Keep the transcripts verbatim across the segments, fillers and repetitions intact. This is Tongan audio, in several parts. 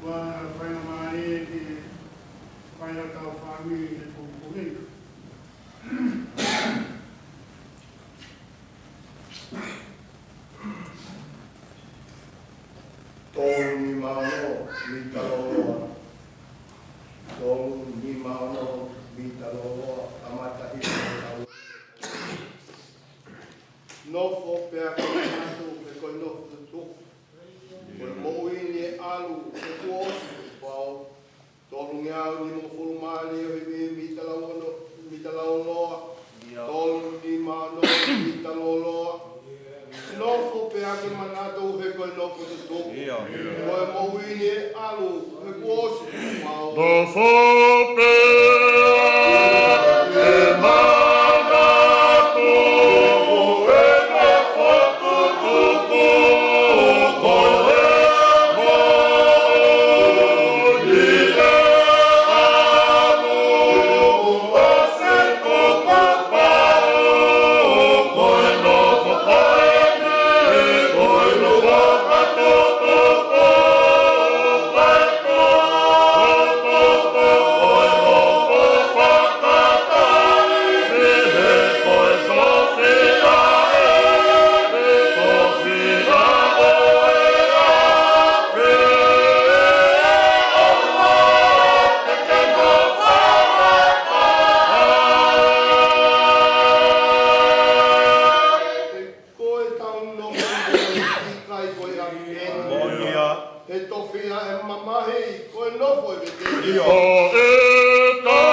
Faingamālie ke fai ʻa e kau fāmili he pongipongi ni. Tolu nima ono mita lōloa. Tolu nima ono mita lōloa. Kamata hifo. Nofo pea ke manatu he ko e nofo tutuku. Ko e moʻui ni ʻe ʻalu he kuo ʻosi kuo pau. Tolungeau nimangofulu mā nima ʻo e mita lōloa. Tolu nima ono mita lōloa. Nofo pea ke manatu he ko e nofo tutuku. Ko e moʻui ni ʻe ʻalu he kuo ʻosi kuo pau. Nofo pea ke manatu he nofo tutuku. Ko e moʻui ni ʻe ʻalu he kuo ʻosi kuo pau. Ko e nofo ko eni, ko e nofo tutuku. Ko e tau nofo ʻi he ʻikai ko e ʻapi eni. Moʻoni ia. He tofiʻa ʻe mamahi, ko e nofo ʻe veteki. Ko e tau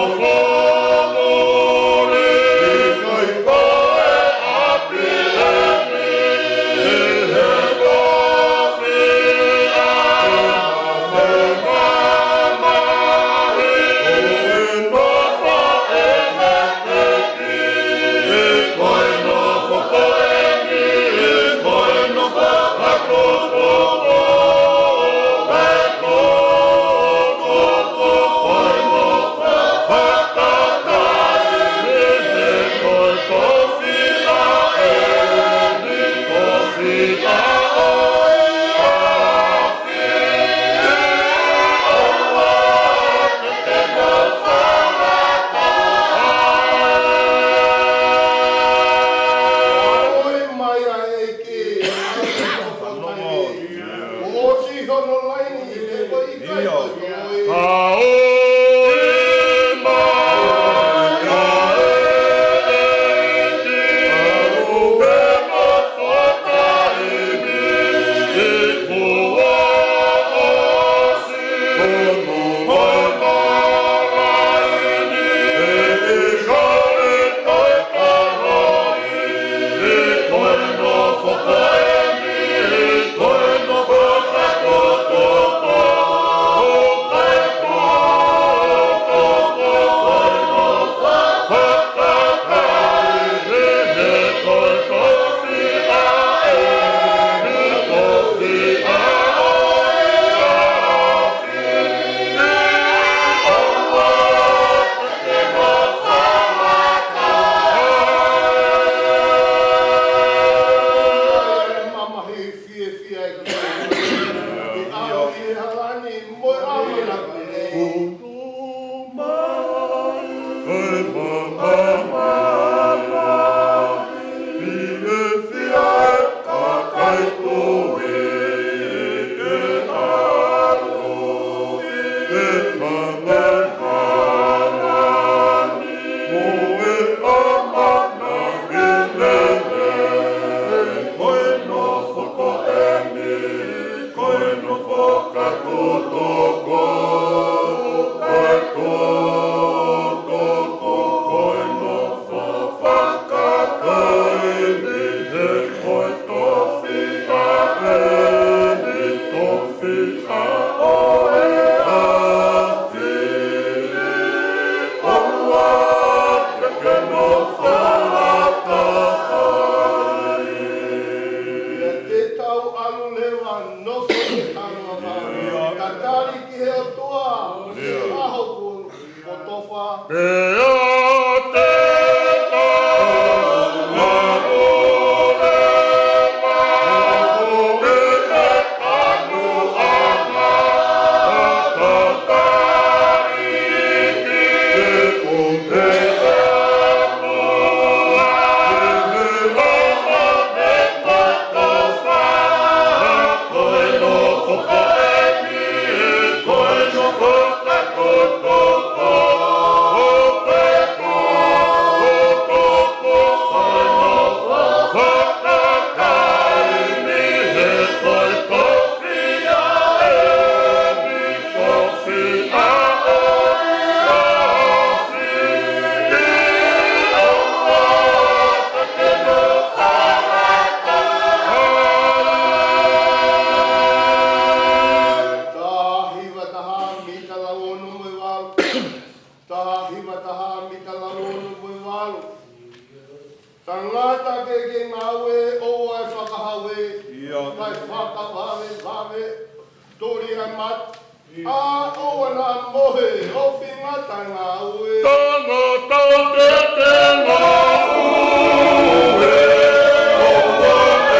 nofo ʻi he ʻikai ko e ʻapi eni. He tofiʻa ʻe mamahi, ko e nofo ʻe veteki. Oi mai ʻa e ʻEiki, ʻa e ʻOtua. Kuo ʻosi hono laini, he ko e ʻikai ko e ʻOtua. Mamahi fiefia e kau. ʻI he hala ni mo e ʻamanaki. Ko e nofo fakatotoko, ko e totoko, ko e nofo fakataimi, he ko e tofiʻa eni, tofiʻa ʻo e afi. ʻOua te ke nofo lata ai. Pea te tau ʻalu leva, nofo ki he tanu ʻa e tatali ki he ʻOtua. ʻAho kuo kotofa. Pea te tau ʻalu leva, nofo ki he Tuli a mat, a ua na mohe, o fingata ngāue. Tangata te te ngāue, o ua e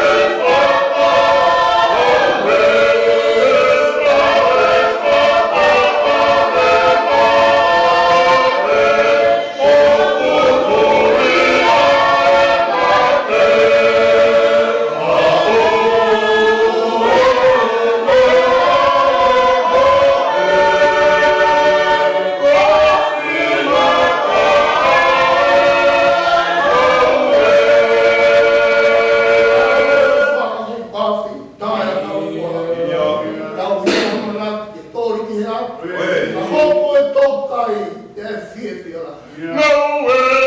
fakaʻauhe,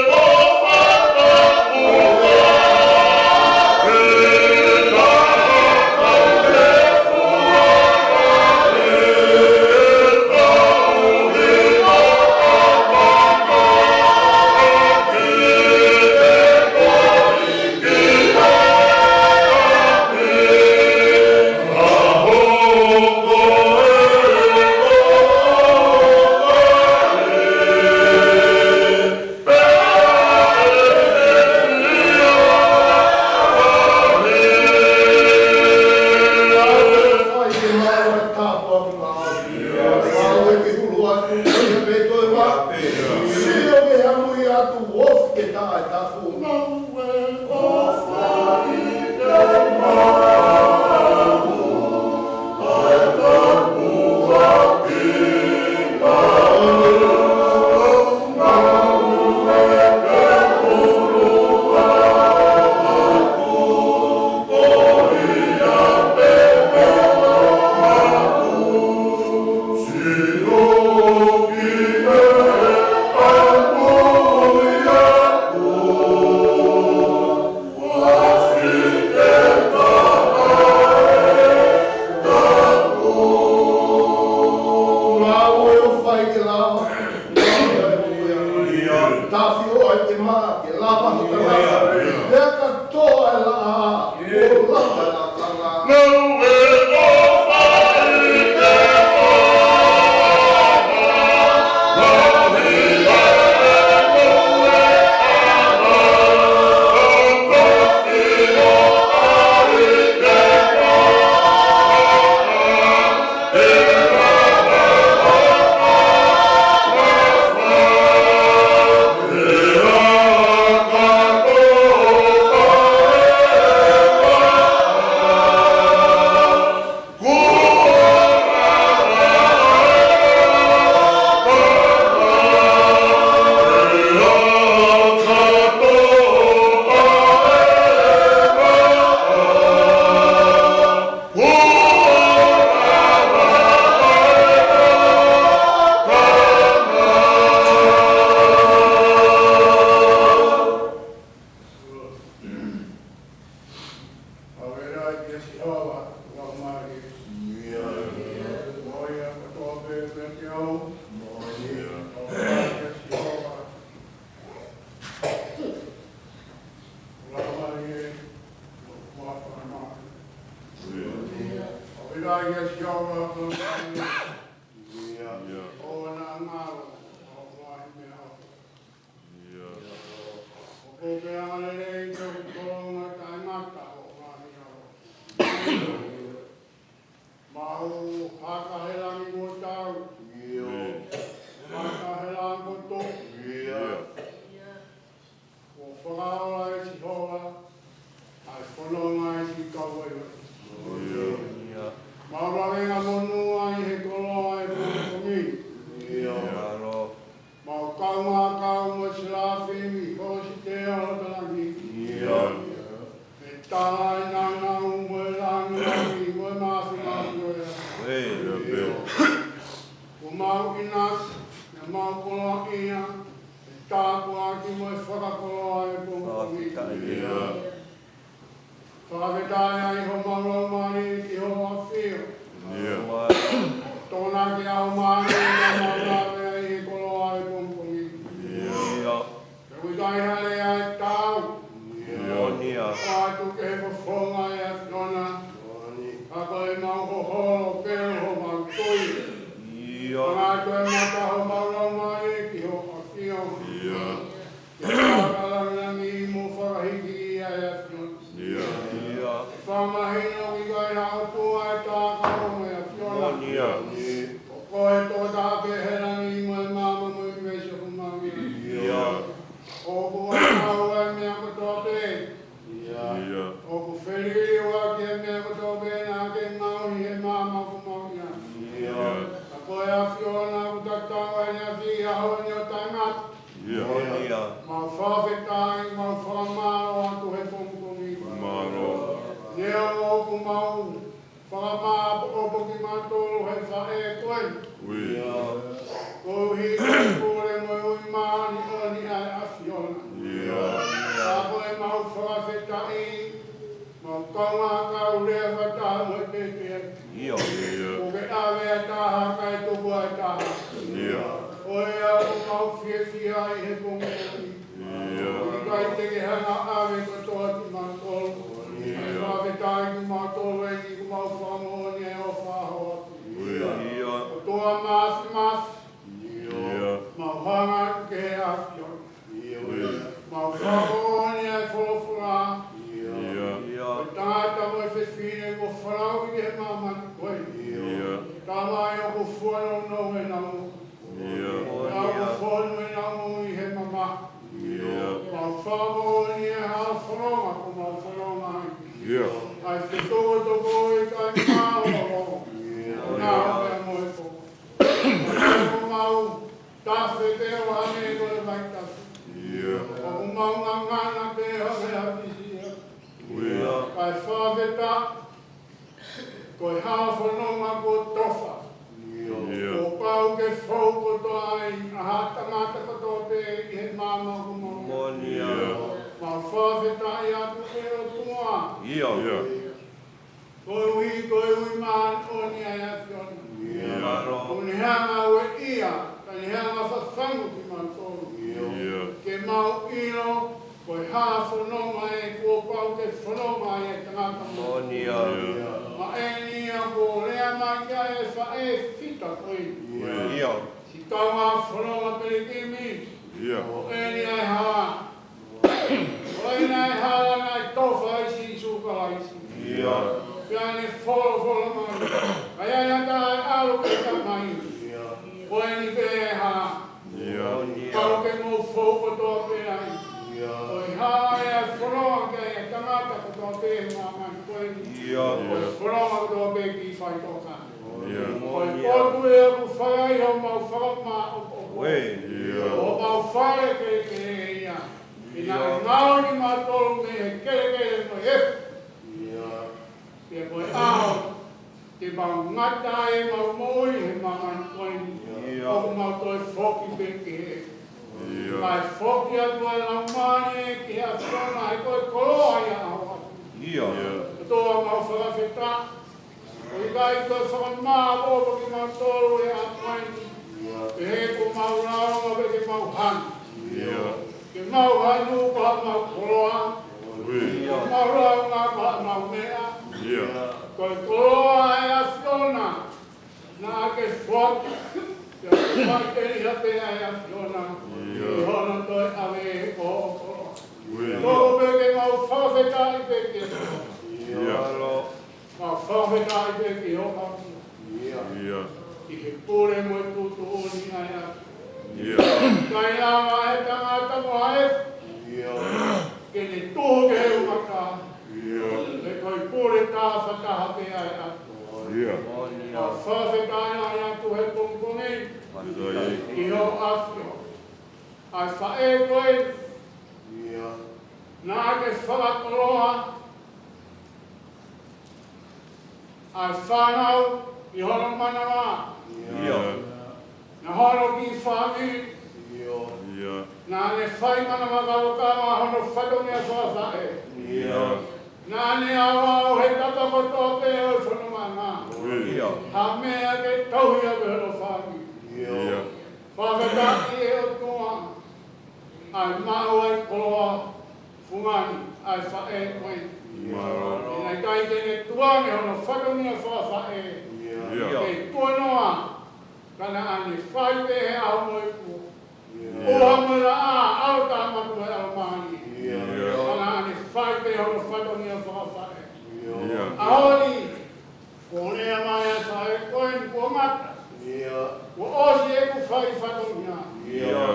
ʻOfa ʻi he Sihova, ʻa e laumālie. Mo ia kotoa pē ʻoku ʻiate au. ʻOfa ʻi he Sihova, ʻa e laumālie, mo e fakamoʻoni. ʻOfa ʻi he Sihova, ʻa e laumālie. ʻOua naʻa ngalo, ʻo lahi meʻa. ʻIo. ʻOku ou pehē angalelei ki hoku tōʻonga taʻengata ʻo e ngaahi ʻaho. Mau haka he langi mo tau. ʻIo. Haka he langi mo tau. ʻIo. Kuo fakaola ʻe Sihova ʻa e fononga ʻo e siʻi kau vaivai. ʻIo. Mau lave ngaahi monū ʻi he koloa ʻo e pongipongi. ʻIo. Mau kaungā kau mo e selāfimi ʻi he hōsite ʻo e langi. ʻIo. ʻE tala ʻa e nāunau mo e lāngilangi mo e māfimafi ʻo e ʻaho. ʻIo. Kuo mau ʻinasi, ʻe mau koloaʻia, ʻe tāpuaki mo e fakakoloa ʻo e pongipongi. ʻIo. Fakafetaʻi ai homau laumālie ki hoʻo ʻafio. ʻIo. Tokonaki ʻa homau māmani ʻo mau lave ai he koloa ʻo e pongipongi. ʻIo. Pea ʻoku ʻikai ha lea ʻe taau. ʻIo. ʻOatu ki he fofonga ʻo e ʻAfiona. ʻIo. Ka ko ʻemau hoholo pē ʻIo. Ko koe tokotaha pē he langi mo e maama mo e ʻunivēsi ʻoku mau ʻi ai. ʻIo. ʻOku ʻa e meʻa kotoa pē. ʻIo. ʻIo. ʻOku feliliuaki e meʻa kotoa pē naʻa ke ngaohi he maama ʻoku mau ʻi ai. ʻIo. Ka ko e ʻAfiona ʻoku tatau ʻene ʻafio ʻi he ʻaho ni ʻo taʻengata. ʻIo. ʻIo. Mau fakafetaʻi, mau fakamālō atu he pongipongi. Mālō. Neongo ʻoku mau fakamāʻopoʻopo kimautolu he faʻē ko eni. ʻIo. Koeʻuhi ko e pule mo e ui māʻoniʻoni ʻa e ʻAfiona. ʻIo. Ka ko e mau fakafetaʻi, mau kaungā kau lea fakataha mo e pēpē. ʻIo. ʻIo. ʻOku ke ʻave ʻa e taha kae tuku ʻa e taha. ʻIo. ʻOiauē ʻoku mau fiefia ʻi he pongipongi. ʻIo. ʻIkai te ke hanga ʻo ʻave kotoa kimautolu. ʻIo. Fakafetaʻi kimautolu ʻEiki kuo mau fakamoʻoni e ʻofa ho ʻAfio. ʻIo. ʻOtua Māfimafi. ʻIo. Mau hanga atu ki he ʻAfiona. ʻIo. Mau fakamoʻoni e folofola. ʻIo. Ko e tangata mo e fefine kuo folau ʻi he māmani ko eni. ʻIo. Tamai ʻoku fua nounou ʻenau moʻui. ʻIo. Ka ʻoku fonu ʻenau moʻui he mamahi. ʻIo. Mau fakamoʻoni e hā e fononga kuo mau fononga ai. ʻIo. ʻA e fetokotoko ʻikai mālōlō. ʻIo. Naʻa pea mo e pō. Ko mau tafe pē ʻo hangē ko e vaitafe. ʻIo. ʻOku mau ngangana pē ʻo hangē ha pisia. ʻIo. Kae fakafetaʻi, ko e hā e fononga kuo tofa. ʻIo. Kuo pau ke fou kotoa ai ʻa e tangata kotoa pē ʻi he maama ʻoku mau ʻi ai. ʻIo. Mau fakafetaʻi atu ki he ʻOtua. ʻIo. ʻIo. Koeʻuhi ko e ui māʻoniʻoni ʻa e ʻAfiona. ʻIo. ʻOku ne hanga ʻo ueʻia, ka ne hanga ʻo fafangu kimautolu. ʻIo. Ke mau ʻilo, ko e hā e fononga ē kuo pau ke fononga ai e tangata moʻoni. ʻIo. Maʻa eni ia kuo lea mai ki ai e faʻē fita ko ē. ʻIo. Siʻi kaungā fononga pilikimi. ʻIo. Ko eni ʻa e hala. Ko eni ʻa e hala naʻe tofa ai Sīsū Kalaisi. ʻIo. Pea ne folofola mai. ʻA ia naʻa ne ʻalu ki he Tamai. ʻIo. Ko eni pē ʻa e hala. ʻIo. Pau ke mou fou kotoa pē ai. ʻIo. Ko e hala ʻa e fononga ki ai e tangata kotoa pē he māmani ko eni. ʻIo. Ko e fononga kotoa pē ki faʻitoka. ʻIo. Ko e potu ē ʻoku fai ai homau fakamāʻopoʻopo. ʻIo. Homau fale kelekele ia. ʻIo. Pea naʻa ke ngaohi kimautolu mei he kelekele mo e efu. ʻIo. Pea ko e ʻaho te mau ngata ai ʻemau moʻui he māmani ko eni. ʻIo. ʻOku mau toe foki pē ki he efu. ʻIo. Kae foki atu ʻa e laumālie ki he ʻAfiona he ko e koloa ia ʻa ho ʻAfio. ʻIo. ʻOtua mau fakafetaʻi. ʻOku ʻikai toe fakamāʻopoʻopo kimautolu he ʻaho ko eni. Pehē kuo mau lāunga pea te mau hanu. ʻIo. Ke mau hanu ko haʻamau koloa. ʻIo. Mau lāunga ko haʻamau meʻa. ʻIo. Ko e koloa ʻa e ʻAfiona. Naʻa ke foaki. Pea ke faʻiteliha pē ʻa e ʻAfiona. ʻIo. ʻI hono toe ʻave ʻe koe ho koloa. ʻIo. Toko pē ke mau fakafetaʻi pē ki he ʻAfiona. ʻIo. Mau fakafetaʻi pē ki ho ʻAfio. ʻIo. ʻI he pule mo e tuʻutuʻuni ʻa e ʻAfio. ʻIo. ʻIkai lava ʻe he tangata mo ha efu. ʻIo. Ke ne tuhu ki he uʻata. ʻIo. He ko e pule taha fakataha pē ʻa e ʻAfio. ʻIo. Mau fakafetaʻi atu he pongipongi. ʻIo. ʻI ho ʻAfio. ʻA e faʻē ko ē. ʻIo. Naʻa ke fakakoloa ʻa e fānau ʻi hono manava. ʻIo. Naʻa hono kiʻi fāmili. ʻIo. ʻIo. Naʻa ne fai manava ka ʻoka ma hono fatongia fakafaʻē. ʻIo. Naʻa ne ʻaoʻao he tapa kotoa pē ʻo e fononga. ʻIo. Ha meʻa ke tauhi ʻaki hono fāmili. ʻIo. ʻIo. Fakafetaʻi ʻe ʻOtua. ʻA e maʻu ʻa e koloa fungani ʻa e faʻē ko ē. Mālō. Naʻe ʻikai te ne tuʻu ange hono fatongia fakafaʻē. ʻIo. Ke tuʻu noa, ka naʻa ne fai pē he ʻaho mo e pō. ʻIo. ʻUha mo e laʻā, ʻalu tāmaki mo e ʻalu mālie. ʻIo. Ka naʻa ne fai pē hono fatongia fakafaʻē. ʻIo. ʻAho ni, kuo lea mai ʻa e faʻē ko eni. Kuo ngata. ʻIo. Kuo ʻosi ʻeku fai fatongia. ʻIo.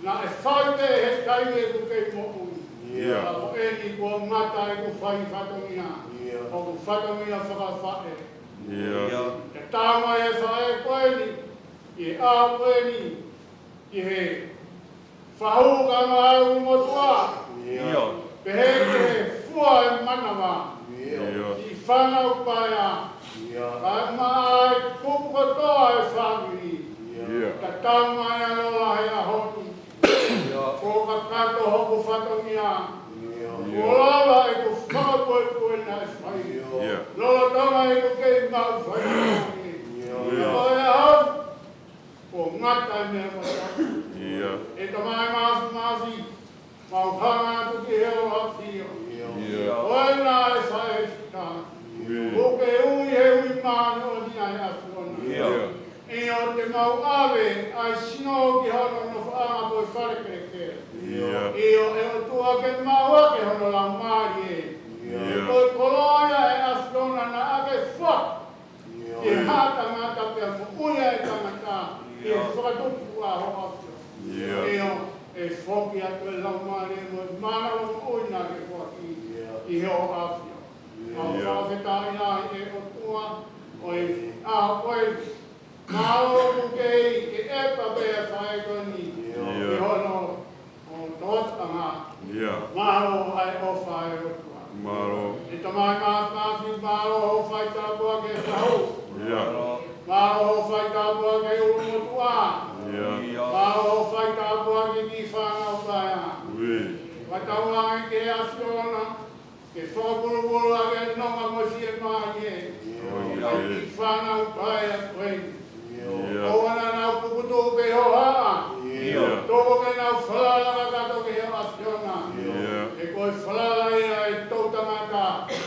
Naʻe fai pē he taimi ʻeku kei moʻui. ʻIo. Ka ko eni kuo ngata ʻeku fai fatongia. ʻIo. ʻOku fatongia fakafaʻē. ʻIo. Tatau mai e faʻē ko eni, ʻi he ʻaho ko eni, ʻi he fahu ka ngāue ʻa e ʻulumotuʻa. ʻIo. Pehē ki he fua ʻo e manava. ʻIo. Ki he fānau paea. ʻIo. Kae ʻumaʻā e kupu kotoa ʻo e fāmili. ʻIo. Tatau mai ʻa Lola he ʻaho ni. ʻIo. Kuo kakato hoku fatongia. ʻIo. Kuo lava ʻeku fakapuepue naʻe fai. ʻIo. Lolotonga ʻeku kei maʻu fai. ʻIo. Ka ko e ʻaho ni, kuo ngata e meʻa kotoa. ʻIo. ʻE Tamai Māfimafi, mau hanga atu ki he ʻAfio. ʻIo. Ko e naʻe faʻē fika. ʻIo. ʻOku ke ui he ui māʻoniʻoni ʻa e ʻAfiona. ʻIo. ʻIo, te mau ʻave ʻa e sino ki hono nofoʻanga ko e fale kelekele. ʻIo. ʻIo, ʻe ʻOtua, ke maʻu ʻaki hono laumālie. ʻIo. Ko e koloa ia ʻa e ʻAfiona naʻa ke foaki ki he haʻa tangata pea moʻui ʻa e tangata ʻi he fakatupu ʻa hoʻo ʻAfio. ʻIo. ʻIo, ʻe foki atu e laumālie mo e mānava moʻui naʻa ke foaki ʻi hoʻo ʻAfio. Mau fakafetaʻi lahi ʻe ʻOtua, ʻo e ʻaho ko eni. Mālō ʻoku kei ʻepa pē ʻa e faʻē ko eni. ʻIo. ʻI hono ʻo tōtanga. ʻIo. Mālō ʻa e ʻofa ʻa e ʻOtua. Mālō. ʻE Tamai Māfimafi, mālō hoʻo fai tāpuaki ki he fahu. ʻIo. Mālō hoʻo fai tāpuaki ki he ʻulumotuʻa. ʻIo. Mālō hoʻo fai tāpuaki ki he fānau paea. ʻIo. Fakatauange ki he ʻAfiona ke fakapulupulu ʻaki e nonga mo e fiemālie ʻo e kiʻi fānau paea ko eni. ʻIo. ʻOua naʻa nau pukutuʻu pē ʻi ho haʻa. ʻIo. Tuku ke nau falala kakato ki he ʻAfiona. ʻIo. He ko e falala ia ʻa e toʻu tangata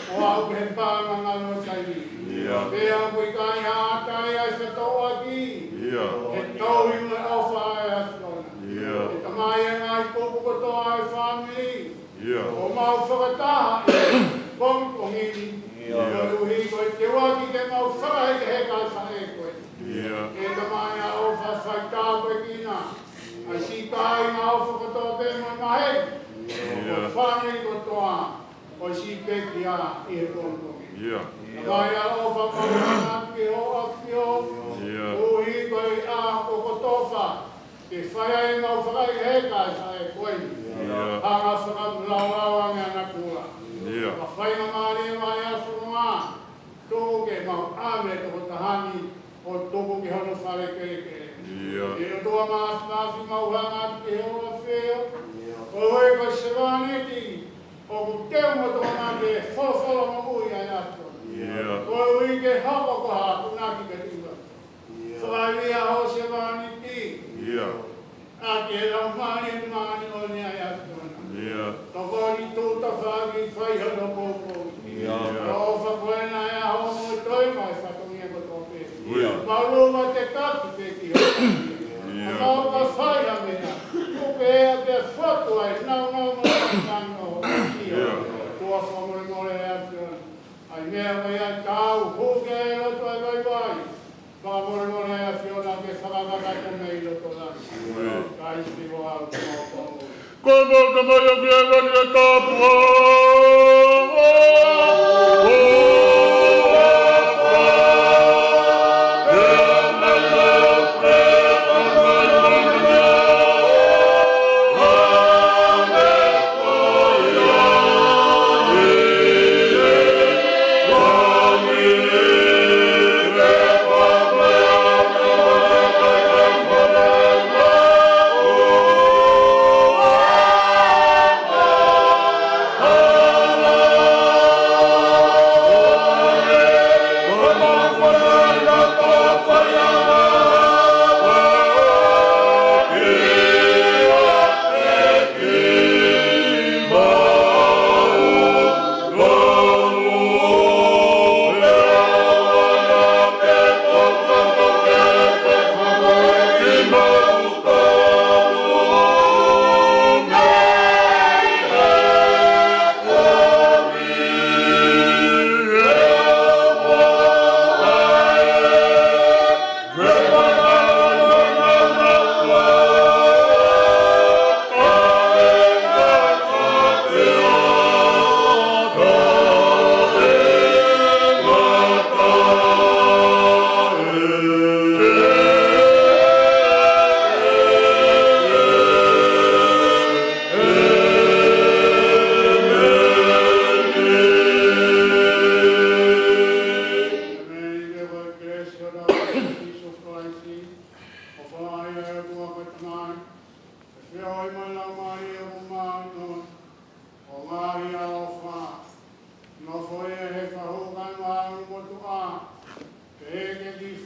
ʻo aʻu ki he paʻanga ngalo taimi. ʻIo. Pea ʻoku ʻikai ha ʻata ia ʻi he fetauʻaki. ʻIo. He tauhi mo e ʻofa ʻa e ʻAfiona. ʻIo. ʻE Tamai, ʻa e ngaahi kupu kotoa ʻa e fāmili. ʻIo. ʻOku mau fakataha ʻi he pongipongi ni. ʻIo. Koeʻuhi ko e teuaki ke mau fakahekeheka ʻa e faʻē ko eni. ʻIo. ʻE Tamai, ʻa hoʻo fai tāpuekina ʻa e siʻi kāinga ʻofa kotoa pē mo e maheni. ʻIo. Ko e fāmili kotoa ʻo e siʻi pekia ʻi he pongipongi ni. ʻIo. Tamai, ʻa hoʻo fakamolemole atu ki hoʻo ʻAfio. ʻIo. Koeʻuhi ko e ʻaho ko Kotofa, ke fai ai ʻemau fakahekeheka ʻa e faʻē ko eni. ʻIo. Hanga ʻo fakamālō ange ʻa natula. ʻIo. Ka faingamālie mai ʻa e fonua, tuku ke mau ʻave e tokotaha ni ʻo tuku ki hono fale kelekele. ʻIo. ʻE ʻOtua Māfimafi, mau hanga atu ki hoʻo ʻAfio. ʻIo. Koeʻuhi ko e sevāniti ʻoku teu mo tokanga ki he folofola moʻui ʻa e ʻAfiona. ʻIo. Koeʻuhi ke hoko ko ha akonaki kiate koe. ʻIo. Fakaivia hoʻo sevāniti. ʻIo. ʻAki e laumālie māʻoniʻoni ʻa e ʻAfiona. ʻIo. Tokoni tuʻu tafaʻaki, fai hono poupou. ʻIo. ʻOfa ko ena ʻa e ʻaho mo e toe mai fatongia kotoa pē. ʻIo. Mau lava te kaki pē ki hoʻo ʻAfio. ʻIo. Mau ka fai ha meʻa, tuku pē ʻa e fotu ʻa e nāunau mo e tano. ʻIo. ʻIo. Tuʻa fakamolemole ʻa e ʻAfiona. ʻA e meʻa ko ia ʻoku tau hū ki ai ʻi loto ʻa e vaivai. Fakamolemole ʻa e ʻAfiona ke fakakakato mei loto langi. ʻIo. Kae sivo au ki mau pau. Ko mau Tamai ʻoku ʻi hēvani, ʻa e tapu ʻa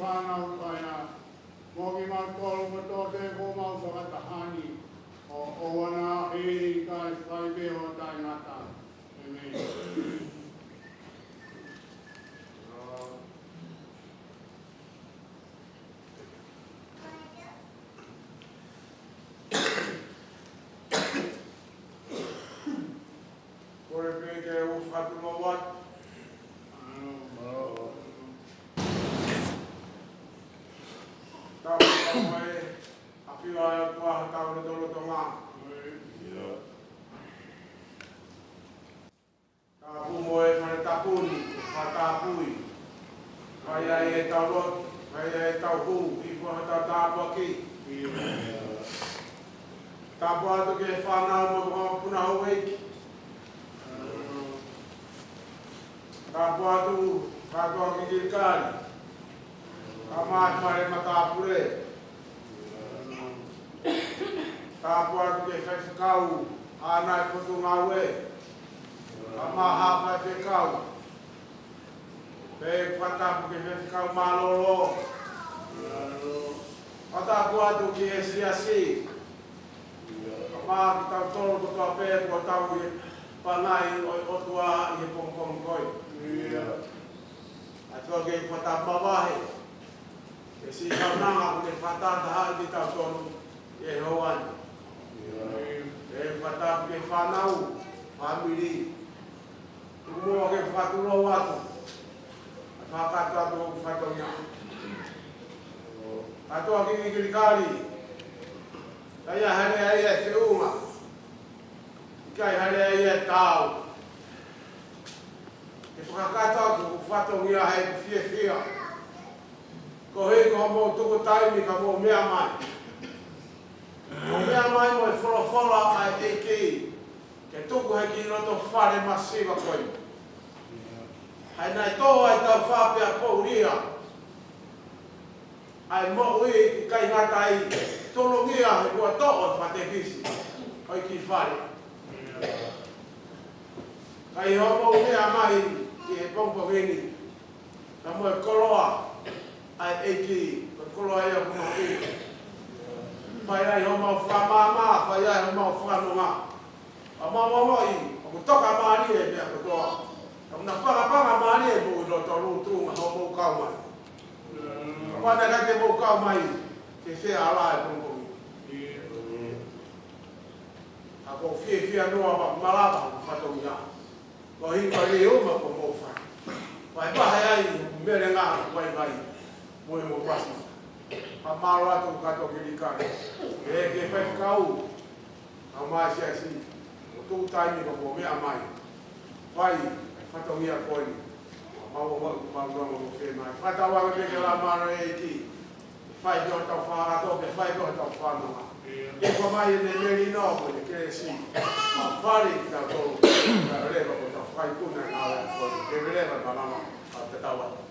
Fānau paia, mo kimautolu kotoa pē ʻoku mau fakataha ni, ʻo ʻoua naʻa hili kae fai pē ʻo taʻengata. ʻĒmeni. Kole pē ke u fakatulou atu. Tapu mo e ʻafio ʻa e ʻOtua ʻi hotau lotolotonga. Tapu mo e fale tapu ni, fakatapui. Fai ai ʻetau lotu, fai ai ʻetau hū, hifo hotau tāpuaki. Tapu atu ki he fānau mo e kau punahouʻeiki. Tapu atu kātoa ki Kilikali. Kae ʻumaʻā e fale matāpule. Tapu atu ki he faifekau ʻa e ngaahi potungāue. Kae ʻumaʻā e faifekau. Pea fakatapu ki he faifekau mālōlō. Fakatapu atu ki he siasi. Kae ʻumaʻā kitautolu kotoa pē kuo tau ʻi he pangai ʻo e ʻOtua ʻi he pongipongi ko eni. ʻIo. ʻOatu ke fakatapu mavahe. Ke siʻi kaunanga ʻoku ne fakataha kitautolu ʻi he houa ni. ʻIo. Ke fakatapu ki he fānau, fāmili. Tuku muʻa ke fakatulou atu. ʻA e fakakakato atu hoku fatongia. Kātoa ki Kilikali. ʻIkai ha lea ia ʻe feʻunga. ʻIkai ha lea ia ʻe taau. Ke fakakakato atu hoku fatongia he fiefia. Koeʻuhi ko hoʻomou tuku taimi ka mou meʻa mai. Mou meʻa mai mo e folofola ʻa e ʻEiki. Ke tuku he kiʻi loto fale masiva ko eni. ʻA ia naʻe tō ai ʻetau faʻa pea poulia. ʻA e moʻui ʻikai ngata ai, tolongia he kuo toʻo e fakatekisi ʻo e kiʻi fale. Ka ʻi hoʻomou meʻa mai ʻi he pongipongi ni, ka mo e koloa ʻa e ʻEiki, ko e koloa ia ʻoku mau ʻi. Fai ai homau fakamāmā, fai ai homau fakanonga. ʻA mau ongoʻi, ʻoku tokamālie e meʻa kotoa. ʻOku na pangapanga mālie mo i loto lūtunga hoʻomou kau mai. Kapau naʻe ʻikai te mou kau mai, ke fē ala e pongipongi. Ka ʻoku ou fiefia noa ʻaku malava hoku fatongia. Ko e hiki ko e lī uma kuo mou fai. Fai pahe ai, melenga, vaivai. Mo e mo pasi. Ka mālō atu kātoa ki Kilikali. Ke, ke faifekau. Kau mai siasi. ʻO tuku taimi ka mou meʻa mai. Fai, e fatongia ko eni. Mau, mau, mau, mau, mau, fē mai. Fakatauange pē ke la mano e ʻEiki. Fai pē hotau fakakakato, ke fai pē hotau fanongo. Ke fai mai ʻene melino, ko ʻene kelesi. Fale kitautolu, kae ʻoua leva kuo tau fakaikuna ʻa e ngāue ko eni. Ke leva malama, ʻa tatau atu.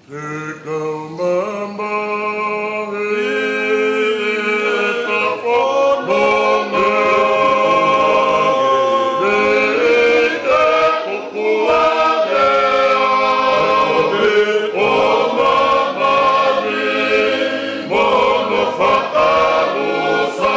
Te kau mamahi ʻe tafono e te kukuale ʻo e ʻo mamahi mono fakalusa.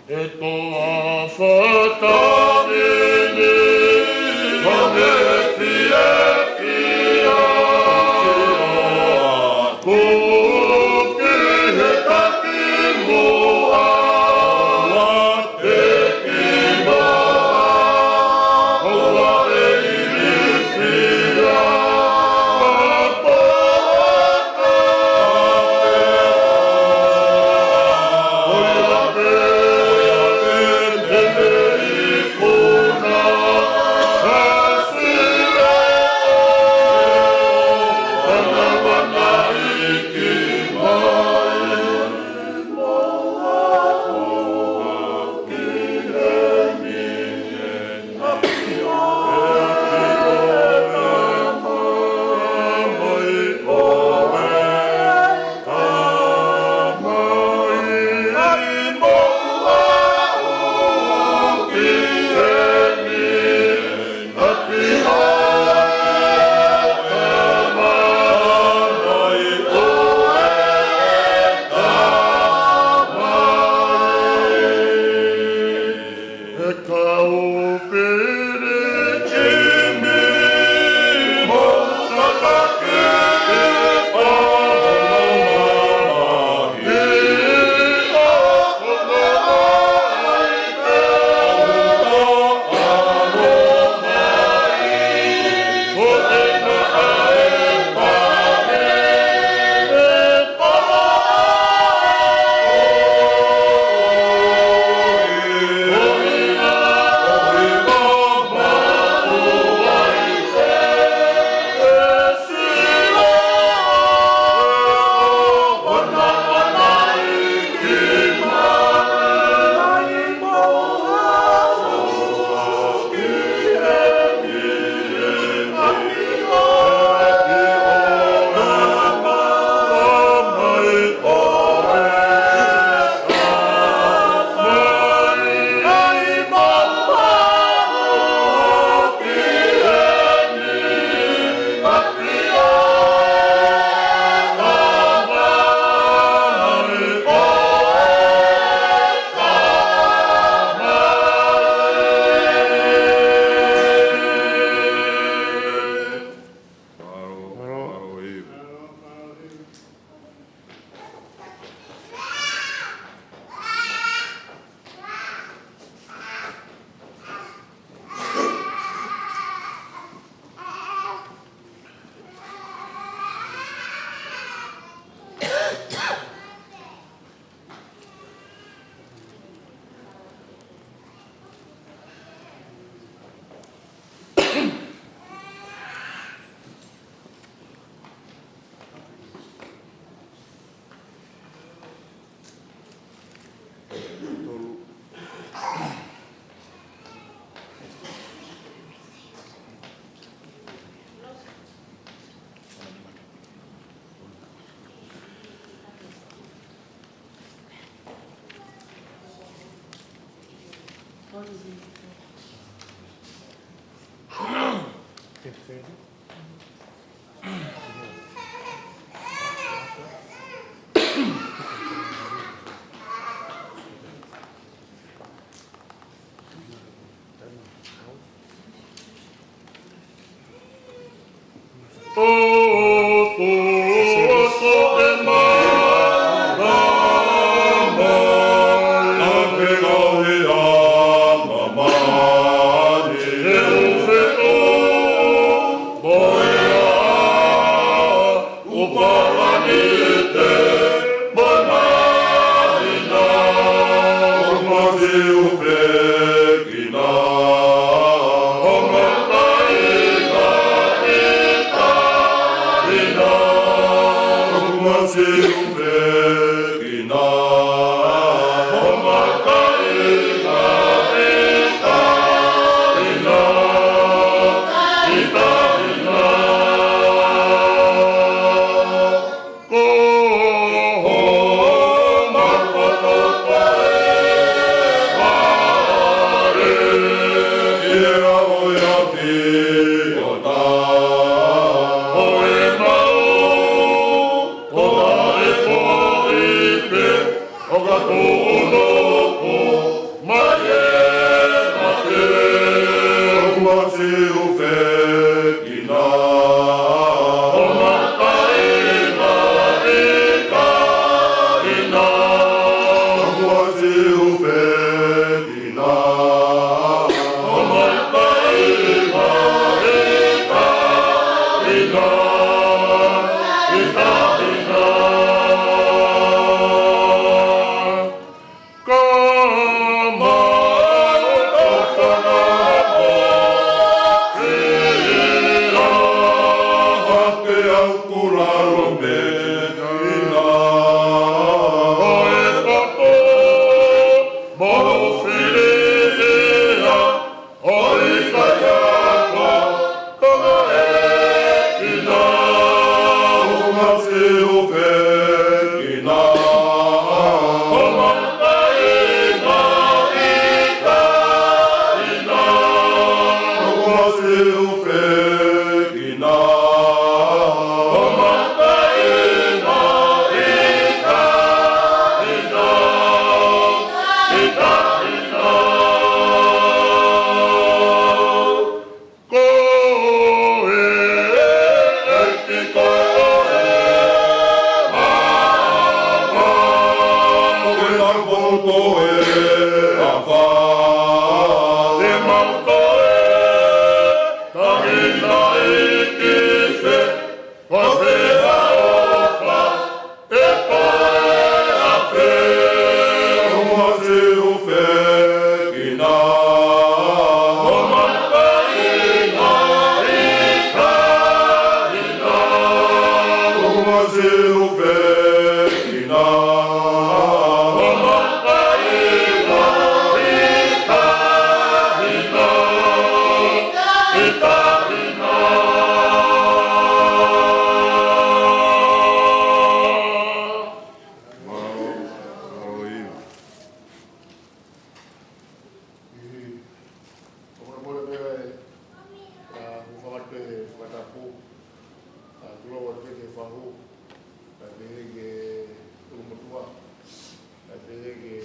E toa fatangi ni, fakafiefia, kuki he taki muʻa, te ki muʻa, ʻoua ʻe ilifia, ʻI, ʻoku mole pē, ʻa, ʻoku fakatu pē fakatapu, ʻa, tulou atu pē ki he fahu, kae pehē ki he ʻulumotuʻa, kae pehē ki he,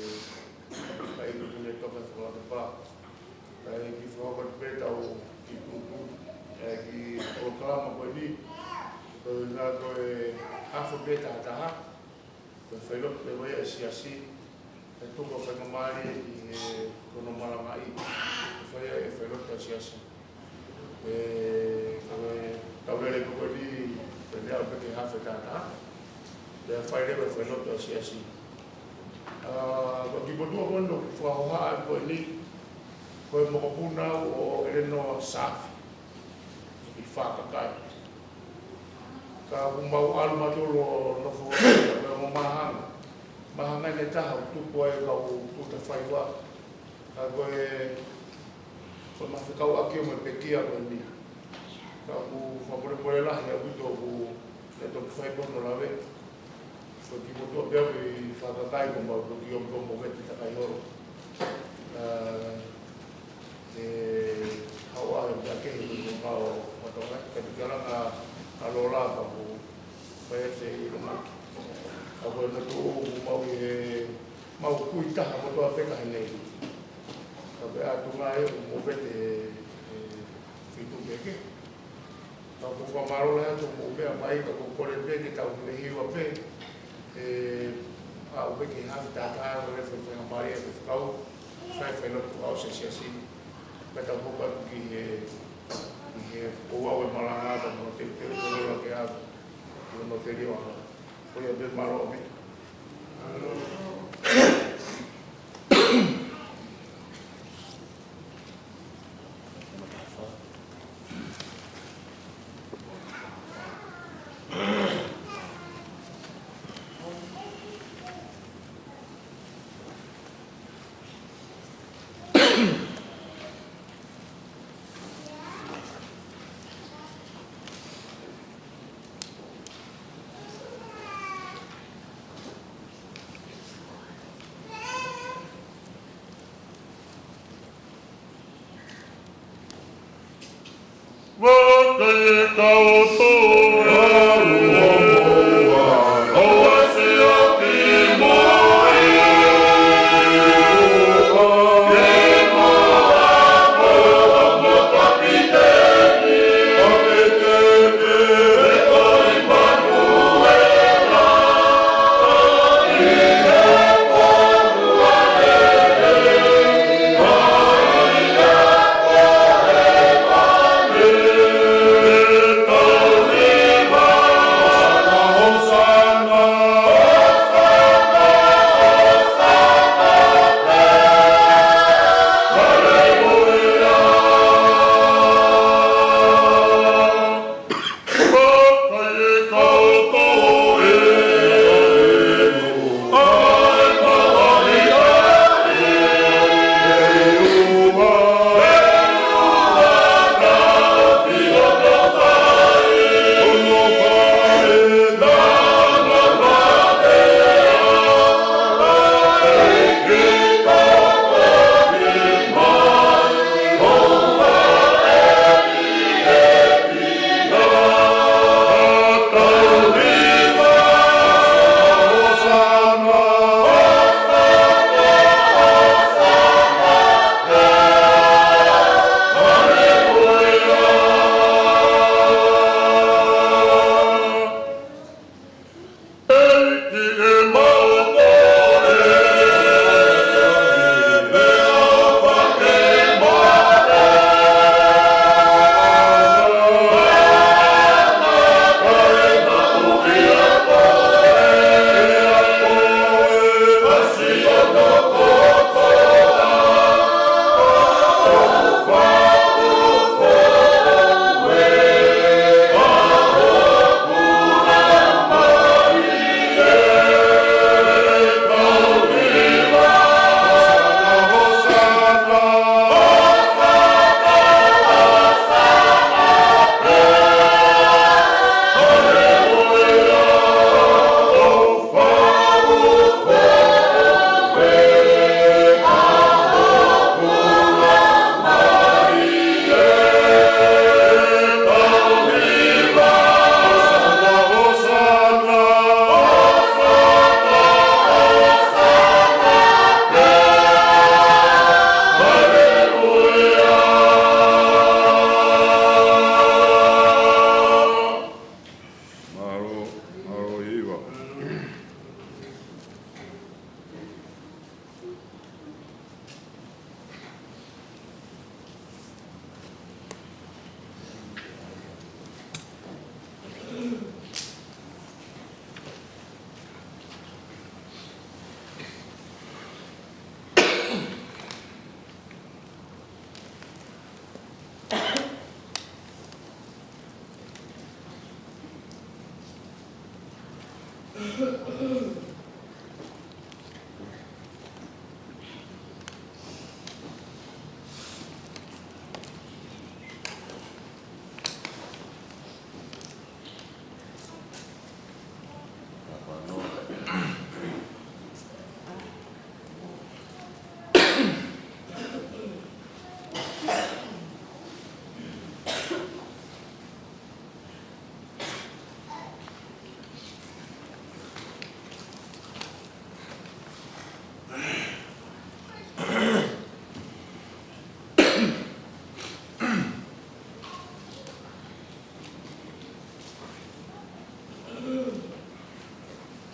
kae ʻi he tuʻu ne toka fakalakepa, kae kiʻi fakatu pē tau kiʻi tuʻutuʻu, ʻa e kiʻi polokalama ko eni, ko e ngaahi ko e hafo pē tahataha, ko e failotu pē ko ia ʻa e siasi, ʻe tuku ʻa e faingamālie ʻi he kono malangaʻi, ʻe fai ai e failotu ʻa e siasi. ʻE, ko e tau lele pē ko eni, pea ne aʻu pē ki he hafo tahataha, pea fai leva e failotu ʻa e siasi. ʻA, ko e kiʻi motuʻa ko eni ʻoku fakahohaʻa ko eni, ko e mokopuna ʻo ʻElenoa Saafi, ʻi Fakakai. Ka ʻoku mau ʻalu mautolu ʻo nofo ʻi he ongo māhanga. Māhanga ʻe taha ʻoku tupu ai e kau tuta faiva. Ka ko e, ko e mafekauʻaki ʻo e pekia ko eni. Ka ʻoku fakamolemole lahi ʻaupito ʻoku ʻikai toki fai pē hono lave. Ko e kiʻi motuʻa pē ʻi Fakakai, ko mau toki ʻomi ko mau vete takai holo. ʻA, ʻe, haʻu ʻa e meʻa kehe ko mau, mau tau ngai, ka te kalanga a lola ka ʻoku fai ʻa e ʻilonga. Ka ko e motuʻa ʻoku mau ʻi he, mau kui taha motuʻa pē ka he nei. Ka pea atu ngai ʻoku mau vete ʻe, ʻe fitu kehekehe. Ka ʻoku ou fakamālō lahi atu hoʻomou meʻa mai, ka ʻoku ou kole pē ke tau hivahiva pē, ē, ʻa ʻoku ʻikai ke haʻu ha taha ʻo lele fai faingamālie ʻa e faifekau, fai failotu ʻa e siasi. Pea tau hoko atu ki he, ki he ouau e malanga, ka mo te te te lola ke ʻalu, ki hono telio ʻaho. Ko ia pē, mālō ʻaupito.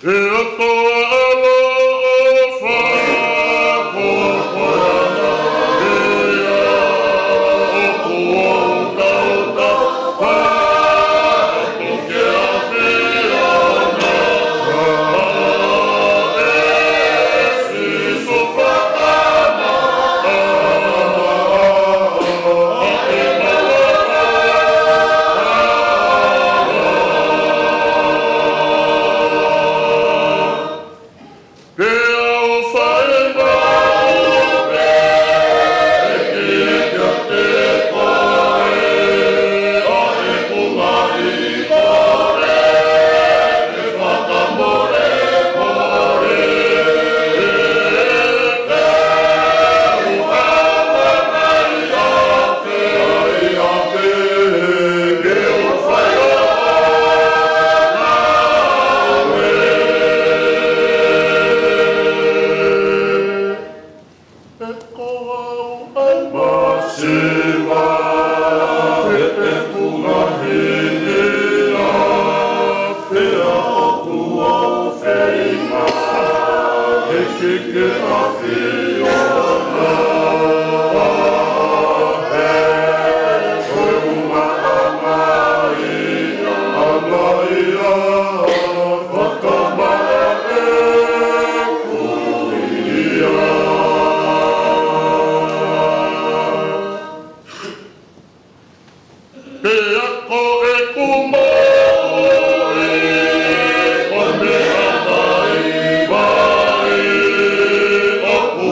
He ʻOtua ʻaloʻofa, ko koe ʻa e ʻOtua ʻoku ou tautau, ʻa e tuku ke ʻafio na, ʻa e Sīsū fakamaʻa, ʻa e maʻa Pea ʻofa ʻi he ʻOtua, ʻEiki, kiate koe, ʻa ʻeku ngaahi kole ke fakamolemole, ke u hanga mai ʻa Pea ko ʻeku moʻui ko e meʻa vaivai ʻoku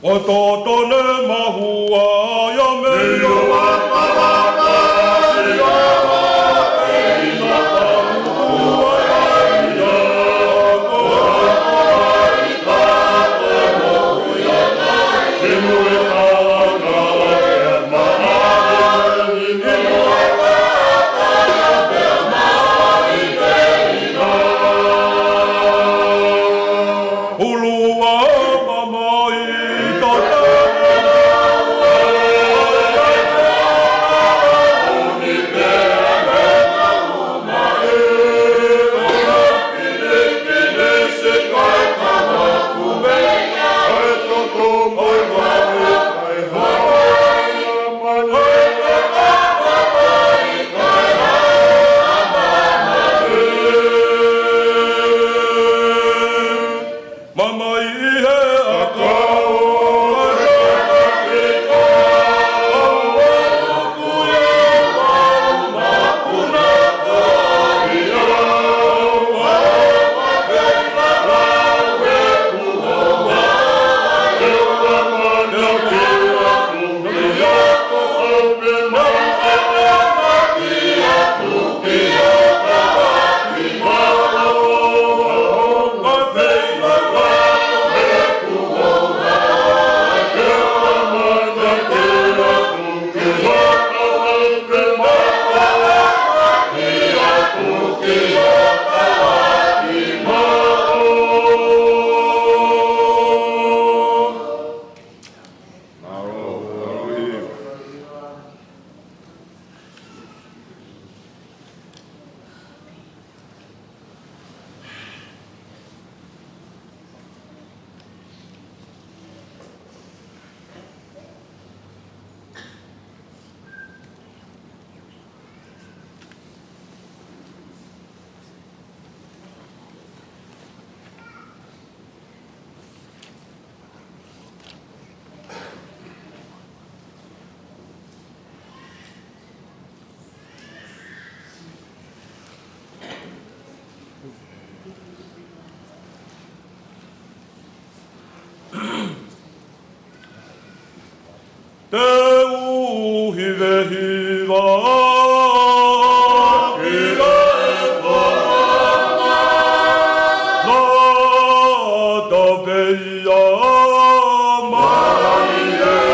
ʻO totonu mahua ia mei Te u hivehiva ki he fonua, na tau pē ia mai e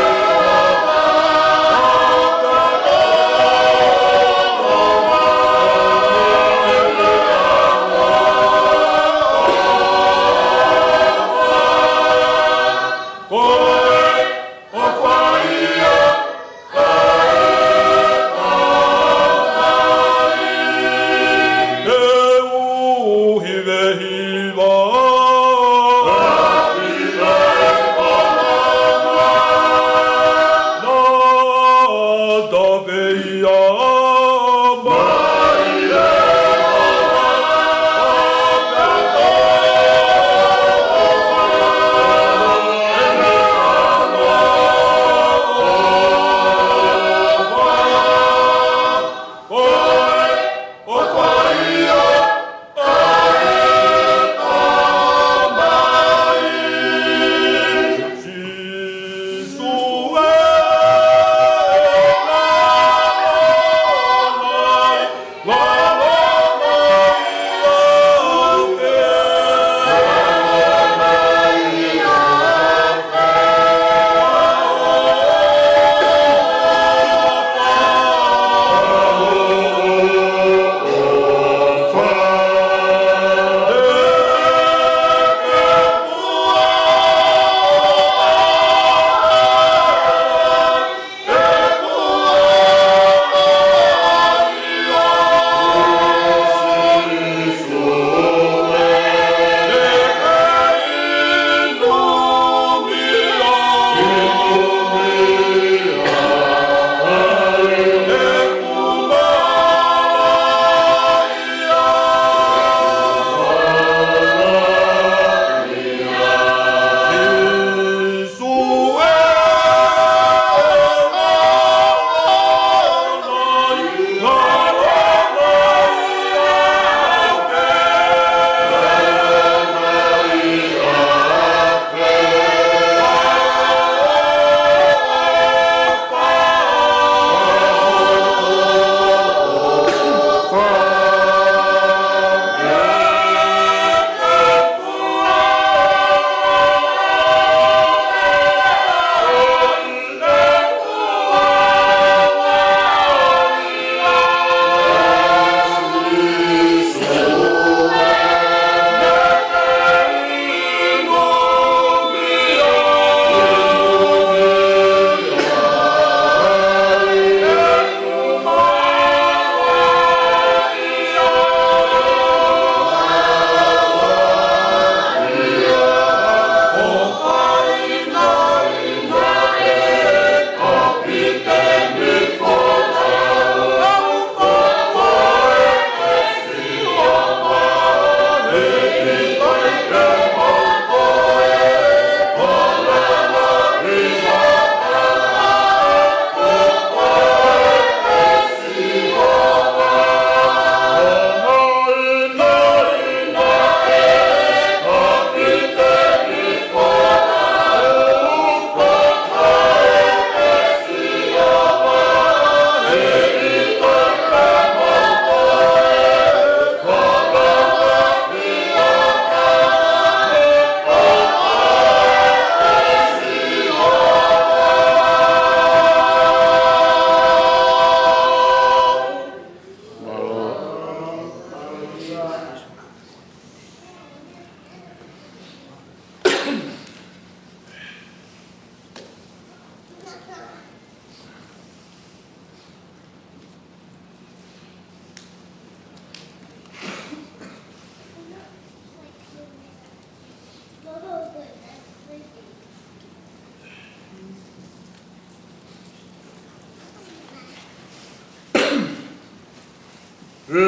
ʻE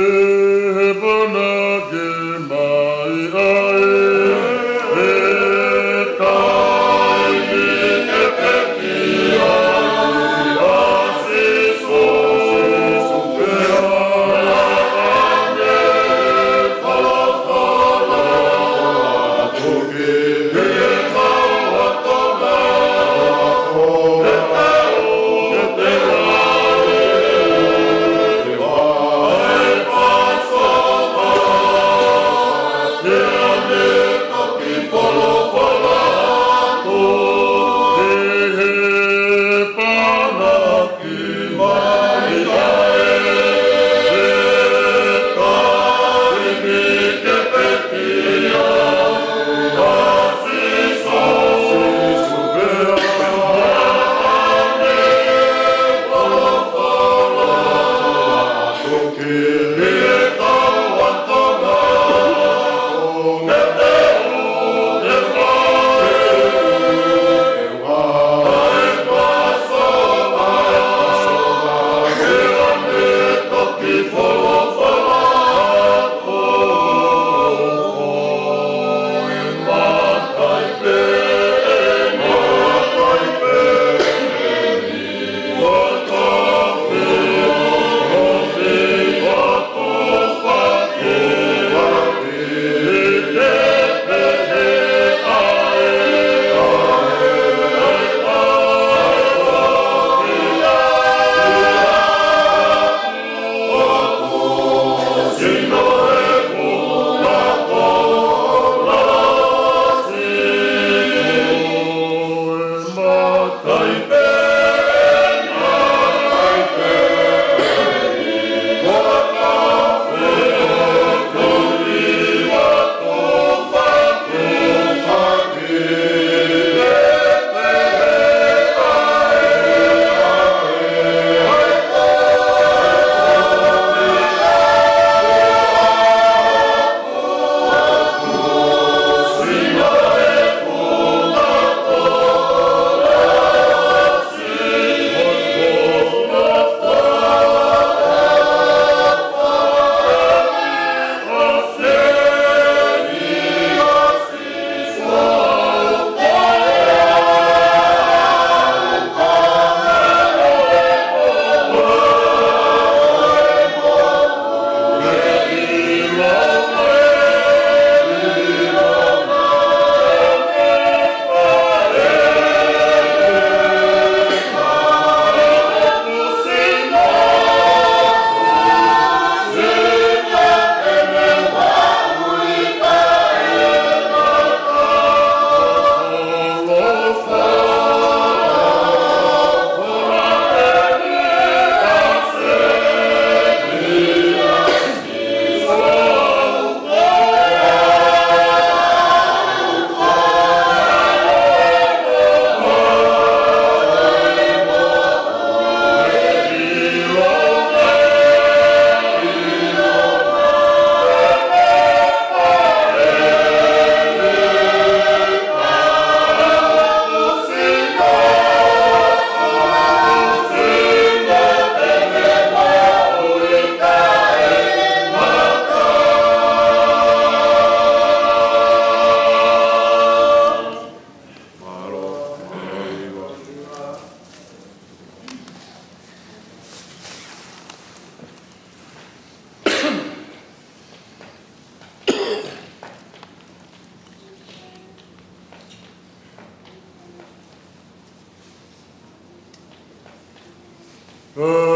he pānaki mai ai, ʻe taimi ke peti ai ʻa Sīsū, pea ʻe ʻane folofola atu ki he kau ʻakonga, ʻe tau ke te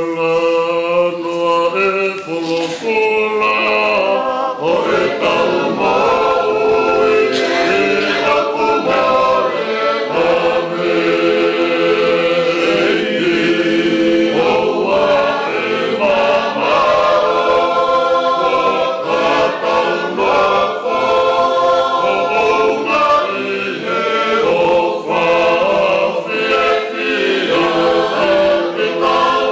Talanoa e folofola ʻo ʻetau moʻui ʻi he ʻaho ni. ʻAmeni. ʻOua ʻe mamaʻo ʻo tatau nofo ʻo ʻounga ʻi he ʻofa fiefia ʻa e kau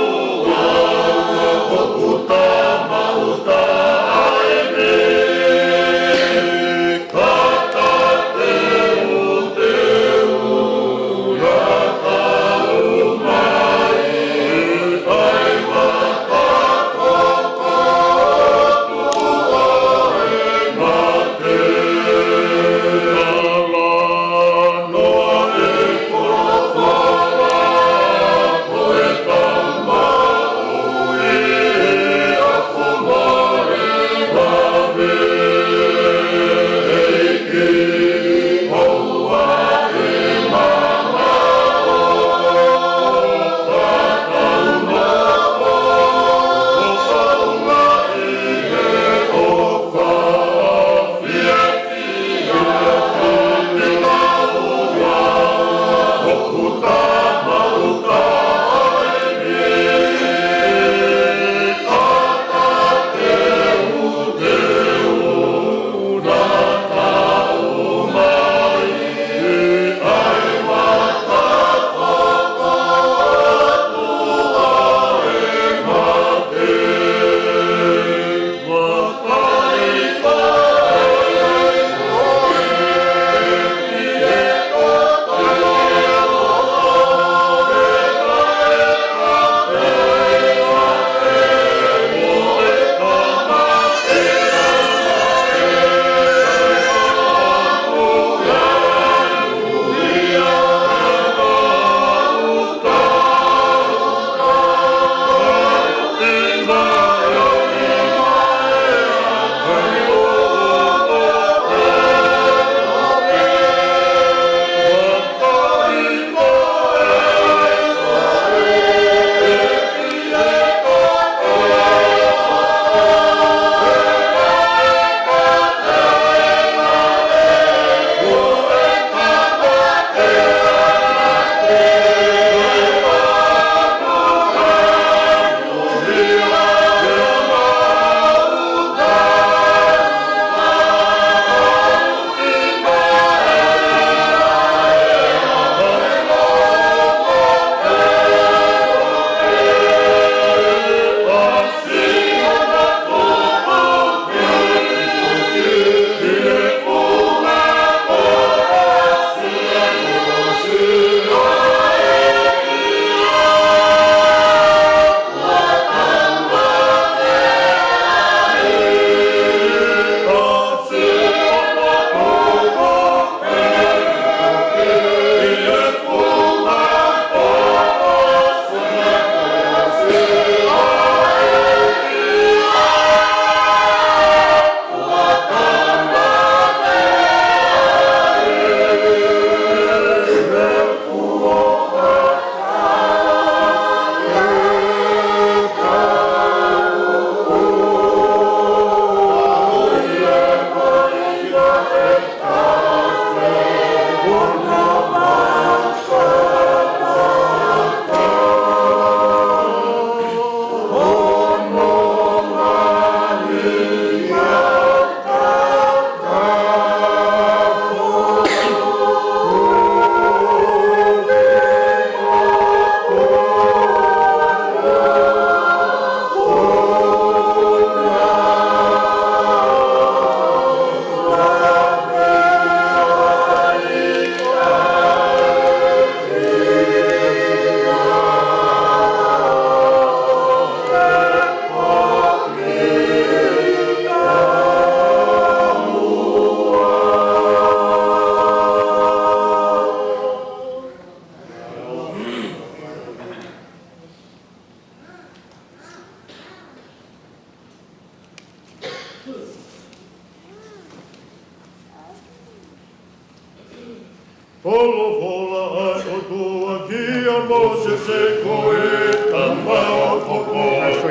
Folofola ʻa e ʻOtua kia Mōsese, ko e tama ʻo Foko,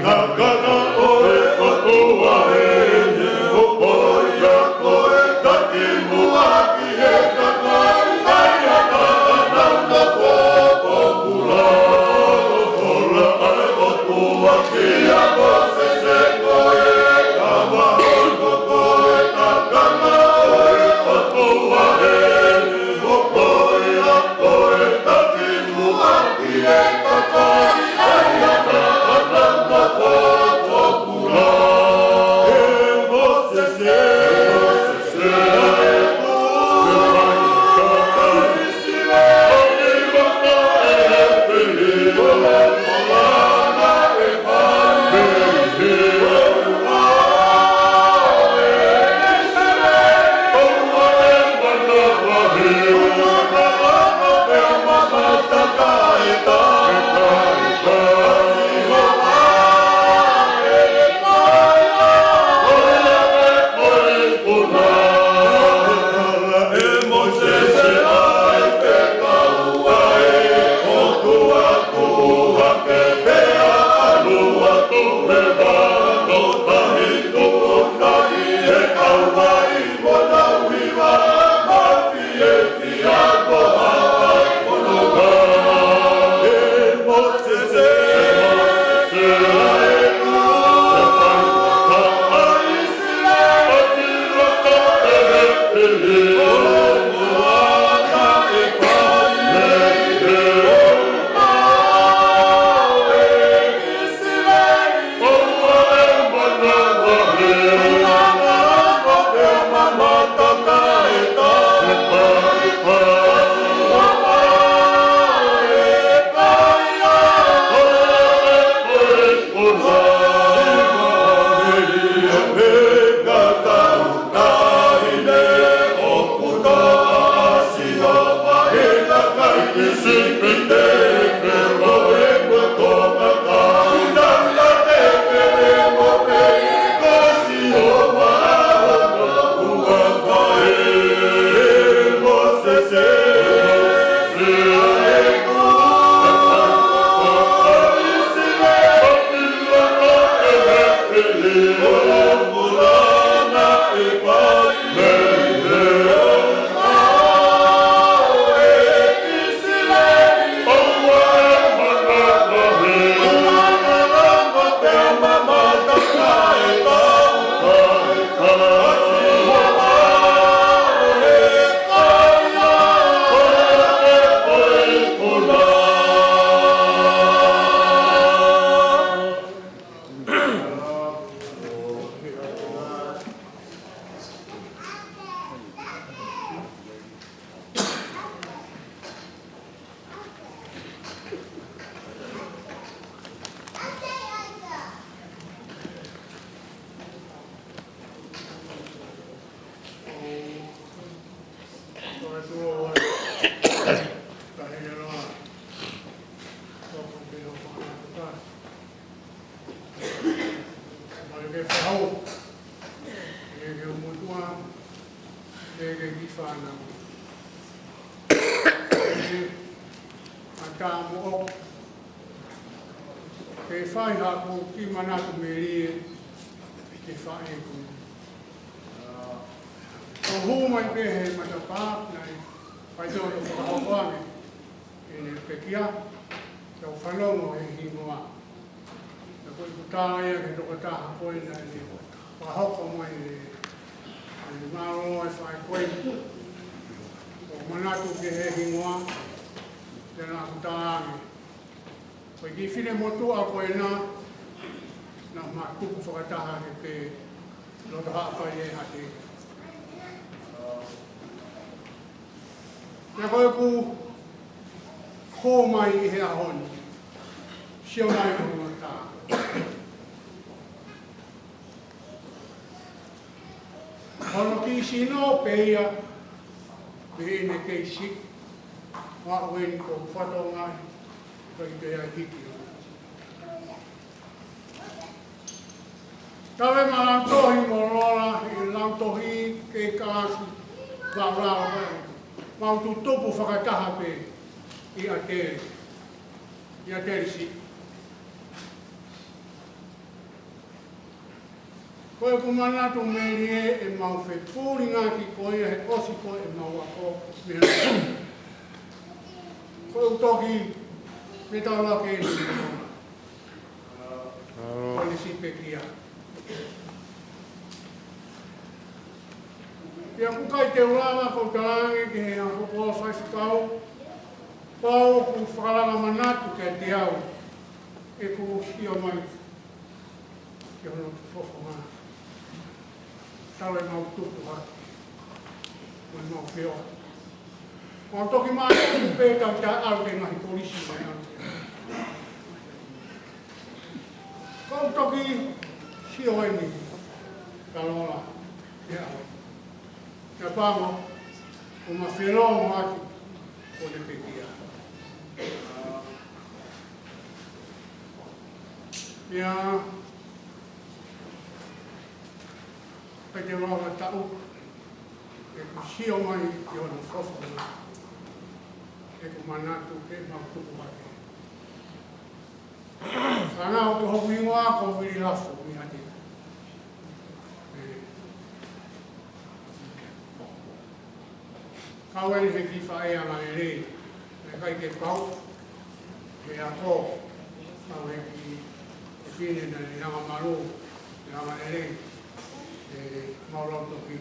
Takana ʻo e ʻOtua ē, ʻo ko ia ko e taki muʻa ki he kakai ʻa ia naʻa nau nofo pōpula. Folofola ʻa e ʻOtua kia Mōsese, ko e tama ʻo Foko, Takana ʻo e ʻOtua ē, ʻo ko ia ko e taki muʻa ki he kakai ʻa ia naʻa nau nofo pōpula. ʻE Mōsese, Ke ke ʻomotua, ke ke ki fānau. Ke ke ʻatā moʻoku, ke fai haku ki manatu melie, ke fai ku. ʻO hū mai pē he matapā, naʻe fai tō tō fakahoko ange ʻene pekia, tau fanongo he hingoa. Ka ko e kuta ia ke tokotaha ko ē naʻe fakahoko mai ʻe, ʻe Mālō e fai ko ē. ʻO manatu ki he hingoa, te na kuta ange. Ko e kiʻi finemotuʻa ko ena, naʻa ma tuku fakataha ke pē loto haʻapai e hake. Pea ko ʻeku hū mai ʻi he ʻaho ni, sio mai mo ta. Hono kiʻi sino pē ia, pē ʻene kei siʻi, ʻa ʻoku eni ko fatonga, ko i te ai hiki. Tau e ma lautohi mo lola, ʻi he lautohi kei kāsi, lau lau, mau tutupu fakataha pē ʻi ʻAtele, ʻi ʻAtele Siʻi. Ko ʻeku manatu melie ʻemau fepulingaki ko ia he ʻosi ko ē ʻemau ako mei he, ko ʻeku toki metaulaki eni ko ʻene siʻi pekia. Pea ʻoku ʻikai te u lava ʻo talaange ki he ako ko faifekau, pau ʻoku fakalanga manatu kiate au ʻeku sio mai ki hono fofonga. Talu ʻemau tupu hake, mo ʻemau feohi. Mau toki mātuku pē tau taʻalo ki he ngaahi kolisi mai au. Ko u toki sio eni, ka lola, ia. Ia pango, ʻo ma felo maki, ko ʻene pekia. Ia, pete lava taʻu, ʻeku sio mai ki hono fofonga, ʻeku manatu ke mau tupu hake. Fānau, ko hoku hingoa ko Vili Lafo Mihatina. ʻE, kau eni he kiʻi faʻē angalelei, ʻe ʻikai ke pau, he ako, kau he kiʻi, he fefine naʻe anga malu, ʻe angalelei, ʻe mau lautohi.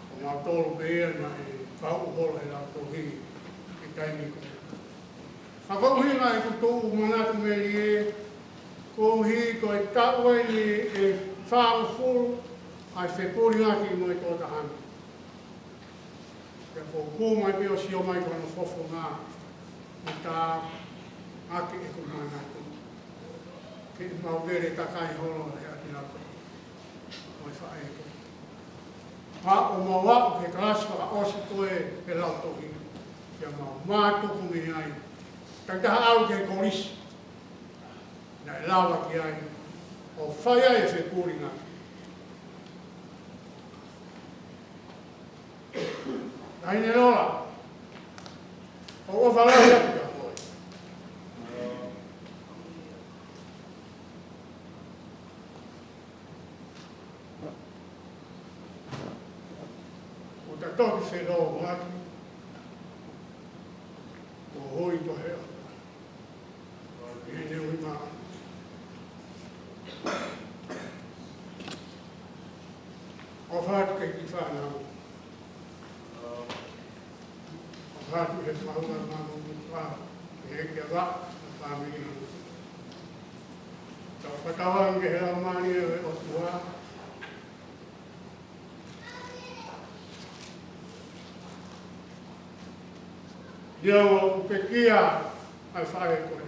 Ko mautolu pē ia naʻe pau holo he lautohi, he taimi ko ē. Ka ko e ʻuhinga ʻeku tuʻu manatu melie, koeʻuhi ko e taʻu eni ʻe fāngofulu ʻa e fepulingaki mo e tokotaha ni. Pea ko u hū mai pē ʻo sio mai ki hono fofonga, ʻo tā hake ʻeku manatu. Ke mau vele takai holo he ʻapi lautohi. Mo e faʻē ko ē. Pea ʻo mau aʻu ki he kalasi fakaʻosi ko ē he lautohi, pea mau mātuku mei ai. Takitaha ʻalu ki he kolisi naʻe lava ki ai ʻo fai ai e fepulingaki. Taʻahine Lola, ʻoku ou ʻofa lahi atu kia koe. ʻO ta toki felo maki, ʻo hoi to hea. ʻI heʻene ui mai. ʻOfa atu ki he kiʻi fānau. ʻOfa atu he fānau ma mo mo pa, he kia va, na fāmili. Tau fakatauange ki he Laumālie ʻo e ʻOtua. Ia ʻoku pekia ʻa e faʻē ko ē.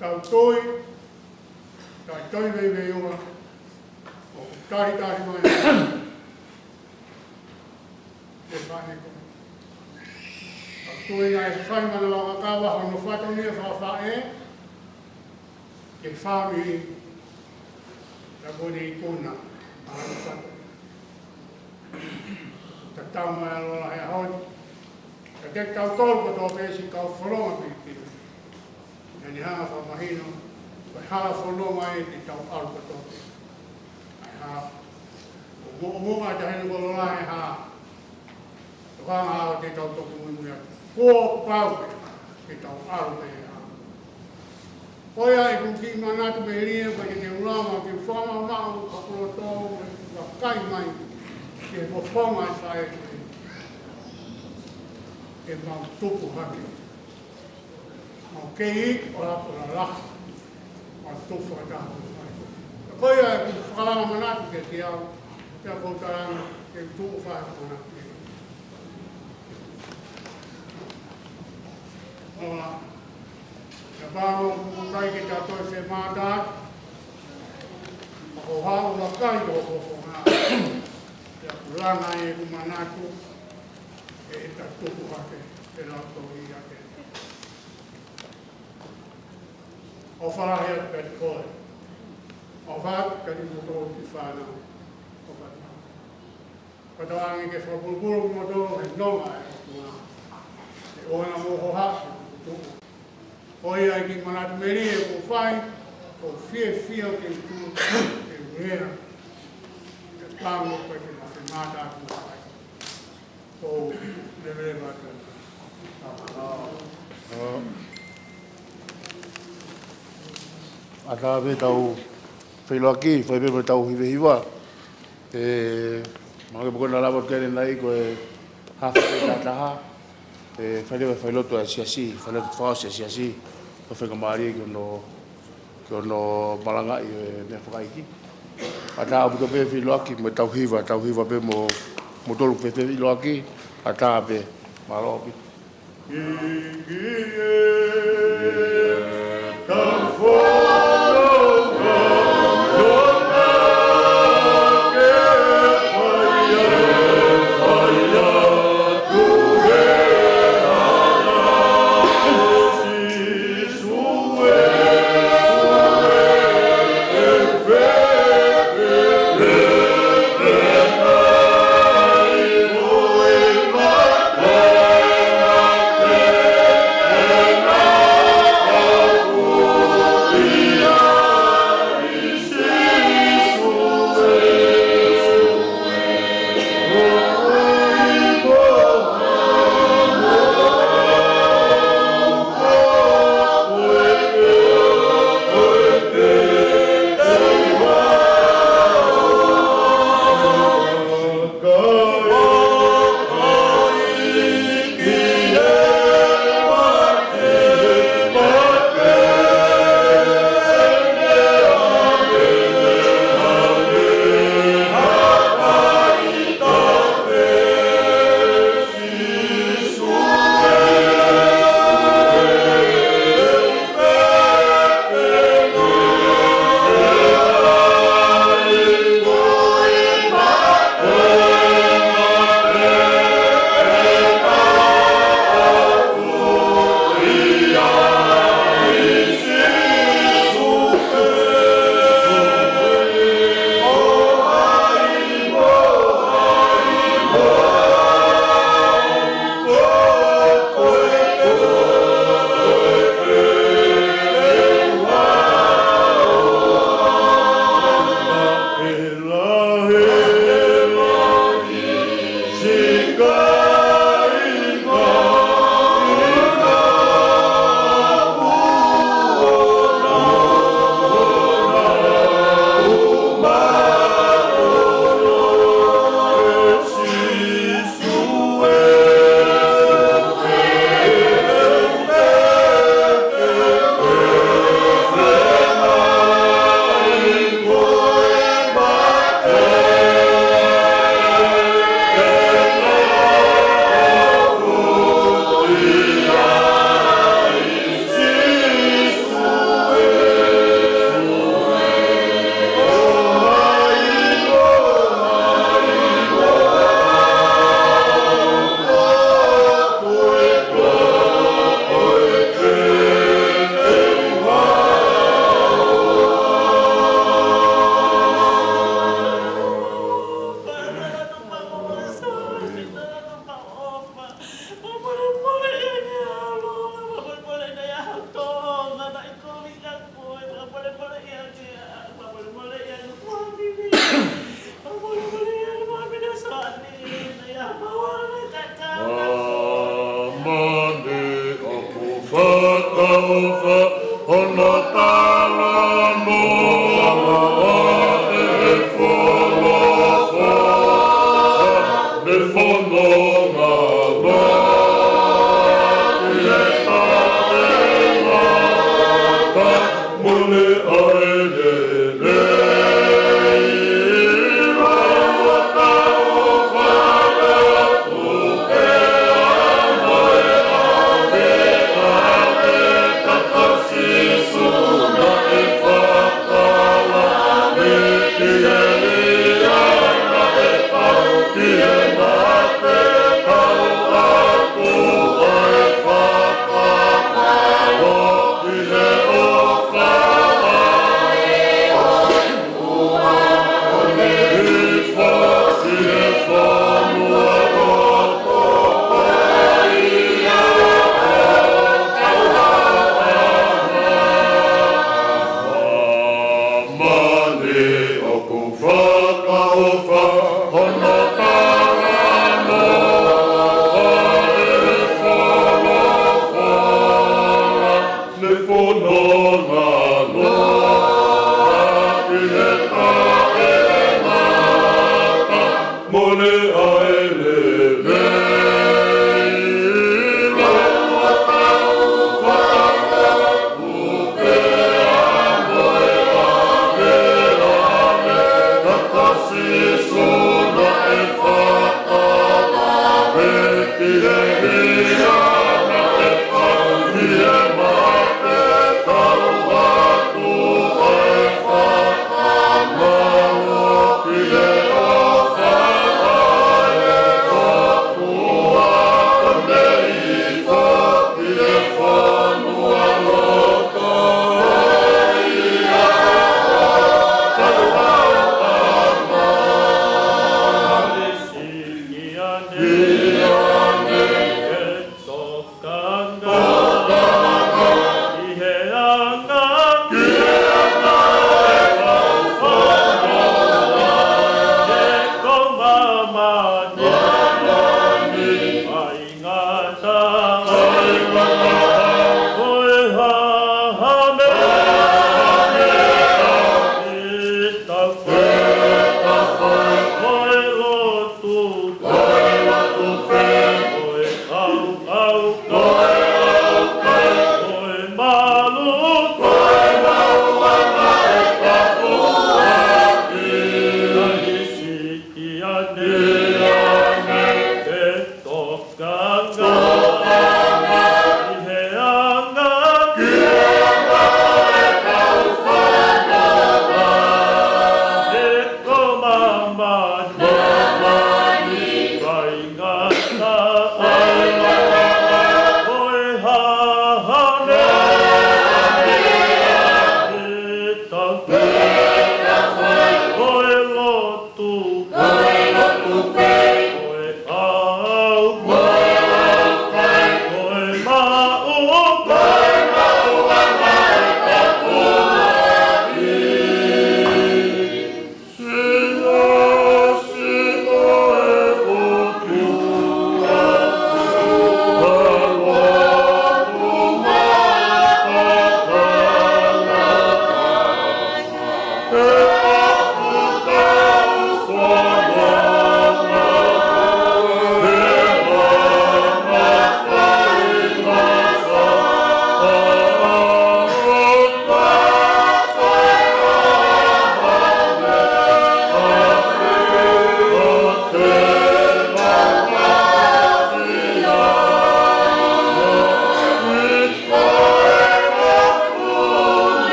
Tau tui, tau tui veiveiua, ʻoku talitali mai e faʻē ko ē. Tau tui naʻe fai manavakakava hono fatongia fakafaʻē, ke fāmili, ka ko eni ikuna, ʻa e fatongia. Tatau mai ʻa Lola he ʻaho ni. Ka te tau tolu kotoa pē siʻi kau fononga Pilipino. Naʻa ne hanga fakamahino, ko e hala fononga ē te tau ʻalu kotoa pē. ʻAi ha, ʻo mo, ʻo mo ʻa tahene ko Lola he hala. Tokanga ʻo te tau toki muimui atu. Kuo pau pē, ke tau ʻalu pē ʻa. Ko ia ʻeku kiʻi manatu melie, ko e ke te ulama, ke fakamaʻumaʻu, ka kulo tō, ka kai mai, ke fofonga e faʻē, ke mau tupu hake. Mau kei ʻo la ko la la. Mau tupu fakataha. Ko ia ʻeku fakalanga manatu kiate au, pea ko u talaange, ke tuʻu fai manatu. ʻOa, ka pau ʻoku ʻikai ke ta toe femātaaki, ʻoku ou haʻu ʻo kai ʻo fofonga. Pea ʻoku langa ʻeku manatu, ʻe ta tupu hake, ʻe lautohi hake. ʻOfa lahi atu kiate koe. ʻOfa atu kiate kimoutolu kiʻi fānau. ʻOfa atu. Fakatauange ke fakapulupulu kimoutolu he nonga ʻa e ʻOtua, ʻi he ʻohana mo e hohaʻa ʻo e tuʻutuʻuni. Ko ia ʻi he kiʻi manatu melie kuo fai, ʻoku ou fiefia ke u tuʻu ke u lea, ʻi he pango ʻoku ʻikai ke mate mata atu ai. ʻOku ou leveleva atu. ʻAtā pē ʻetau feʻiloaki, fai pē mo ʻetau hivehiva. ʻE, mahalo pē ko ena lava atu ke ne nai ko e hafe pē ʻe taha taha. ʻE, fai leva e failotu ʻa e siasi, failotu fakaʻosi ʻa e siasi. Ko e faingamālie ke ono, ke ono malangaʻi e meʻa fakaʻeiki. ʻAtā ʻaupito pē feʻiloaki mo ʻetau hiva, tau hiva pē mo, mo tolu pē feʻiloaki. ʻAtā pē, mālō ʻaupito. Mane ʻoku fakaʻofa hono talanoa ʻe he folofola, ʻe he fononga lā ki he taʻengata. Mole ai lelei ʻi lalo ʻo tau fale ʻo tupe ʻa e ʻave ʻa e kaka Sīsū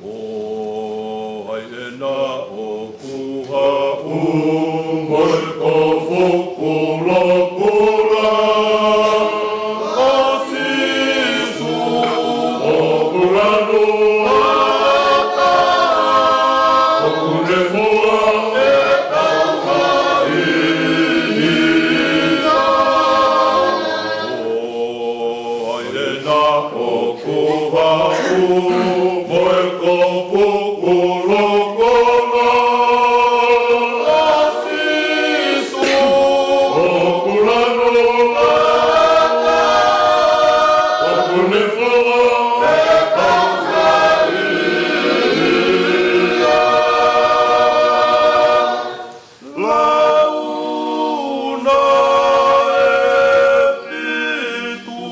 Ko hai ʻena ʻoku haʻu mo e kofu kulokula, ʻa Sīsū ʻoku lanu ʻoku ne fua ʻetau haʻisia. Ko hai ʻena ʻoku haʻu mo e kofu kulokula, ʻa Sīsū ʻoku lanu ʻoku ne fua ʻetau haʻisia. Lau na e fitu.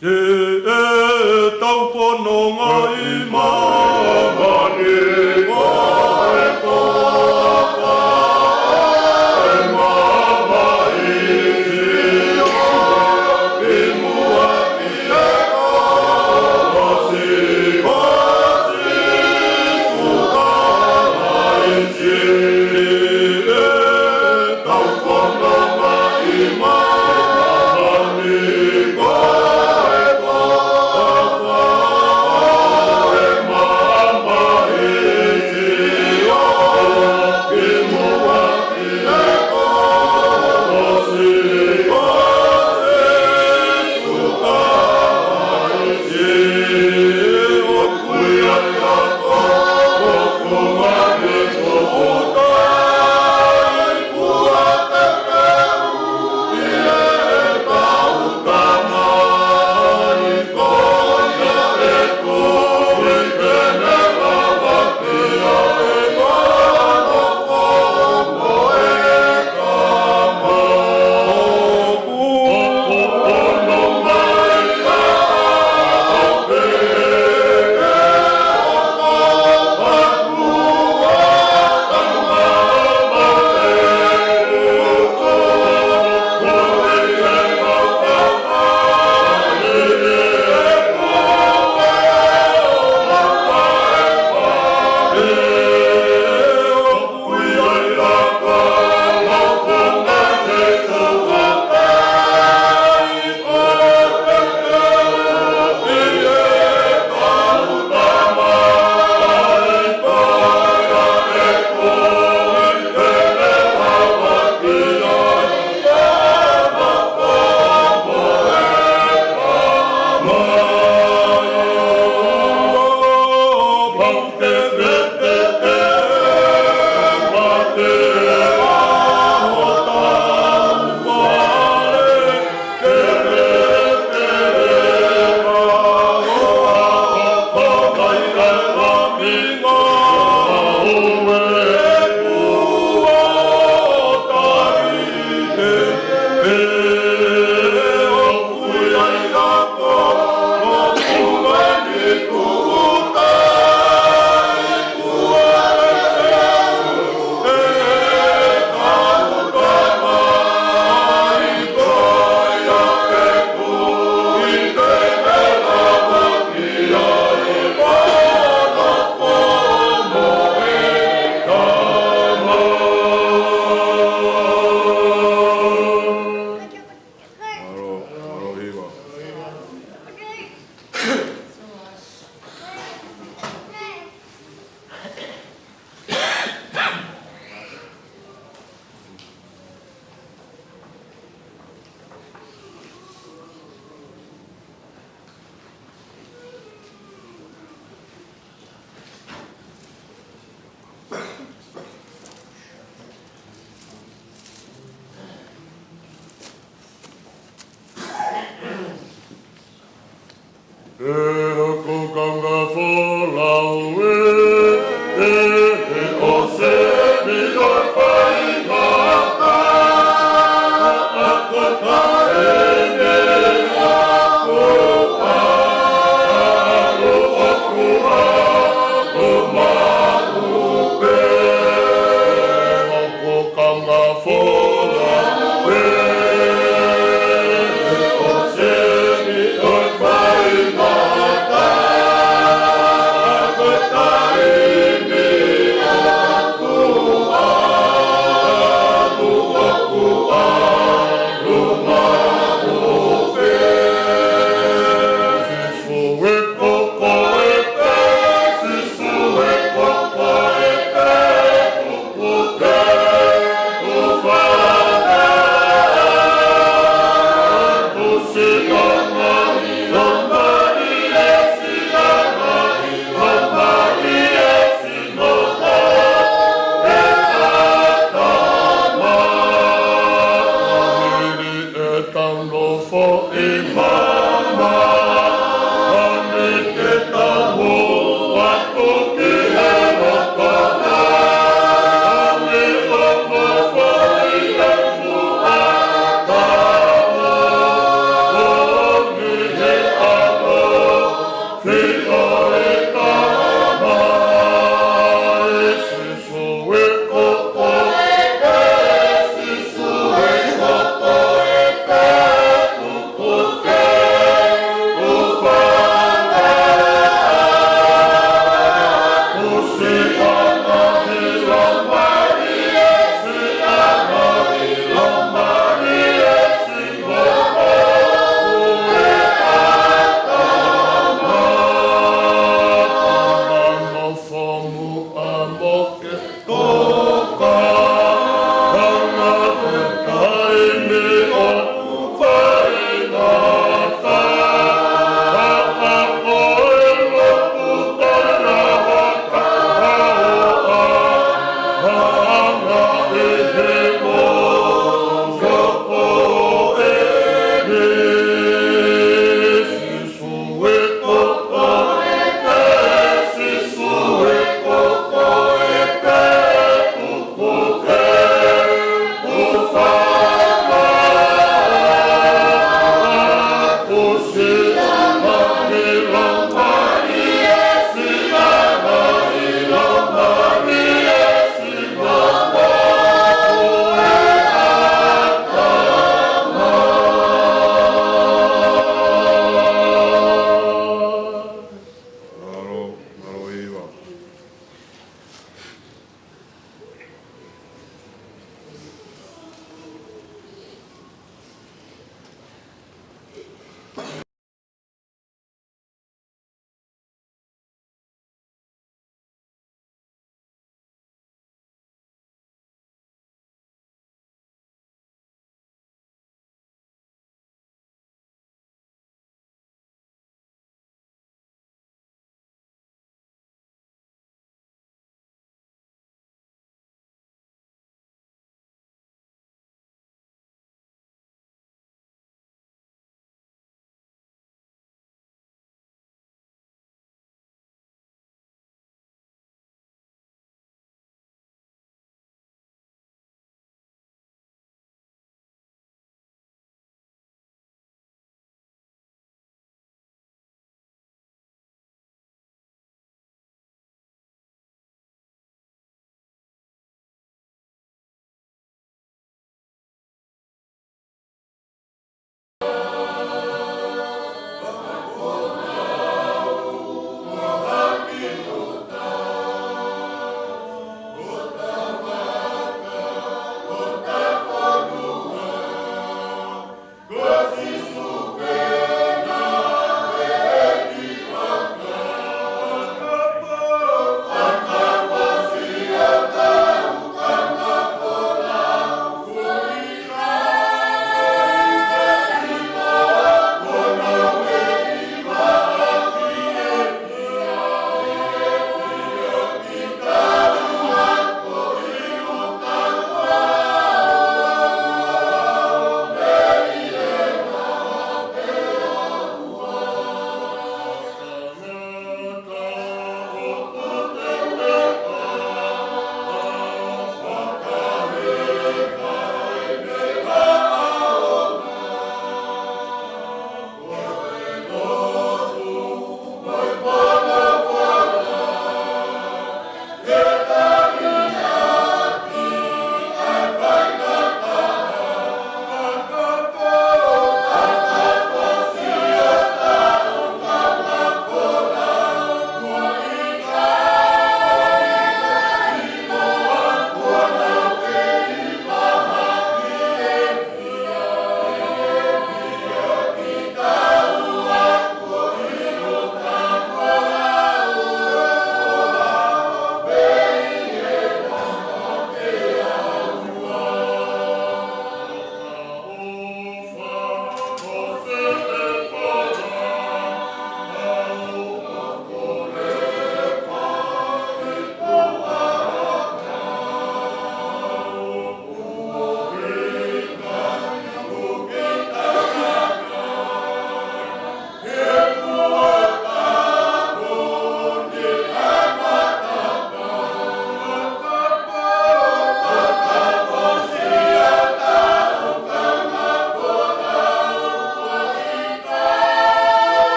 Ke ʻetau fononga ʻi māmani, ko e koka e mamahi, ʻi muʻa ki he kolosi ʻo Sīsū Kalaisi. ʻE hoku kaungā folau ē, ʻe, ʻe ʻosi eni ʻa e faingataʻa, ʻa ko taʻene ʻaku ʻa, ʻa ʻoku ʻaku maʻu pē. Hoku kaungā folau ē, ʻosi eni ʻa e faingataʻa, ʻa ko taʻene ʻaku ʻa, ʻa ʻoku ʻaku maʻu pē. Sīsū ē, ko koe pē, Sīsū ē, ko koe pē, kupu ke u fana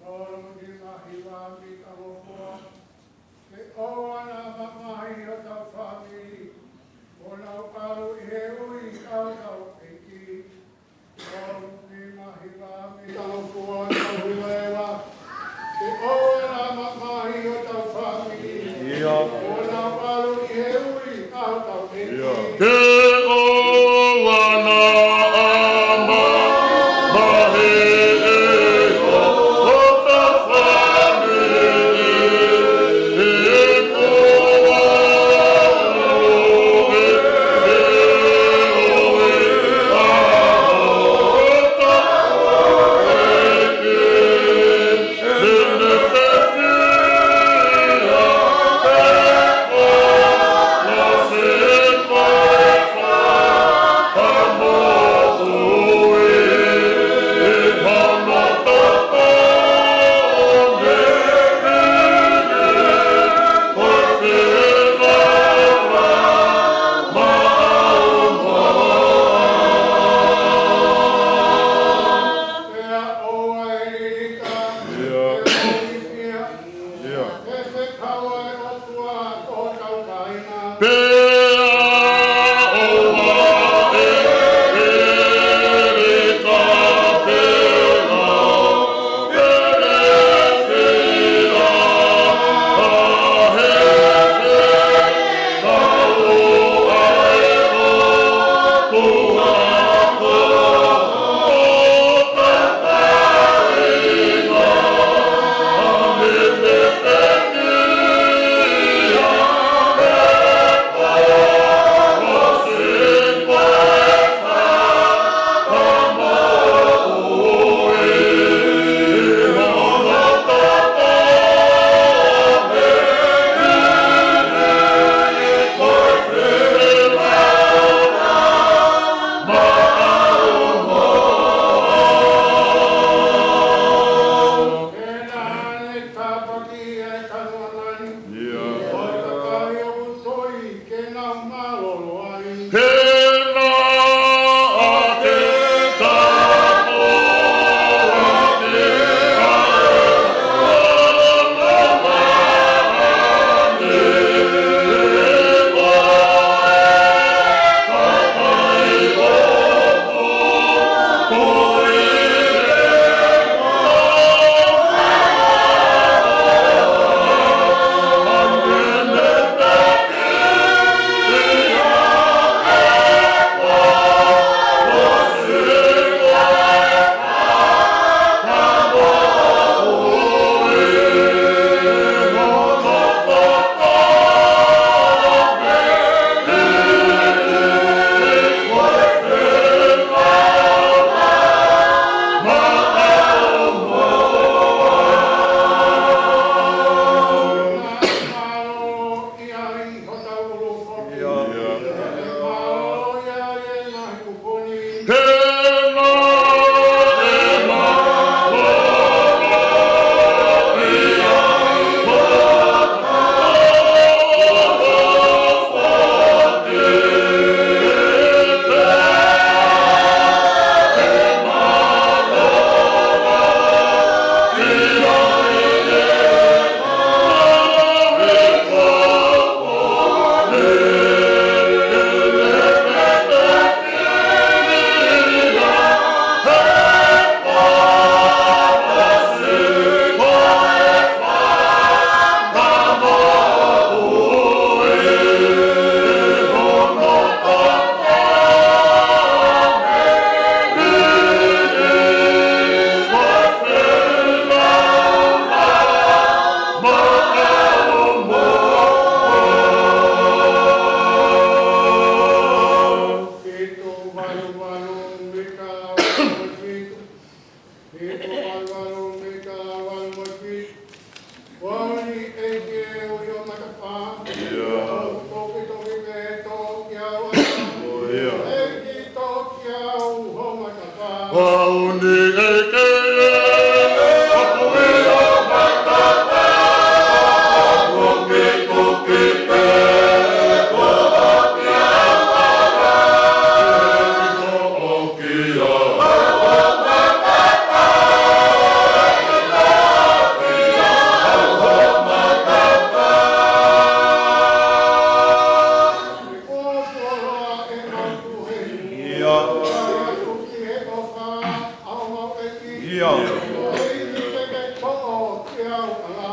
Tolu nima hiva mita lofua. Ke ʻoua naʻa mamahi hotau fāmili, ʻo nau ʻalu ʻi he ui ʻa hotau ʻEiki. Tolu nima hiva mita lofua, tau hiva eva. Ke ʻoua naʻa mamahi hotau fāmili, ʻIo. ʻo nau ʻalu ʻi he ui ʻa hotau ʻEiki. ʻIo. Ke ʻoua naʻa mamahi hotau fāmili,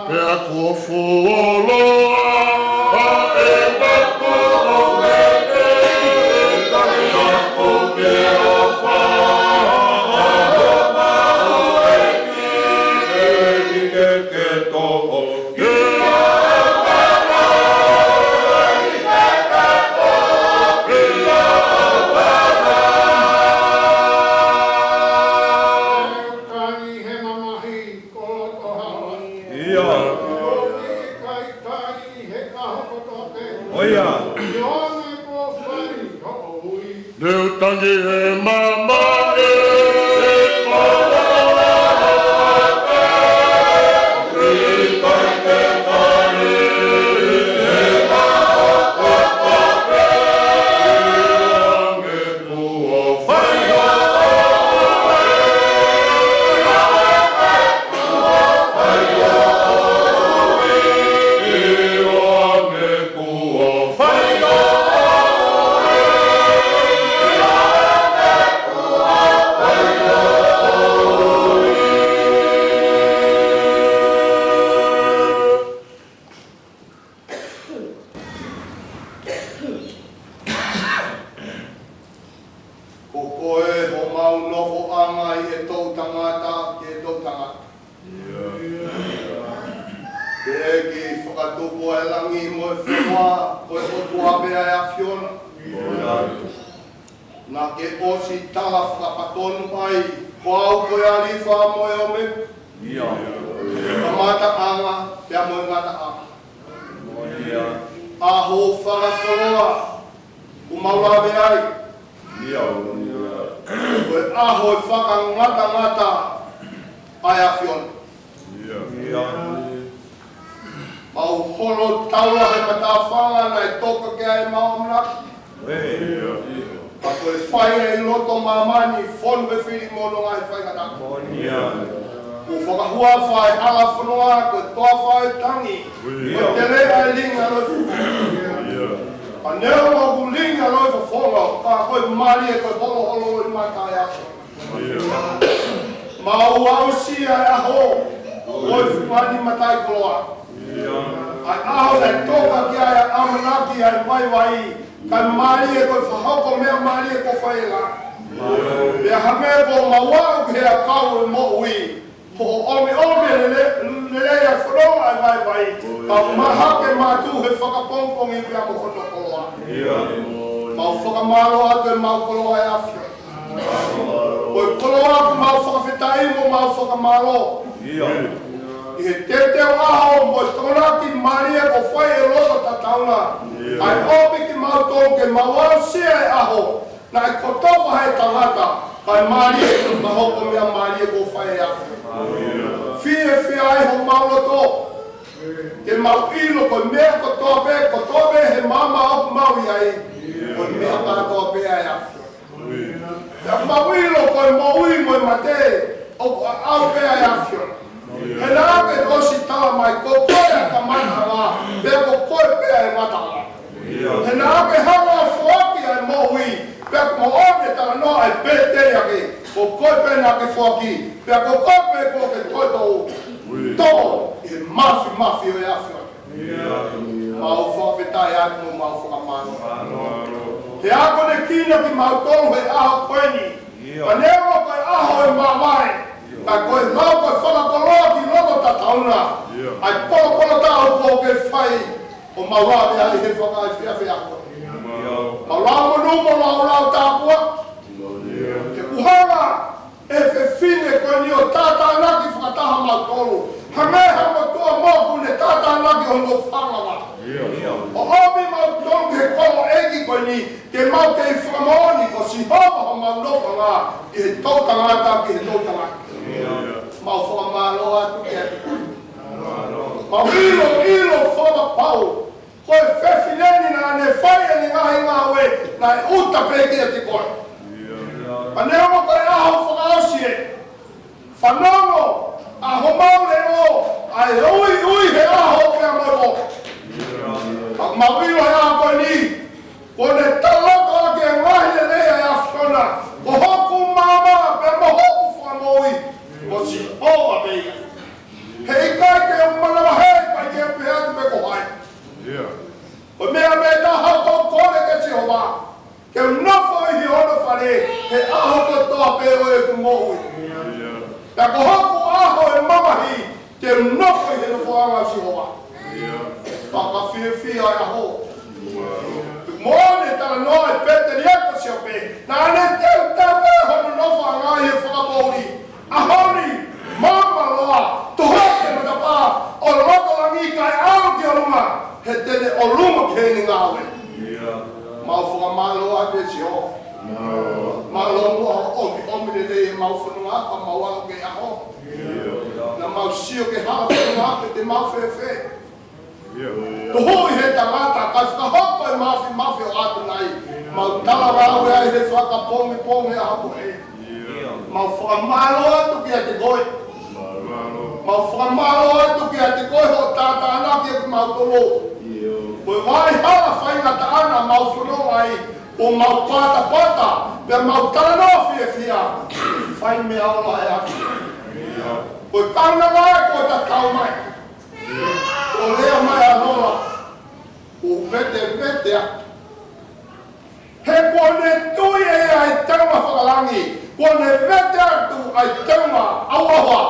Pea kuo fuoloa ʻa e mako ʻo e ʻEiki, ʻa e mako ke o fā, ʻa e mako ʻo e ʻEiki, ʻEiki ke ke toʻo. Ia. ʻIo ia. Leo tangi he mamahi, he mamahi, he mamahi. Ko koe homau nofoʻanga ʻi he toʻutangata ki he toʻutangata. Pea ke fakatupu ʻa e langi mo e fonua, ko e ʻOtua pē ʻa e ʻAfiona. Naʻa ke ʻosi tala fakapatonu ai, ko au ko e ʻAlifa mo e ʻOmeka. Ko e kamataʻanga pea mo e ngataʻanga. ʻAho fakakoloa, ʻoku mau lave ai. Ko e ʻaho ʻo e fakangatangata ʻa e ʻAfiona. Mau holo taula he matāfanga naʻe toka ki ai ʻemau ʻamanaki. Ka ko e fai ʻi loto māmani, fonu he fili mo hono ngaahi faingataʻa. Kuo fakahuafa e hala fonua ko e toafa ʻo e tangi, ko e teleʻa e lingi ʻa e loʻifofonga. Ka neongo ʻoku lingi ʻa e loʻifofonga, ka ko e mālie ko e holoholo ʻi mata e ʻAfiona. Mau aʻusia e ʻaho ʻo e fungani mataʻikoloa. ʻA e ʻaho naʻe toka ki ai ʻa e ʻamanaki ʻa e vaivai, kae mālie ko e fakahoko meʻa mālie kuo fai ʻe he langi. Pea hangē ko homau aʻu ki he ʻakau ʻo e moʻui, ko hoʻo ʻomiʻomi lele, lelei ʻa e fononga ʻa e vaivai, ka mahaki ʻemau tuʻu he fakapongipongi pea mo hono koloa. Mau fakamālō atu ʻemau koloa ʻe ʻAfiona. Ko e koloa ʻoku mau fakafetaʻi mo mau fakamālō. ʻI he teuteu ʻaho mo e tokonaki mālie kuo fai ʻe he loto tatauna, ʻa e ʻomi kimautolu ke mau aʻusia e ʻaho naʻe kotofa ʻe he tangata, kae mālie ko e fakahoko meʻa mālie kuo fai ʻe ʻAfiona. Fiefia ai homau loto ke mau ʻilo ko e meʻa kotoa pē, kotoa pē he maama ʻoku mau ʻi ai, ko e meʻa kotoa pē ʻa e ʻAfiona. Pea mau ʻilo ko e moʻui mo e mate ʻoku ʻaʻau pē ʻa e ʻAfiona. He naʻa ke ʻosi tala mai ko koe ʻa e kamataʻanga, pea ko koe pē ʻa e ngataʻanga. He naʻa ke hanga ʻo foaki ʻa e moʻui, pea ko e moʻoni ʻa e talanoa ʻa e pēteliake, ko koe pē naʻa ke foaki, pea ko koe pē kuo ke toʻo, toʻo ʻi he māfimafi ʻo e ʻAfiona. Mau fakafetaʻi atu mo mau fakamālō. He akonekina kimautolu he ʻaho ko eni. Ka neongo ko e ʻaho ʻo e māvae, ka ko e lau ko e fakakoloa ki loto tatauna, ʻa e polopolo tau kuo ke fai, ʻo mau lave ai he fakaefiafi ako. Mau lau monū mo mau lau tāpuaki. He kuo hanga ʻe he fefine ko eni ʻo tātānaki fakataha mautolu. Hangē ha motuʻa moʻoku ne tātānaki hono fānau. ʻO ʻomi mautolu ki he kolo ʻeiki ko eni, ke mau kei fakamoʻoni ko Sihova homau nofoʻanga, ʻi he toʻutangata ki he toʻutangata. Mau fakamālō atu kiate koe. Mau ʻilo, ʻilo fakapapau, ko e fefine ni naʻa ne fai ʻene ngaahi ngāue, naʻe ʻuta pē kiate koe. Ka neongo ko e ʻaho fakaʻosi ē, fanongo ʻa homau leʻo, ʻa e uiui he ʻaho pea mo e moʻui. Ka mau ʻilo he ʻaho ko eni, kuo ne talaloto ʻaki e ngaahi lelei ʻa e ʻAfiona, ko hoku maama pea mo hoku fakamoʻui, ko Pea ko hoku ʻaho ʻo e mamahi, te u nofo ʻi he nofoʻanga ʻo Sihova. Fakafiefia e ʻaho. Moʻoni e talanoa ʻa e pēteliake ko Siope, naʻa ne teuteu pē hono nofoʻanga ʻi he fakapoʻuli. ʻAho ni, maama loa, toho ake e matapā ʻo loto langi kae ʻalu ki ʻolunga, he te ne ʻolunga ki heʻene ngāue. Mau fakamālō atu, ʻe Sihova. Mālō muʻa hoʻo ʻomi, ʻomi lelei ʻemau fononga, ka mau ʻalu ki he ʻaho. Naʻa mau sio ki he hala fononga, pe te mau fēfē. Tuhuʻi he tangata, kae fakahoko e mafimafi ʻo ʻAtonai. Mau tala ngāue ai he fakapongipongi ʻaho ko ē. Mau fakamālō atu kiate koe. Mau fakamālō atu kiate koe hoʻo tātānaki kimautolu. Ko e vaʻa hala faingataʻa naʻa mau fononga ai, ʻo mau patapata, pea mau talanoa fiefia. Fai meʻa ola ʻe ʻAfiona. Ko e kaunanga ē kuo tatau mai. ʻO lea mai ʻa Lola, ʻo vetevete atu. He kuo ne tui ʻe ia ʻa e teunga fakalangi, kuo ne vete atu ʻa e teunga ʻauʻaua.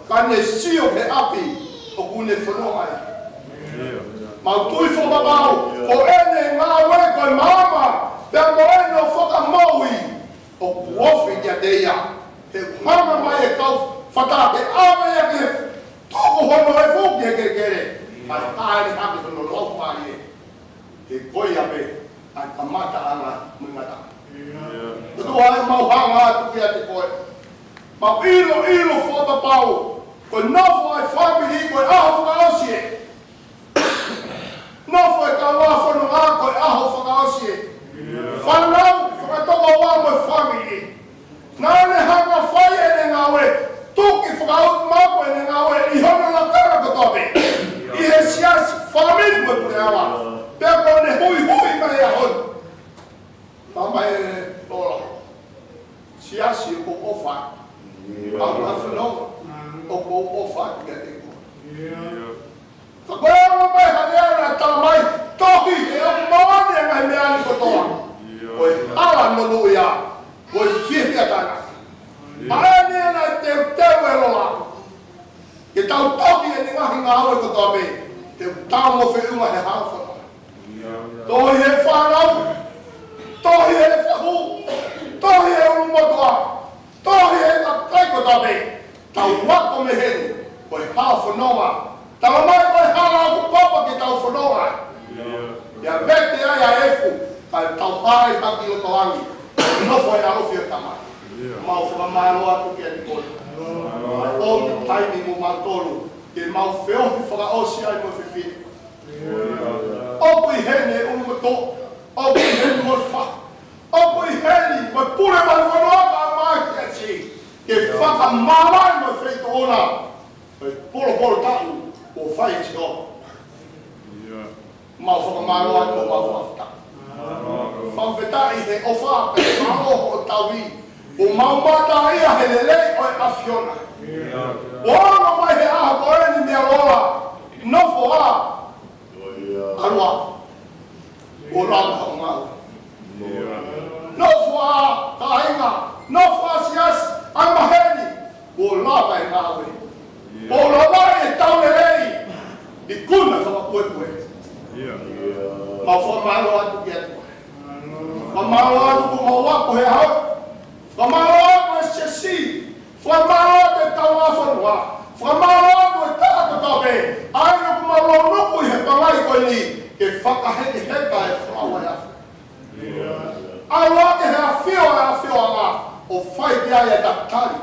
Ka ne sio ki he ʻapi ʻoku ne fononga ai. Mau tui fakapapau, ko ʻene ngāue ko e maama, pea mo ʻene fakamoʻui, ʻoku ofi kiate ia. He hanga mai e kau fata ke ʻave ia ke tuku hono efu ki he kelekele. Kae ʻai hake hono lau pali ē. He ko ia pē ʻa e kamataʻanga mo e ngataʻanga. Ko e ʻuhinga ia ʻemau hanga atu kiate koe. Mau ʻiloʻilo fakapapau, ko e nofo ʻa e fāmili ko e ʻaho fakaʻosi ē. Nofo e kāinga fononga ko e ʻaho fakaʻosi ē. Fānau, fakatokoua mo e fāmili. Naʻa ne hanga fai ʻene ngāue, tuki fakautuutu mai ko ʻene ngāue ʻi hono lakanga kotoa pē. ʻI he siasi, fāmili mo e puleʻanga. Pea ko ʻene huihui mai ʻaho ni. Mama e Lola. Siasi ʻoku ou ʻofa. Au a fononga. ʻOku ou ʻofa kiate koe. Ka ko e anga mai ha lea naʻe tala mai, tohi he ʻapi maʻu ʻa e ngaahi meʻa ni kotoa. Ko e hala monūʻia, ko e fiefia tānaki. ʻA eni naʻe teuteu ʻe Lola. Ke tau tohi ʻene ngaahi ngāue kotoa pē, te tau mo feʻunga he hala fononga. Tohi he fānau, tohi he fahu, tohi he ʻulumotuʻa, tohi he kakai kotoa pē, tau ako mei heni, ko e hala fononga. Tala mai ko e hala ʻoku papa ke tau fononga. ʻIa vete ai ʻa e efu, kae tau ʻai hake ki loto langi. Nofo he ʻalofi ʻo e Tamai. Mau fakamālō atu kiate koe. ʻOku taimi mo mautolu, ke mau feohi fakaʻosi ai mo e fefine. ʻOku ʻi heni e ʻulumotuʻa, ʻoku ʻi heni mo e fahu, ʻoku ʻi heni mo e pule mo e fonua ka mai ki ati. Ke fakamālō mo e feituʻu na, ko e polopolo taʻu, ʻo fai e tino. Mau fakamālō atu, mau fakafetaʻi. Fakafetaʻi he ʻofa pea mo hoʻo tauhi. ʻOku mau mamata ia he lelei ʻo e ʻAfiona. ʻOku ʻomai he ʻaho ko eni meia Lola. Nofo ā. ʻAlu ā. ʻO lava hoʻo ngāue. Nofo ā kāinga. Nofo ā siasi. ʻAi maheni. ʻO lava e ngāue. ʻO lava e tau lelei. ʻI kuna fakapuepue. Mau fakamālō atu kiate koe. Fakamālō atu kuo mau ako he ʻaho. Fakamālō atu e siasi. Fakamālō atu e kaungā fonua. Fakamālō atu e taha kotoa pē. ʻA ia ʻoku mau lounuku ʻi he pangai ko eni. Ke fakahekeheka e falaua ʻa e ʻAfiona. ʻAlu ake he ʻafio ʻa e ʻAfio ʻa ʻAma. ʻO fai ki ai e tatali.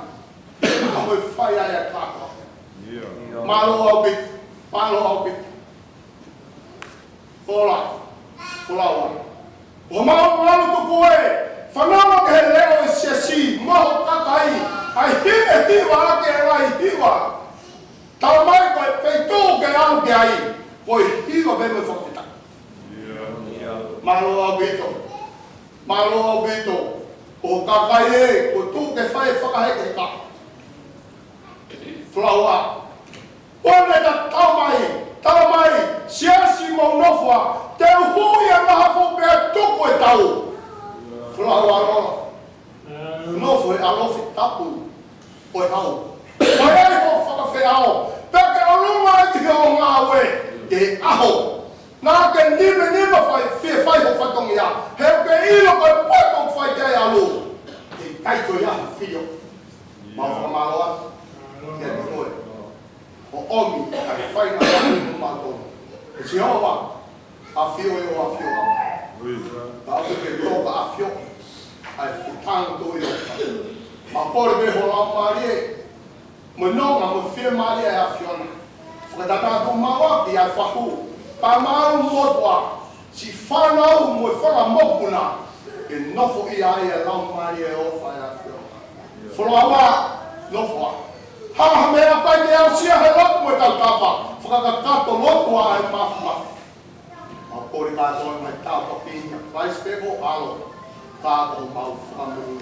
Ko e fai ai e kātoa. Mālō ʻaupito. Mālō ʻaupito. Kola. Falaua. ʻOku mau ʻalu tuku ē. Fanongo ki he leʻo e siasi. Mo hoʻo kakai. ʻAi hiva hiva ake ʻa e hiva. Tala mai ko e feituʻu ke ʻalu ki ai. Ko e hiva pē mo e fakafetaʻi. Mālō ʻaupito. Mālō ʻaupito. ʻO kakai ē, ʻoku tuʻu ke fai e fakahekeheka. Falaua. ʻOua naʻa tau mai, tala mai, siasi mo nofo ā, te u hū ia mahafu pea tuku e tau. Falaua Lola. Nofo he ʻalofi tapu ʻo e hau. Fai ai hoʻo fakafeʻao, pea ke ʻolunga ʻi hoʻo ngāue ki he ʻaho. Naʻa ke nimenima fai, fie fai hoʻo fatongia, he ʻoku ke ʻilo ko e potu ʻoku fai ki ai e ʻalu. ʻIkai ko ia ha fio. Mau fakamālō atu kiate koe ʻo ʻomi ʻa e faingamālie maʻamautolu. ʻE Sihova, ʻafio ʻi hoʻo ʻafio. Ka ʻoku ke toka ʻafio ʻa e fuʻu tangatoi ʻo e fai. Mau kole pē ho Laumālie mo e nonga mo e fiemālie ʻa e ʻAfiona. Fakatatau maʻu ʻaki ʻa e fahu, pea maʻu motuʻa, siʻi fānau mo e fanga mokopuna, ke nofoʻia ai e Laumālie ʻofa ʻa e ʻAfiona. Folofola, nofo ā. Hanga ha meʻakai ke aʻusia he lotu mo e tautapa, fakakakato lotu ʻa e māfimafi. Mau kole kātoa mai tāpuaki ʻia Kalaisi pē ko ho ʻAlo, ka ko homau Fakamoʻui.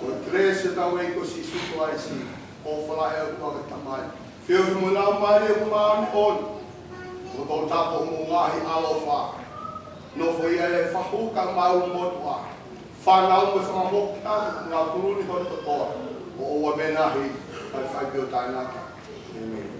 Ko e kelesi ʻa hotau ʻEiki ko Sīsū Kalaisi, ʻofa lahi ʻa e ʻOtua ko e Tamai, feohi mo e Laumālie Māʻoniʻoni, ʻo tau tapu mo e ngaahi ʻaloʻofa. Nofoʻia e fahu kae maʻu motuʻa, fānau mo e fanga mokopuna, ngā kuluni hono kotoa, ʻo ʻoua pē naʻa hili, kae fai pē ʻo taʻengata. ʻĒmeni.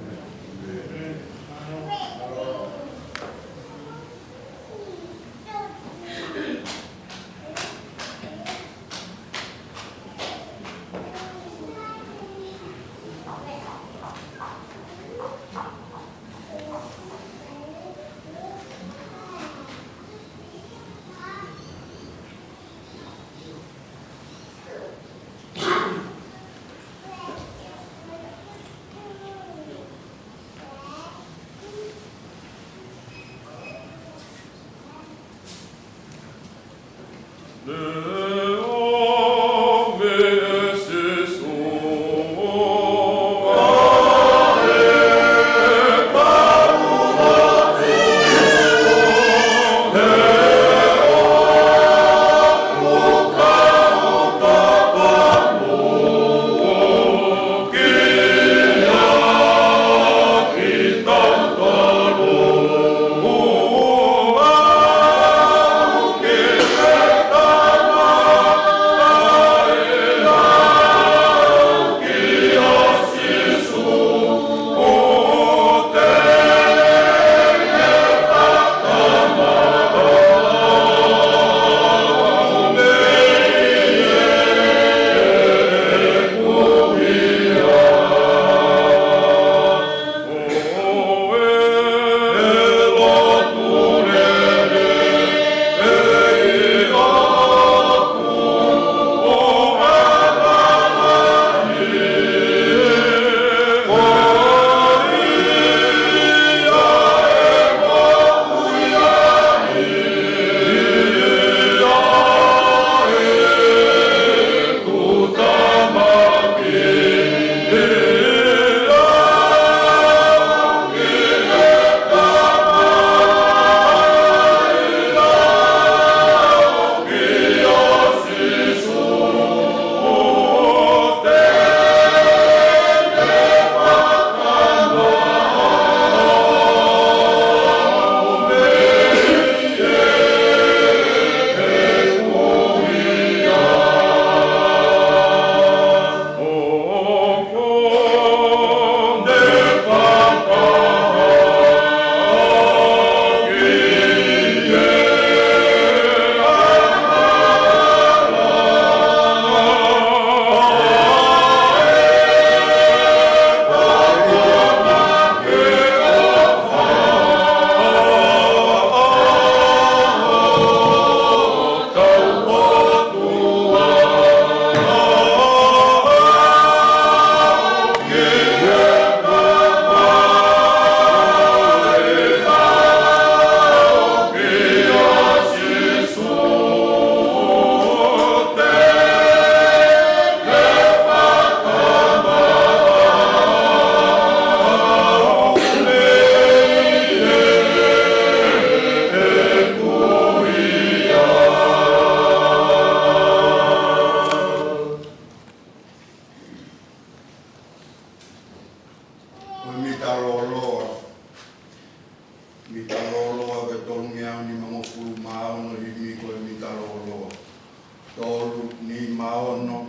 Nima ono,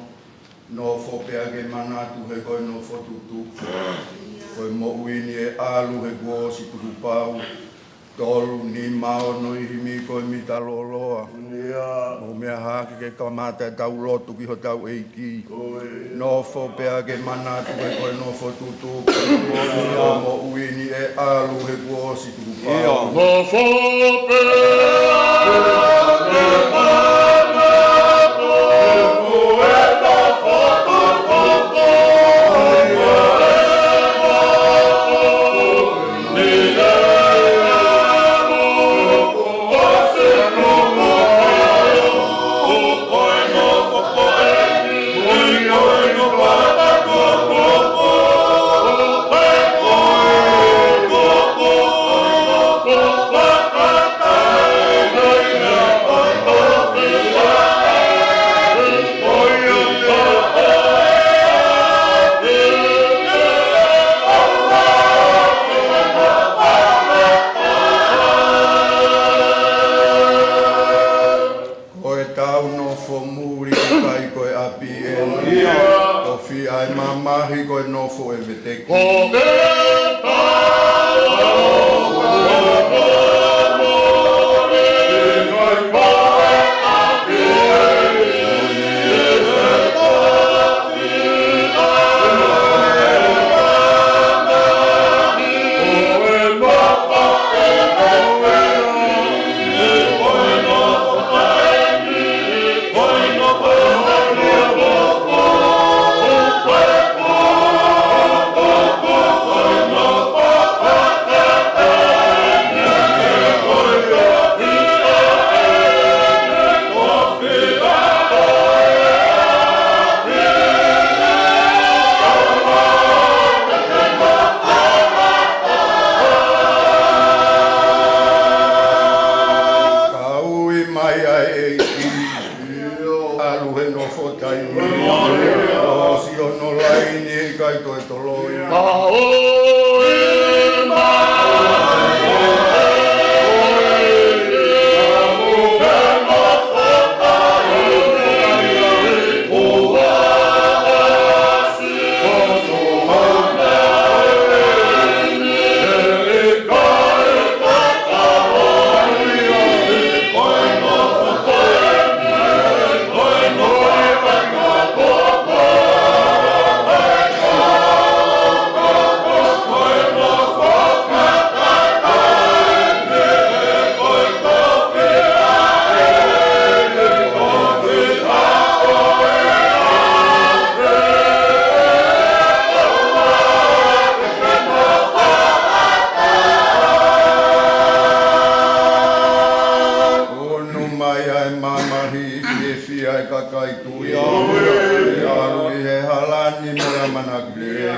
nofo pea ke manatu he ko e nofo tutuku. Ko e moʻui ni ʻe ʻalu he kuo ʻosi tukupau. Tolu, nima ono, ʻi he himi ko e mita loloa. Ia. Mou meʻa hake ke kamata ʻetau lotu ki hotau ʻEiki. Ko e. Nofo pea ke manatu he ko e nofo tutuku. Ia. Ko e moʻui ni ʻe ʻalu he kuo ʻosi tukupau. Ia. Nofo pea ke manatu he ko e nofo tutuku. Ko ʻetau nofo muli ʻikai ko e ʻapi eni. Ko e fiha e mamahi ko e nofo ʻe veteki. Ka ui mai ʻa e ʻEiki, ʻalu he nofo taimi. ʻOsi hono laini, ʻikai toe toloi. ʻOnu mai ʻa e mamahi, fiefia e kakai tuʻi. ʻAlu ʻi he hala ni mo e ʻamanaki lelei.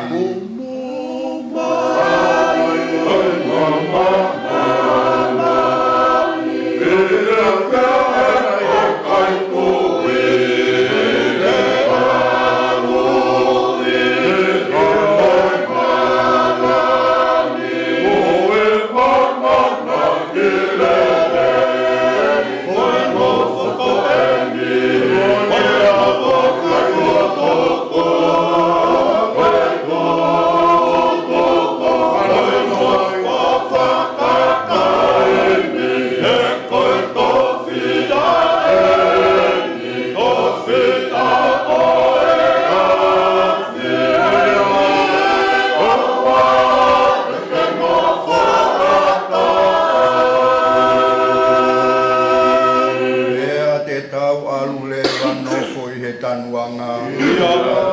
Pea te tau ʻalu leva ʻo nofo ʻi he tanuʻanga.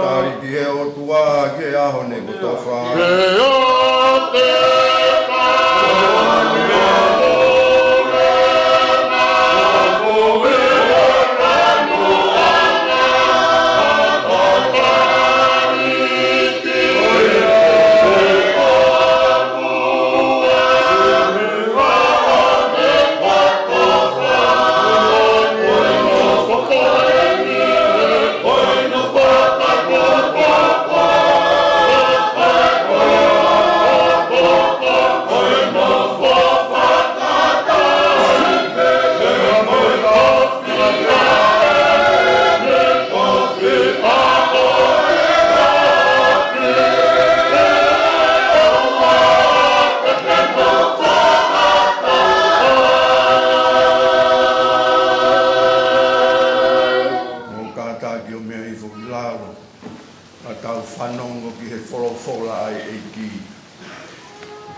Tali ki he ʻOtua ki he ʻaho ni kotoa. ʻaki ʻo meʻa hifo ki lalo, ka tau fanongo ki he folofola ʻa e ʻEiki.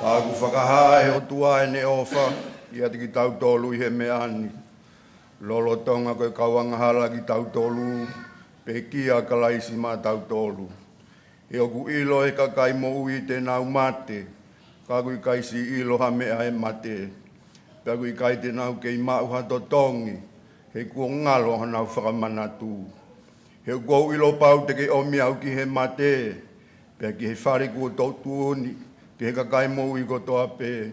Ka ʻoku fakahā ʻe he ʻOtua ʻene ʻofa ʻiate kitautolu ʻi he meʻa ni, lolotonga ko e kau angahala kitautolu, pekia ʻa Kalaisi maʻatautolu. He ʻoku ʻilo ʻe he kakai moʻui te nau mate, ka ʻoku ʻikai siʻi ʻilo ha meʻa ʻe mate. Pea ʻoku ʻikai te nau kei maʻu ha totongi, he kuo ngalo honau fakamanatu. He ʻoku ou ʻilo pau te ke ʻomi au ki he mate, pea ki he fale kuo toʻutuʻuni ki he kakai moʻui kotoa pē.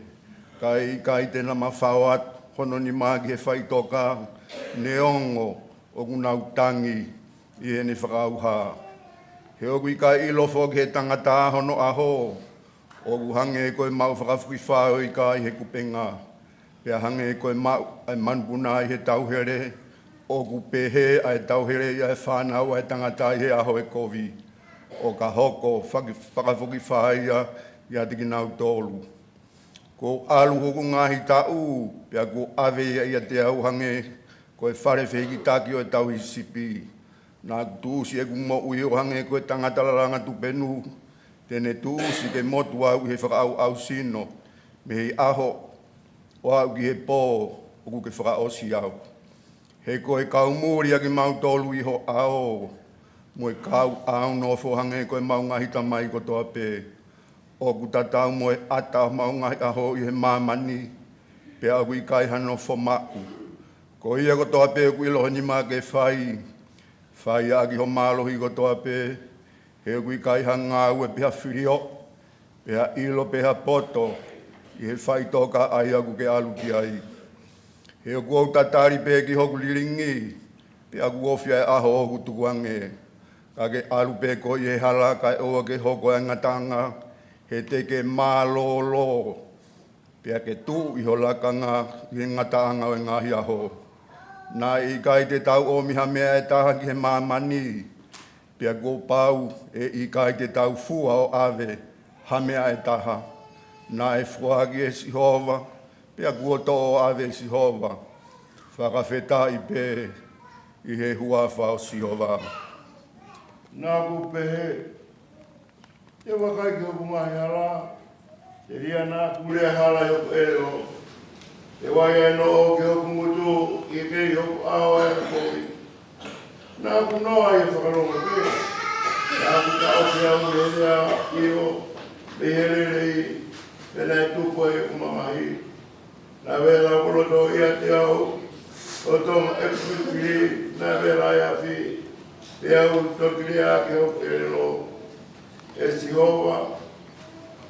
Ka ʻe ʻikai te na mafao atu hono nima ki he faʻitoka, neongo ʻoku nau tangi ʻi heʻene fakaʻauha. He ʻoku ʻikai ʻilo foki ʻe he tangata hono ʻaho, ʻoku hangē ko e maʻu fakafokifā ʻo e ika ʻi he kupenga, pea hangē ko e maʻu ʻa e manupuna ʻi he tauhele, ʻoku pehē ʻa e tauhele ia ʻa e fānau ʻa e tangata ʻi he ʻaho ʻe kovi, ʻo ka hoko faki-, fakafokifā ia ʻiate kinautolu. Kuo ʻalu hoku ngaahi taʻu, pea kuo ʻave ia ʻiate au hangē ko e fale fehikitaki ʻo e tauhi sipi. Naʻa ku tuʻusi ʻeku moʻui ʻo hangē ko e tangata lalanga tupenu, te ne tuʻusi ke motu au ʻi he fakaʻauʻau sino, mei he ʻaho ʻo aʻu ki he pō ʻoku ke fakaʻosi au. He ko e kau muli ʻa kimautolu ʻi ho ʻao, mo e kau ʻāunofo hangē ko ʻemau ngaahi tamai kotoa pē. ʻOku tatau mo e ʻata ʻo homau ngaahi ʻaho ʻi he māmani, pea ʻoku ʻikai ha nofo maʻu. Ko ia kotoa pē ʻoku ʻilo ho nima ke fai, fai ʻaki ho mālohi kotoa pē, he ʻoku ʻikai ha ngāue pe ha filioʻi, pe ha ʻilo pe ha poto, ʻi he faʻitoka ʻa ia ʻoku ke ʻalu ki ai. He ʻoku ou tatali pē ki hoku lilingi, pea ʻoku ofi ʻa e ʻaho ʻoku tukuange. Ka ke ʻalu pē koe ʻi he hala kae ʻoua ke hoko ʻa e ngataʻanga, he te ke mālōlō, pea ke tuʻu ʻi ho lakanga ʻi he ngataʻanga ʻo e ngaahi ʻaho. Naʻe ʻikai te tau ʻomi ha meʻa ʻe taha ki he māmani, pea kuo pau ʻe ʻikai te tau fua ʻo ʻave ha meʻa ʻe taha. Naʻe foaki ʻe Sihova, pea kuo toʻo ʻo ʻave ʻe Sihova. Fakafetaʻi pē ʻi he huafa ʻo Sihova. Naʻa ku pehē, te u vakai ki hoku ngaahi hala, telia naʻa ku lea hala ʻi hoku ʻelelo. Te u ʻai ʻa e noʻo ki hoku ngutu, ʻi he kei hoku ʻao ʻa e kovi. Naʻa ku noa ʻi he fakalongo pē. Naʻa ku taʻofi au ʻi he lea ʻio, mei he lelei, pea naʻe tupu ai ʻeku mamahi. Naʻe vela ʻeku loto ʻiate au, ʻo tonga ʻeku filifili, naʻe vela ʻa e afi, pea u toki lea ki hoku ʻelelo. ʻE Sihova,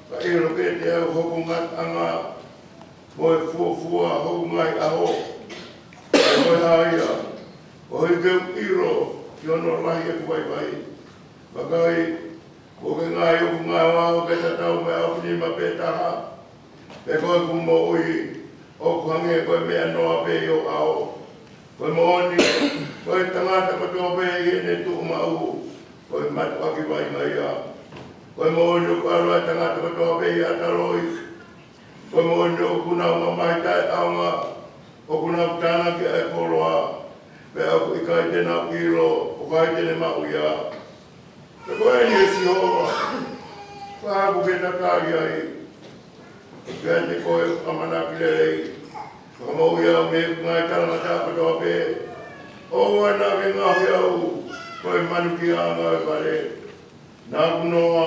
ka ʻilo kiate au hoku ngataʻanga, mo e fuofua hoku ngaahi ʻaho. Ko e hā ia, koeʻuhi ke u ʻilo ki hono lahi ʻeku vaivai. Vakai, kuo ke ngaohi hoku ngaahi ʻaho ke tatau mo e ʻaofinima pē taha. Pea ko ʻeku moʻui, ʻoku hangē ko e meʻa noa pē ʻi ho ʻao. Ko e moʻoni, ko e tangata kotoa pē ʻi heʻene tuʻumaʻu, ko e mātuʻaki vaʻinga ia. Ko e moʻoni ʻoku ʻalu ʻa e tangata kotoa pē ʻi he ʻata loi. Ko e moʻoni ʻoku nau mamahi taʻeʻaonga, ʻoku nau tānaki ʻa e koloa, pea ʻoku ʻikai te nau ʻilo, ʻoku ʻikai te ne maʻu ia. Pea ko eni ʻe Sihova, ko haʻaku ke tatali ai, pea te koe ʻamanaki lelei. Fakamoʻui au mei he ngaahi talangataʻa kotoa pē, ʻoua naʻa ke ngaohi au, ko e manukiaʻanga ʻo e vale. Naʻa ku noa,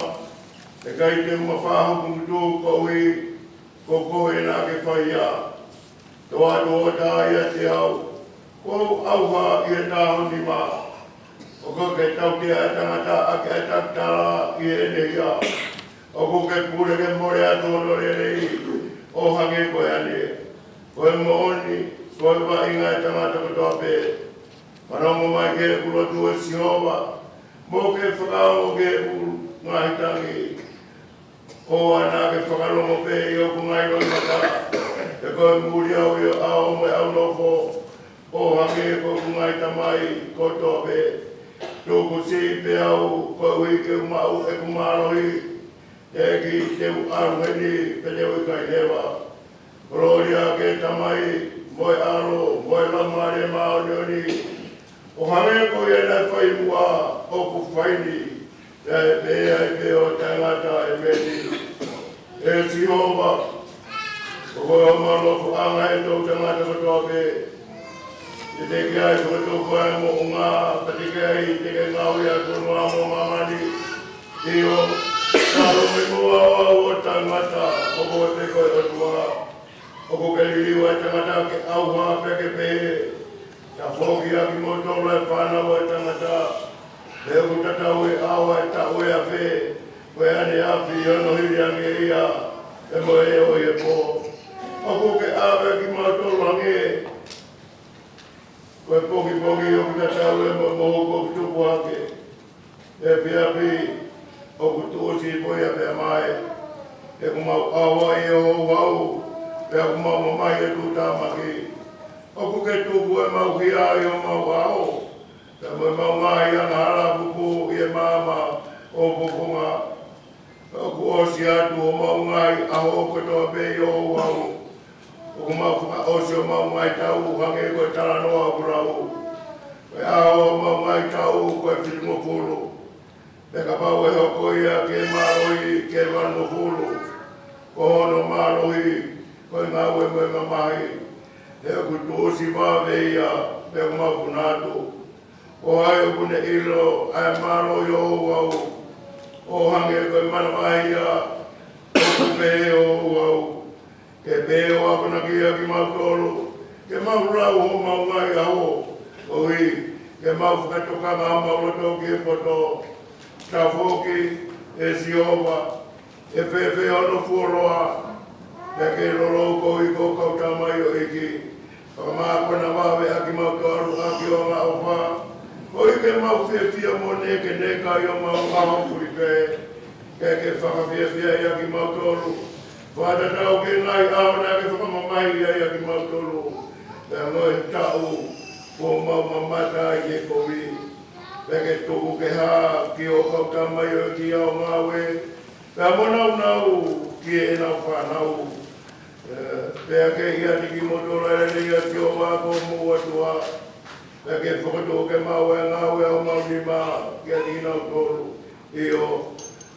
ʻe ʻikai te u mafao hoku ngutu koeʻuhi, ko koe naʻa ke fai ia. Toa toʻo tā ʻiate au, ko au ʻauha ʻi he taha ʻo e nima. ʻOku ke tautea ʻa e tangata ʻaki ʻa e takitala ʻi heʻene hia. ʻOku ke pule ke mole atu hono lelei, ʻo hangē ko e ane. Ko e moʻoni, ko e vaʻinga ʻa e tangata kotoa pē. Fanongo mai ki heʻeku lotu ʻe Sihova, mo ke fakaongo ki heʻeku ngaahi tangi. ʻOua naʻa ke fakalongo pē ʻi hoku ngaahi loʻimata, he ko e muli au ʻi ho ʻao mo e ʻaunofo, ʻo hangē ko hoku ngaahi tamai kotoa pē. Tuku siʻi pē au koeʻuhi ke u maʻu ʻeku mālohi, teʻeki te u ʻalu heni pea te u ʻikai leva. Kolōlia ki he Tamai, mo e ʻAlo, mo e Laumālie Māʻoniʻoni, ʻO hangē ko ia naʻe fai muʻa, ʻoku fai ni, pea ʻe pehē ai pē ʻo taʻengata. ʻEmeni. ʻE Sihova, ko koe ʻoku mau ʻofa ʻi he toʻutangata kotoa pē. Teʻeki ai ke tuku ʻa e moʻunga, pea teʻeki ai te ke ngaohi ʻa e fonua mo māmani. ʻIo, talu mai muʻa ʻo taʻengata, ʻoku ʻikai ko e ʻOtua. ʻOku ke liliu ʻa e tangata ke ʻauha pea ke pehē, tafoki ʻa kimoutolu ʻa e fānau ʻa e tangata. He ʻoku tatau ʻa e ʻaho ʻo e taʻu ʻe afe, ko e ʻaneafi ʻi hono hili ange ia, pea mo e ʻaho ʻo e pō. ʻOku ke ʻave kimautolu hangē ko e pongipongi ʻoku tatau ʻi he moʻui ʻoku tupu hake. ʻE pea pē ʻoku tuʻusi ko ia pea mae. He ʻoku mau ʻauha ʻi ho ouau, pea ʻoku mau mamahi ʻi he tuʻutāmaki. ʻOku ke tuku ʻemau hia ʻi homau ʻao, pea mo ʻemau ngaahi angahala pupū ʻi he maama ʻo ho fofonga. ʻOku ʻosi atu homau ngaahi ʻaho kotoa pē ʻi ho ouau. ʻOku mau fakaʻosi homau ngaahi taʻu hangē ko e talanoa ʻoku lau. Ko e ʻaho homau ngaahi taʻu ko e fitungofulu. Pea kapau ʻe hoko ia ke mālohi ke valungofulu, ko hono mālohi ko e ngāue mo e mamahi. He ʻoku tuʻusi vave ia, pea ʻoku mau puna atu. Ko hai ʻoku ne ʻilo ʻa e mālohi ʻo ho ouau? ʻO hangē ko e manavahē ia ʻoku pehē ʻo ho ouau. Ke pehē ʻo akonaki ʻa kimautolu, ke mau lau homau ngaahi ʻaho, koeʻuhi ke mau fakatokanga homau loto ki he poto. Tafoki, ʻe Sihova, ʻe fēfē hono fuoloa? Pea ke lolou koeʻuhi ko ho kau tamaioʻeiki. Fakamākona vave ʻa kimautolu ʻaki ho angaʻofa, koeʻuhi ke mau fiefia mo nēkeneka ʻi homau ʻaho kulipē. Ke ke fakafiefia ʻa kimautolu, fakatatau ki he ngaahi ʻaho naʻa ke fakamamahi ai ʻa kimautolu, pea mo e taʻu kuo mau mamata ai he kovi. Pea ke tuku ke hā ki ho kau tamaioʻeiki ʻa hoʻo ngāue, pea mo nāunau ki heʻenau fānau. Pea ke ʻiate kimoutolu ʻa e lelei ʻa Sihova ko homou ʻOtua. Pea ke fokotuʻu ke maʻu ʻa e ngāue ʻa homau nima kiate kinautolu. ʻIo,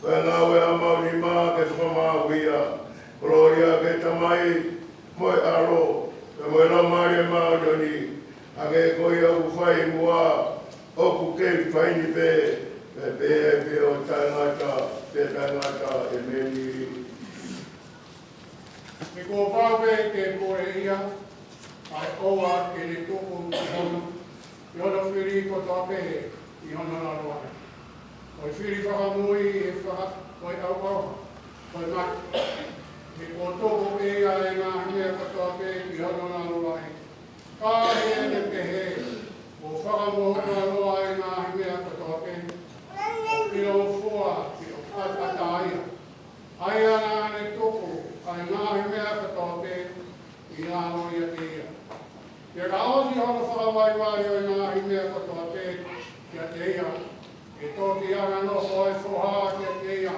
ko e ngāue ʻa homau nima ke fakamāuʻi ia. Kolōlia ki he Tamai, mo e ʻAlo, pea mo e Laumālie Māʻoniʻoni, hangē ko ia ʻoku fai muʻa, ʻoku kei fai ni pē, pea pehē ai pē ʻo taʻengata, pea taʻengata. ʻEmeni. He kuo pau pē ke puleʻi ia, kae ʻoua ke ne tuku ki hono, ki hono fili kotoa pē ʻi hono lalo ai. Ko e fili fakamui ʻi he faka-, ko e ʻauʻauha, ko e mate. He kuo tuku ʻe ia ʻa e ngaahi meʻa kotoa pē ʻi hono lalo ai. Ka ʻi heʻene pehē, kuo fakamohuʻa loa ʻa e ngaahi meʻa kotoa pē, ʻo ʻilongofua pea ʻoku ʻataʻatā ia. ʻA ia naʻa ne tuku ʻa e ngaahi meʻa kotoa pē ʻi lalo ʻiate ia. Pea ka ʻosi hono fakavaivai ʻo e ngaahi meʻa kotoa pē kiate ia, ʻe toki anga nofo ʻa e foha kiate ia,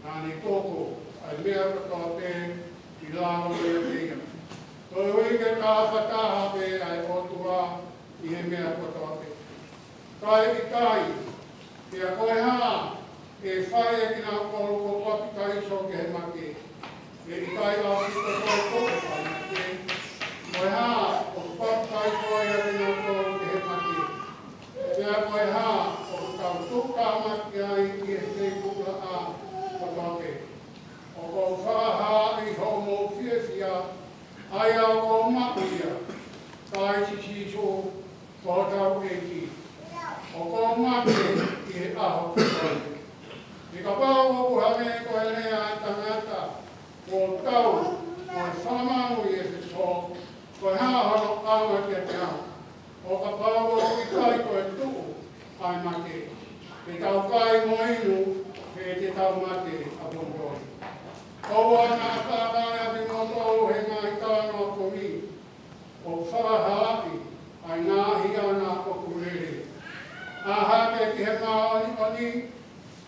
naʻa ne tuku ʻa e meʻa kotoa pē ʻi lalo ʻiate ia. Koeʻuhi ke tafataha pē ʻa e ʻOtua ʻi he meʻa kotoa pē. Kae ʻikai, pea ko e hā ʻe fai ʻe kinautolu kuo papitaiso ki he mate? ʻE ʻikai ʻaupito toe tuʻu ʻa e mate. Ko e hā ʻoku papitaiso ai ʻa kinautolu ki he mate? Pea ko e hā ʻoku tau tuʻutāmaki ai ʻi he feituʻulaʻā kotoa pē? ʻOku ou fakahaaʻi hoʻomou fiefia, ʻa ia ʻoku ou maʻu ia, Kalaisi Sīsū ko hotau ʻEiki. ʻOku ou mate ʻi he ʻaho ko ia. He kapau ʻoku hangē ko e lea ʻa e tangata, kuo tau mo e fanga manu ʻi ʻEfesō, ko e hā hono ʻaonga kiate au? ʻO kapau ʻoku ʻikai ko e tuʻu ʻa e mate, te tau kai mo inu, he te tau mate ʻapongipongi. ʻOua naʻa kākaaʻi ʻa kimoutolu he ngaahi talanoa kovi, ʻoku fakahaaʻi ʻa e ngaahi anga ʻoku lelei. ʻĀ hake ki he māʻoniʻoni,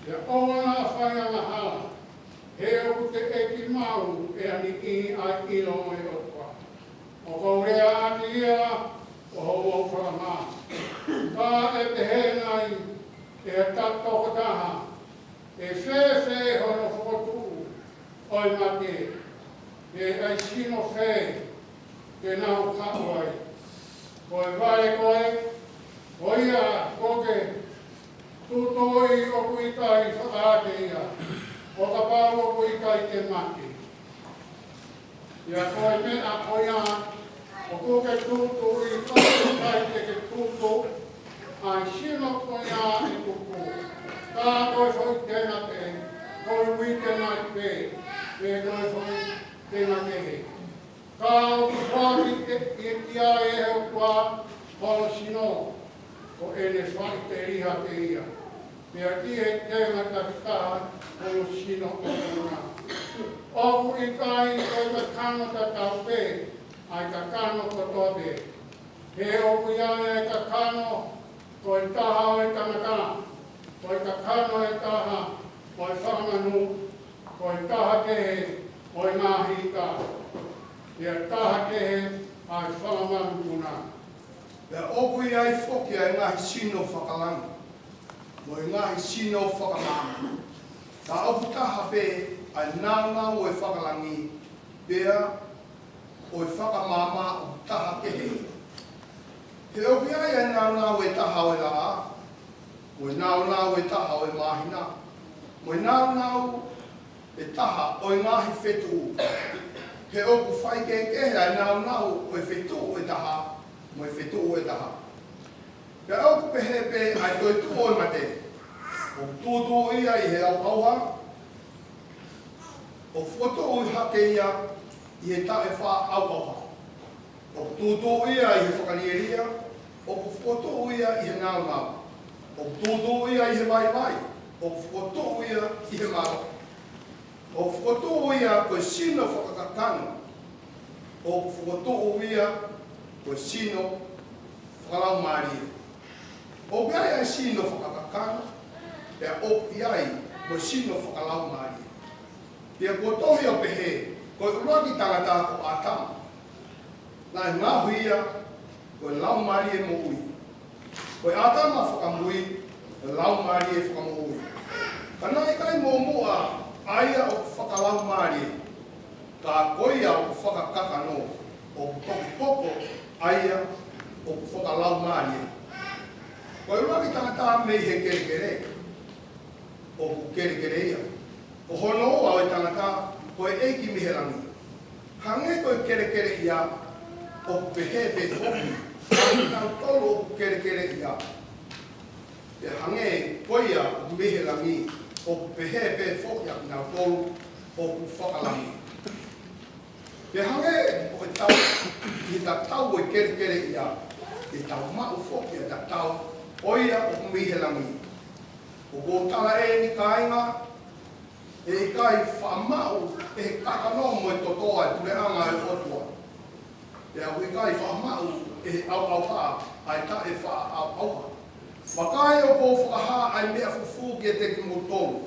pea ʻoua naʻa fai angahala, he ʻoku teʻeki maʻu ʻe ha niʻihi ʻa e ʻilo ʻo e ʻOtua. ʻOku ou lea ʻaki ia ʻo hoʻomou fakamā. Ka ʻe pehē nai ʻe ha tokotaha, ʻe fēfē hono fokotuʻu ʻo e mate? Pea ʻe ʻi ai sino fē te nau haʻu ai? Ko e vale ko ē, ko ia kuo ke tūtuuʻi ʻoku ʻikai fakaake ia, ʻo kapau ʻoku ʻikai te mate. Pea ko e meʻa ko ia ʻoku ke tūtuuʻi, ʻoku ʻikai te ke tūtuuʻi ʻa e sino ko ia ʻi tuku. Ka ko e foʻi tenga pē, ko e uite nai pē, pe ko e foʻi tenga kehe. Ka ʻoku foaki ʻe, ʻe ia ʻe he ʻOtua hono sino, ko ʻene faʻiteliha pē ia. Pea ʻi he tenga takitaha hono sino ʻoʻona. ʻOku ʻikai ko e kakano tatau pē ʻa e kakano kotoa pē. He ʻoku ʻi ai e kakano ko e taha ʻo e tangata, ko e kakano ʻe taha ʻo e fanga manu, ko e taha kehe ʻo e ngaahi ika, pea taha kehe ʻa e fanga manu puna. Pea ʻoku ʻi ai foki ʻa e ngaahi sino fakalangi, mo e ngaahi sino fakamaama. Ka ʻoku taha pē ʻa e nāunau ʻo e fakalangi, pea ʻo e fakamaama ʻoku taha kehe. He ʻoku ʻi ai ʻa e nāunau ʻe taha ʻo e laʻā, mo e nāunau ʻe taha ʻo e māhina, mo e nāunau ʻe taha ʻo e ngaahi fetuʻu. He ʻoku faikehekehe ʻa e nāunau ʻo e fetuʻu ʻe taha mo e fetuʻu ʻe taha. Pea ʻoku pehē pē ʻa e toetuʻu ʻo e mate. ʻOku tūtuuʻi ia ʻi he ʻauʻauha, ʻoku fokotuʻu hake ia ʻi he taʻefaʻaʻauʻauha. ʻOku tūtuuʻi ia ʻi he fakalielia, ʻoku fokotuʻu ia ʻi he nāunau. ʻOku tūtuuʻi ia ʻi he vaivai, ʻoku fokotuʻu ia ʻi he mālohi. ʻOku fokotuʻu ia ko e sino fakakakano, ʻoku fokotuʻu ia ko e sino fakalaumālie. ʻOku ʻi ai ʻa e sino fakakakano, pea ʻoku ʻi ai mo e sino fakalaumālie. Pea kuo tohi ʻo pehē, ko e ʻuluaki tangata ko ʻĀtama, naʻe ngaohi ia ko e laumālie moʻui. Ko e ʻĀtama fakamui, ko e laumālie fakamoʻui. Ka naʻe ʻikai muʻomuʻa ʻa ia ʻoku fakalaumālie, ka ko ia ʻoku fakakakano, ʻoku toki hoko ʻa ia ʻoku fakalaumālie. Ko e ʻuluaki tangata mei he kelekele, ʻoku kelekele ia. Ko hono ua ʻo e tangata, ko e ʻEiki mei he langi. Hangē ko e kelekele ia, ʻoku pehē pē foki ʻa kinautolu ʻoku kelekele ia. Pea hangē ko ia ʻoku mei he langi, ʻoku pehē pē foki ʻa kinautolu ʻoku fakalangi. Pea hangē ko e tau, ʻi he tatau ʻo e kelekele ia, ʻe tau maʻu foki ʻa e tatau ʻo ia ʻoku mei he langi. ʻOku ou tala eni, kāinga, ʻe ʻikai faʻa maʻu ʻe he kakano mo e toto ʻa e puleʻanga ʻo e ʻOtua. Pea ʻoku ʻikai faʻa maʻu ʻe he ʻauʻauha ʻa e taʻefaʻaʻauʻauha. Vakai, ʻoku ou fakahā ʻa e meʻa fufū kiate kimoutolu.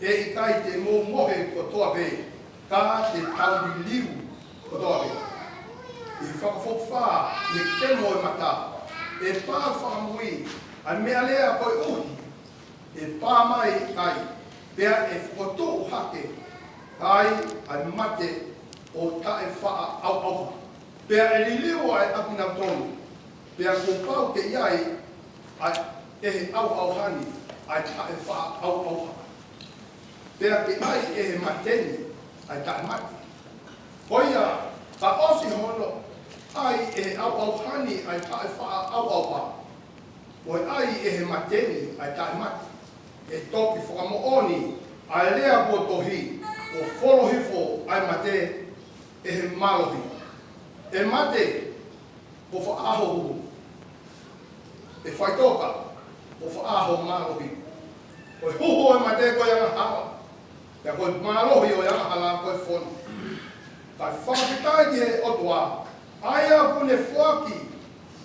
ʻE ʻikai te mou mohe kotoa pē, ka te tau liliu kotoa pē. ʻI he fakafokifā, ʻi he kemo ʻo e mata, ʻe pā fakamui ʻa e meʻalea koeʻuhi ʻe pā mai ai, pea ʻe fokotuʻu hake ai ʻa e mate ʻo taʻefaʻaʻauʻauha. Pea ʻe liliu ai ʻa kinautolu, pea kuo pau ke ʻi ai ʻa e, ʻe he ʻauʻauha ni ʻa e taʻefaʻaʻauʻauha. Pea ke ʻai ʻe he mate ni ʻa e taʻemate. Ko ia, ka ʻosi hono ʻai ʻe he ʻauʻauha ni ʻa e taʻefaʻaʻauʻauha, mo e ʻai ʻe he mate ni ʻa e taʻemate, ʻe toki fakamoʻoni ʻa e lea kuo tohi, kuo folo hifo ʻa e mate ʻe he mālohi. ʻE mate, ko fē ho huhu? ʻE faʻitoka, ko fē ho mālohi? Ko e huhu ʻo e mate ko e angahala, pea ko e mālohi ʻo e angahala ko e fonu. Kae fakafetaʻi ki he ʻOtua, ʻa ia kuo ne foaki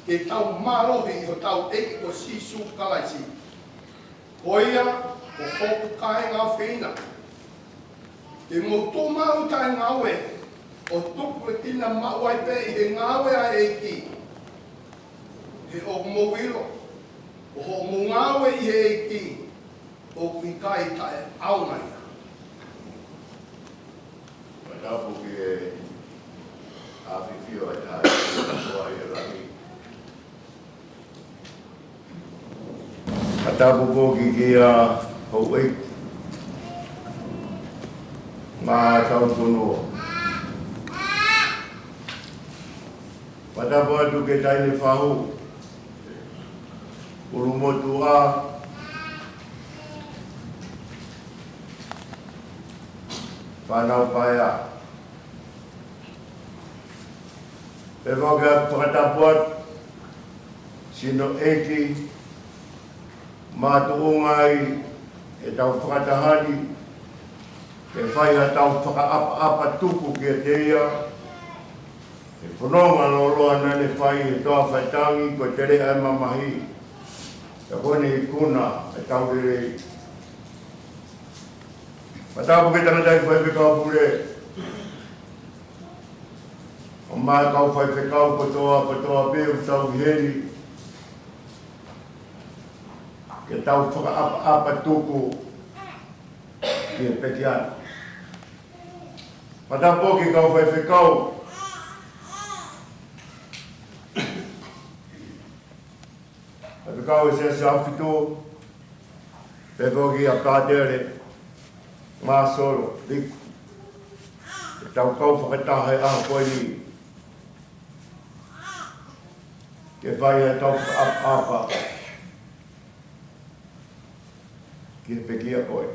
ke tau mālohi ʻi hotau ʻEiki ko Sīsū Kalaisi. Ko ia, ko hoku kāinga ʻofeina, ke mou tuʻu maʻu taʻengāue, ʻo tukulekina maʻu ai pē ʻi he ngāue ʻa e ʻEiki. He ʻoku mou ʻilo, Ko hoʻomo ngāue ʻi he ʻEiki ʻoku ʻikai taʻeʻaonga ia. Fakatapu ki he ʻAfifio ʻa e Taha ʻi he Lahi. Fakatapu foki ki he houʻeiki mo e kau fonua. Fakatapu atu ki he taʻahine fahu, ʻulumotuʻa, fānau paea. Pea ʻoku ou fakatapu atu, sino ʻeiki, makatuʻunga ai ʻetau fakataha ni, ke fai haʻatau fakaʻapaʻapa tuku kiate ia, he fononga lōloa naʻa ne fai he toafa ʻo e tangi, ko e teleʻa ʻo e mamahi, pea ko ʻene ikuna ʻetau lelei. Fakatapu ki he tangataʻeiki faifekau pule, ʻo e kau faifekau kotoa, kotoa pē ʻoku tau ʻi heni, ke tau fakaʻapaʻapa tuku ki he pekia ni. Fakatapu ki he kau faifekau, faifekau ʻo e Siasi ʻAhofitu, pea foki ʻa Pātele Māsolo Liku, ke tau kau fakataha he ʻaho ko eni, ke fai haʻatau fakaʻapaʻapa ki he pekia ko ē.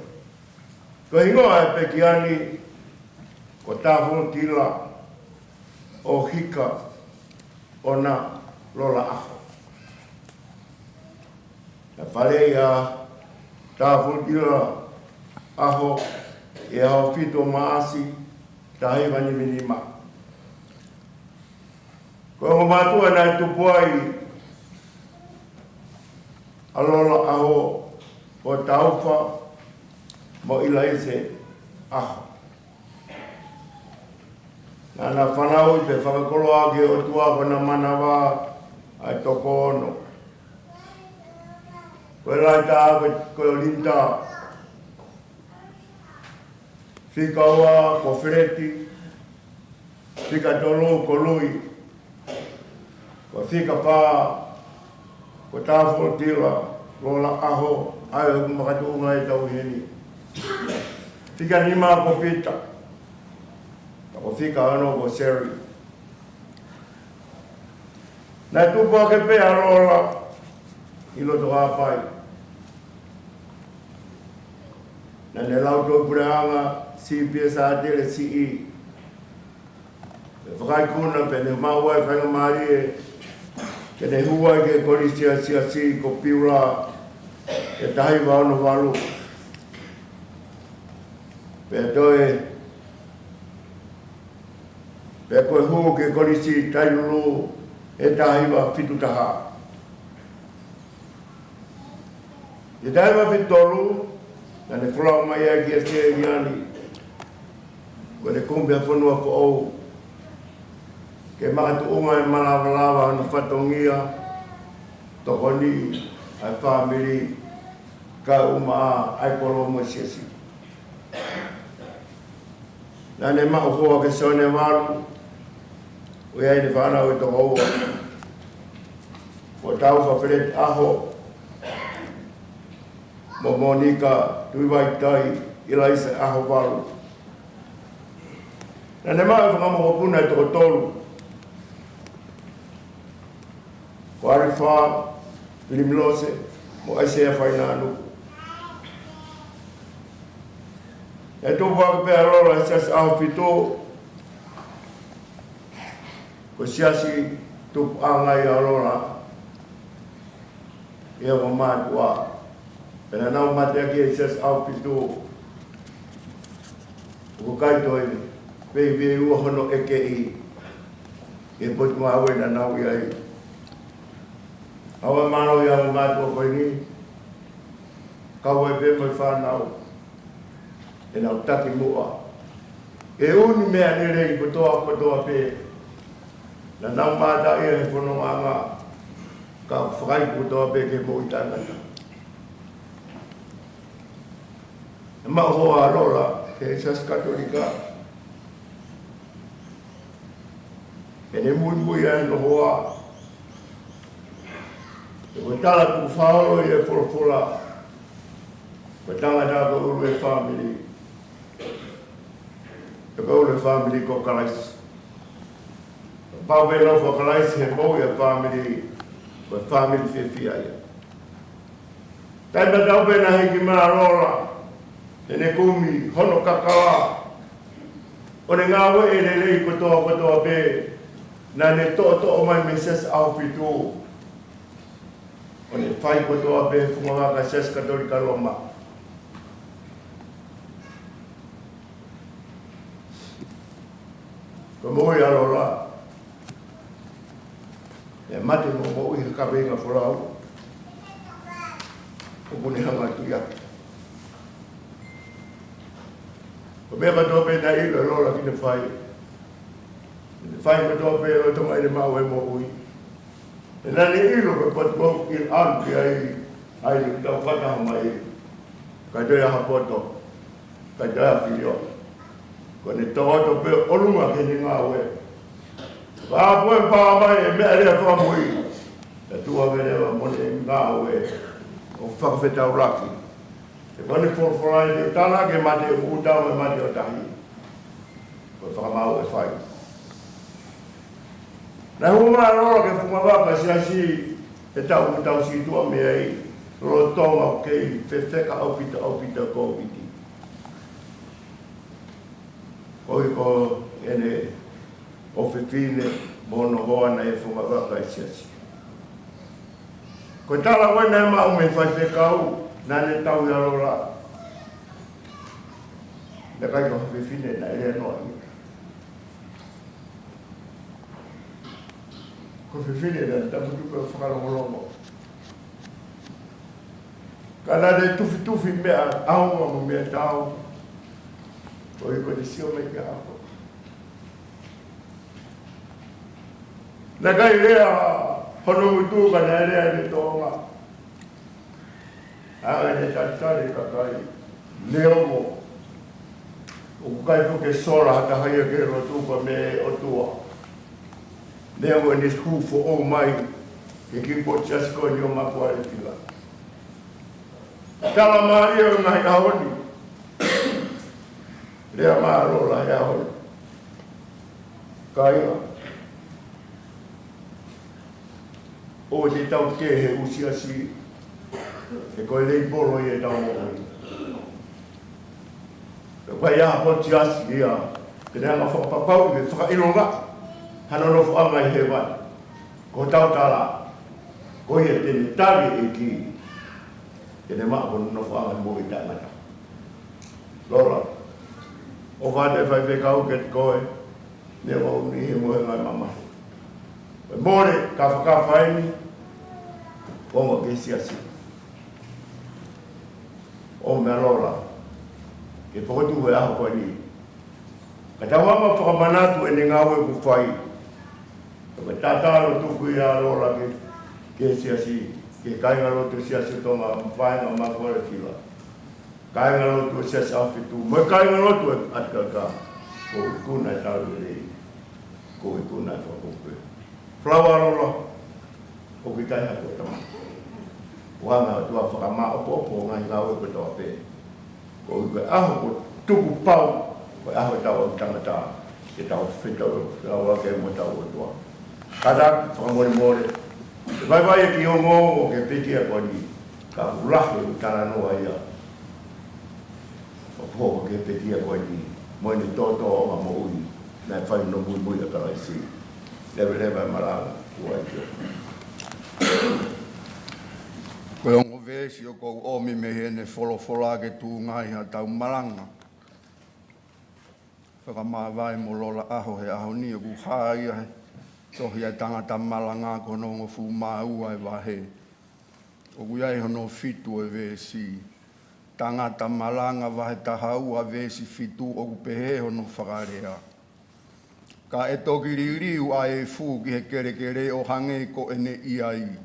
Ko e hingoa ʻo e pekia ni ko Tāfulotila ʻOhika ʻOna Lola ʻAho. Naʻe faleʻi ʻa Tāfulotila ʻAho ʻi he ʻaho fitu ʻo Maʻasi, taha hiva nima nima. Ko e ongo mātuʻa naʻe tupu ai ʻa Lola ʻAho ko Taufa mo ʻIlaise ʻAho. Naʻa na fanauʻi pea fakakoloa ki he ʻOtua ko ʻena manava ʻa e toko ono. Ko e laʻi taha ko, ko Linda. Fika ua ko Feleti. Fika tolu ko Lui. Ko e fika fā ko Tāfulotila Lola ʻAho, ʻa ia ʻoku makatuʻunga ai ʻetau ʻi heni. Fika nima ko Pita. Pea ko e fika ono ko Seri. Naʻe tupu hake pē ʻa Lola ʻi loto Haʻapai. Naʻa ne lau toe puleʻanga C P S Atele C E. Pea fakaikuna pea ne maʻu ai e faingamālie ke ne hū ai ki he Kolisi ʻa e Siasi ko Piula he taha hiva ono valu. Pea toe, pea ko e hū ki he Kolisi Tailulu he taha hiva fitu taha. ʻI he taha hiva fitu tolu, naʻa ne folau mai ai ki ʻAositelēlia ni, ko ʻene kumi ʻa e fonua foʻou, ke makatuʻunga e malava lava ʻo ʻene fatongia, tokoni ʻa e fāmili, kae ʻumaʻā ʻa e kōlomu ʻo e Siasi. Naʻa ne maʻu hoa kia Sione Valu, ʻoku ʻi ai ʻene fānau ʻe toko ua. Ko Taufa Feleti ʻAho, mo Monika Tuʻivaitai, ʻIlaise ʻAho Valu. Naʻa ne maʻu e fanga mokopuna ʻe toko tolu. Ko ʻAlifa Pilimilose mo ʻAisea Fainanuku. Naʻe tupu hake pē ʻa Lola he Siasi ʻAhofitu, ko e siasi tupuʻanga ia ʻo Lola ʻi he ongo mātuʻa. Pea naʻa nau mateaki he Siasi ʻAhofitu, ʻoku ʻikai toe veiveiua hono ʻekeʻi he potungāue naʻa nau ʻi ai. ʻOua ʻe mālō ia ʻa e ongo mātuʻa ko eni, kau ai pē mo e fānau, ʻenau taki muʻa. ʻE ʻū meʻa lelei kotoa, kotoa pē naʻa nau mātā ia he fonongaʻanga, Ka fai kotoa pē ke moʻui taʻengata. ʻE maʻu hoa ʻa Lola ki he Siasi Katolika. ʻEne muimui ʻa e nofoa. ʻE ko e tala tukufakaholo ʻi he folofola. Ko e tangata ko e ʻulu ʻo e fāmili. Ko e ʻulu ʻo e fāmili ko Kalaisi. Pau pē nofo ʻa Kalaisi he moʻui ʻa e fāmili, ko e fāmili fiefia ia. Taimi tatau pē naʻe hiki mai ʻa Lola, ʻene kumi hono kakala, ʻo ne ngāueʻi e lelei kotoa kotoa pē naʻa ne toʻotoʻo mai mei he Siasi ʻAhofitu, ʻo ne fai kotoa pē he funga vaka ʻo e Siasi Katolika Loma. Ko e moʻui ʻa Lola, ʻe mate mo moʻui he kaveinga folau ʻoku ne hanga atu ia. Ko e meʻa kotoa pē naʻe ʻilo ʻe Lola ke ne fai, ne fai kotoa pē ʻo tonga ʻene maʻu e moʻui. He naʻa ne ʻilo ko e potu ʻoku ʻi ai, ʻi ai, ʻi ai ʻoku tau fakataha mai. ʻIkai toe ʻi ai ha poto, ʻikai toe ʻi ai ha filio. Ko ʻene toʻotoʻo pē ʻolunga ki heʻene ngāue. Ka ʻoku pā mai e meʻalea fakamui, ʻe tuʻu ange leva mo ʻene ngāue ʻo fakafetaulaki. He ko ʻene folofola ʻi he tala ke mate ʻo ʻuta mo e mate ʻo tahi. Ko e fakamaau ʻe fai. Naʻe hū mai ʻa Lola ki he funga vaka ʻo e Siasi he taʻu ʻoku tau sītuʻa mei ai, lolotonga ʻoku kei fefeka ʻaupito ʻaupito e Kōviti. Koeʻuhi ko ʻene ʻofefine mo hono hoa naʻe ʻi he funga vaka ʻo e Siasi. Ko e tala ko ē naʻe maʻu mei he faifekau naʻa ne tauhi ʻa Lola, naʻe ʻikai ko ha fefine naʻe lea noa ia. Ko e fefine naʻe tangutu pē ʻo fakalongolongo. Ka naʻa ne tufitufi meʻa ʻaonga mo meʻa taau, koeʻuhi ko ʻene sio mai ki he ʻaho. Naʻe ʻikai lea hono ngutu ka naʻe lea ʻene tōʻonga. ʻA ʻene talitali e kakai. Neongo ʻoku ʻikai foki ke sola ha taha ia ki he lotu ko e meʻa ʻa e ʻOtua. Neongo ʻene hū foʻou mai ki he kiʻi potu siasi ko eni ʻo Makualefila. Tala mālie ʻo e ngaahi ʻaho ni. Lea mai ʻa Lola he ʻaho ni. Kāinga, ʻoua te tau kē he ʻū siasi, he ko e leibolo ia ʻetau moʻui. Pea ʻikai ha potu siasi ia te ne hanga ʻo fakapapauʻi pe fakaʻilongaʻi hano nofoʻanga ʻi hēvani. Ko hotau tala, ko ia te ne tali e ʻEiki, te ne maʻu hono nofoʻanga moʻui taʻengata. Lola, ʻofa atu e faifekau kiate koe, neongo ʻoku ne ʻi he mohenga e mamahi. Ko e mole, kafakafa eni, ʻo ongo ki he siasi. ʻO meʻa Lola, ke fokotuʻu e ʻaho ko eni. Ka tau hanga ʻo fakamanatu ʻene ngāue ʻoku fai. Ko e tatalo tuku ia ʻa Lola ki he, ki he siasi, ki he kāingalotu siasi Tonga, vaenga Makualefila. Kāingalotu ʻo e Siasi ʻAhofitu, mo e kāingalotu ʻo e ʻAtikaleka, ʻoku ikuna e tau lelei, ʻoku ikuna e fakapoupou. Falaua Lola, ʻoku ʻikai ha koe tama. ʻOku hanga ʻOtua ʻo fakamāʻopoʻopo e ngaahi ngāue kotoa pē. Koeʻuhi ko e ʻaho kuo tukupau, ko e ʻaho ʻetau ʻalu tangata, ke tau fetaulaki mo hotau ʻOtua. Kātaki, fakamolemole, ʻe vaivai e kiʻi ongoongo ki he pekia ko eni, ka ʻoku lahi e talanoa ia. ʻOku hoko ki he pekia ko eni, mo ʻene toʻotoʻo ʻo e moʻui, naʻe fai hono muimui ʻa Kalaisi. Leveleva e malanga, ʻoua ʻe kio. Ko e ongo veesi ʻoku ou ʻomi mei heʻene folofola ke tuʻunga ai haʻatau malanga. Fakamāvae mo Lola ʻAho he ʻaho ni, ʻoku hā ia he tohi ʻa e Tangata Malanga ko hono hongofulu mā ua e vahe. ʻOku ʻi ai hono fitu e veesi. Tangata Malanga vahe taha ua veesi fitu, ʻoku pehē hono fakalea: Ka ʻe toki liliu ʻa e efu ki he kelekele ʻo hangē ko ʻene ʻi ai.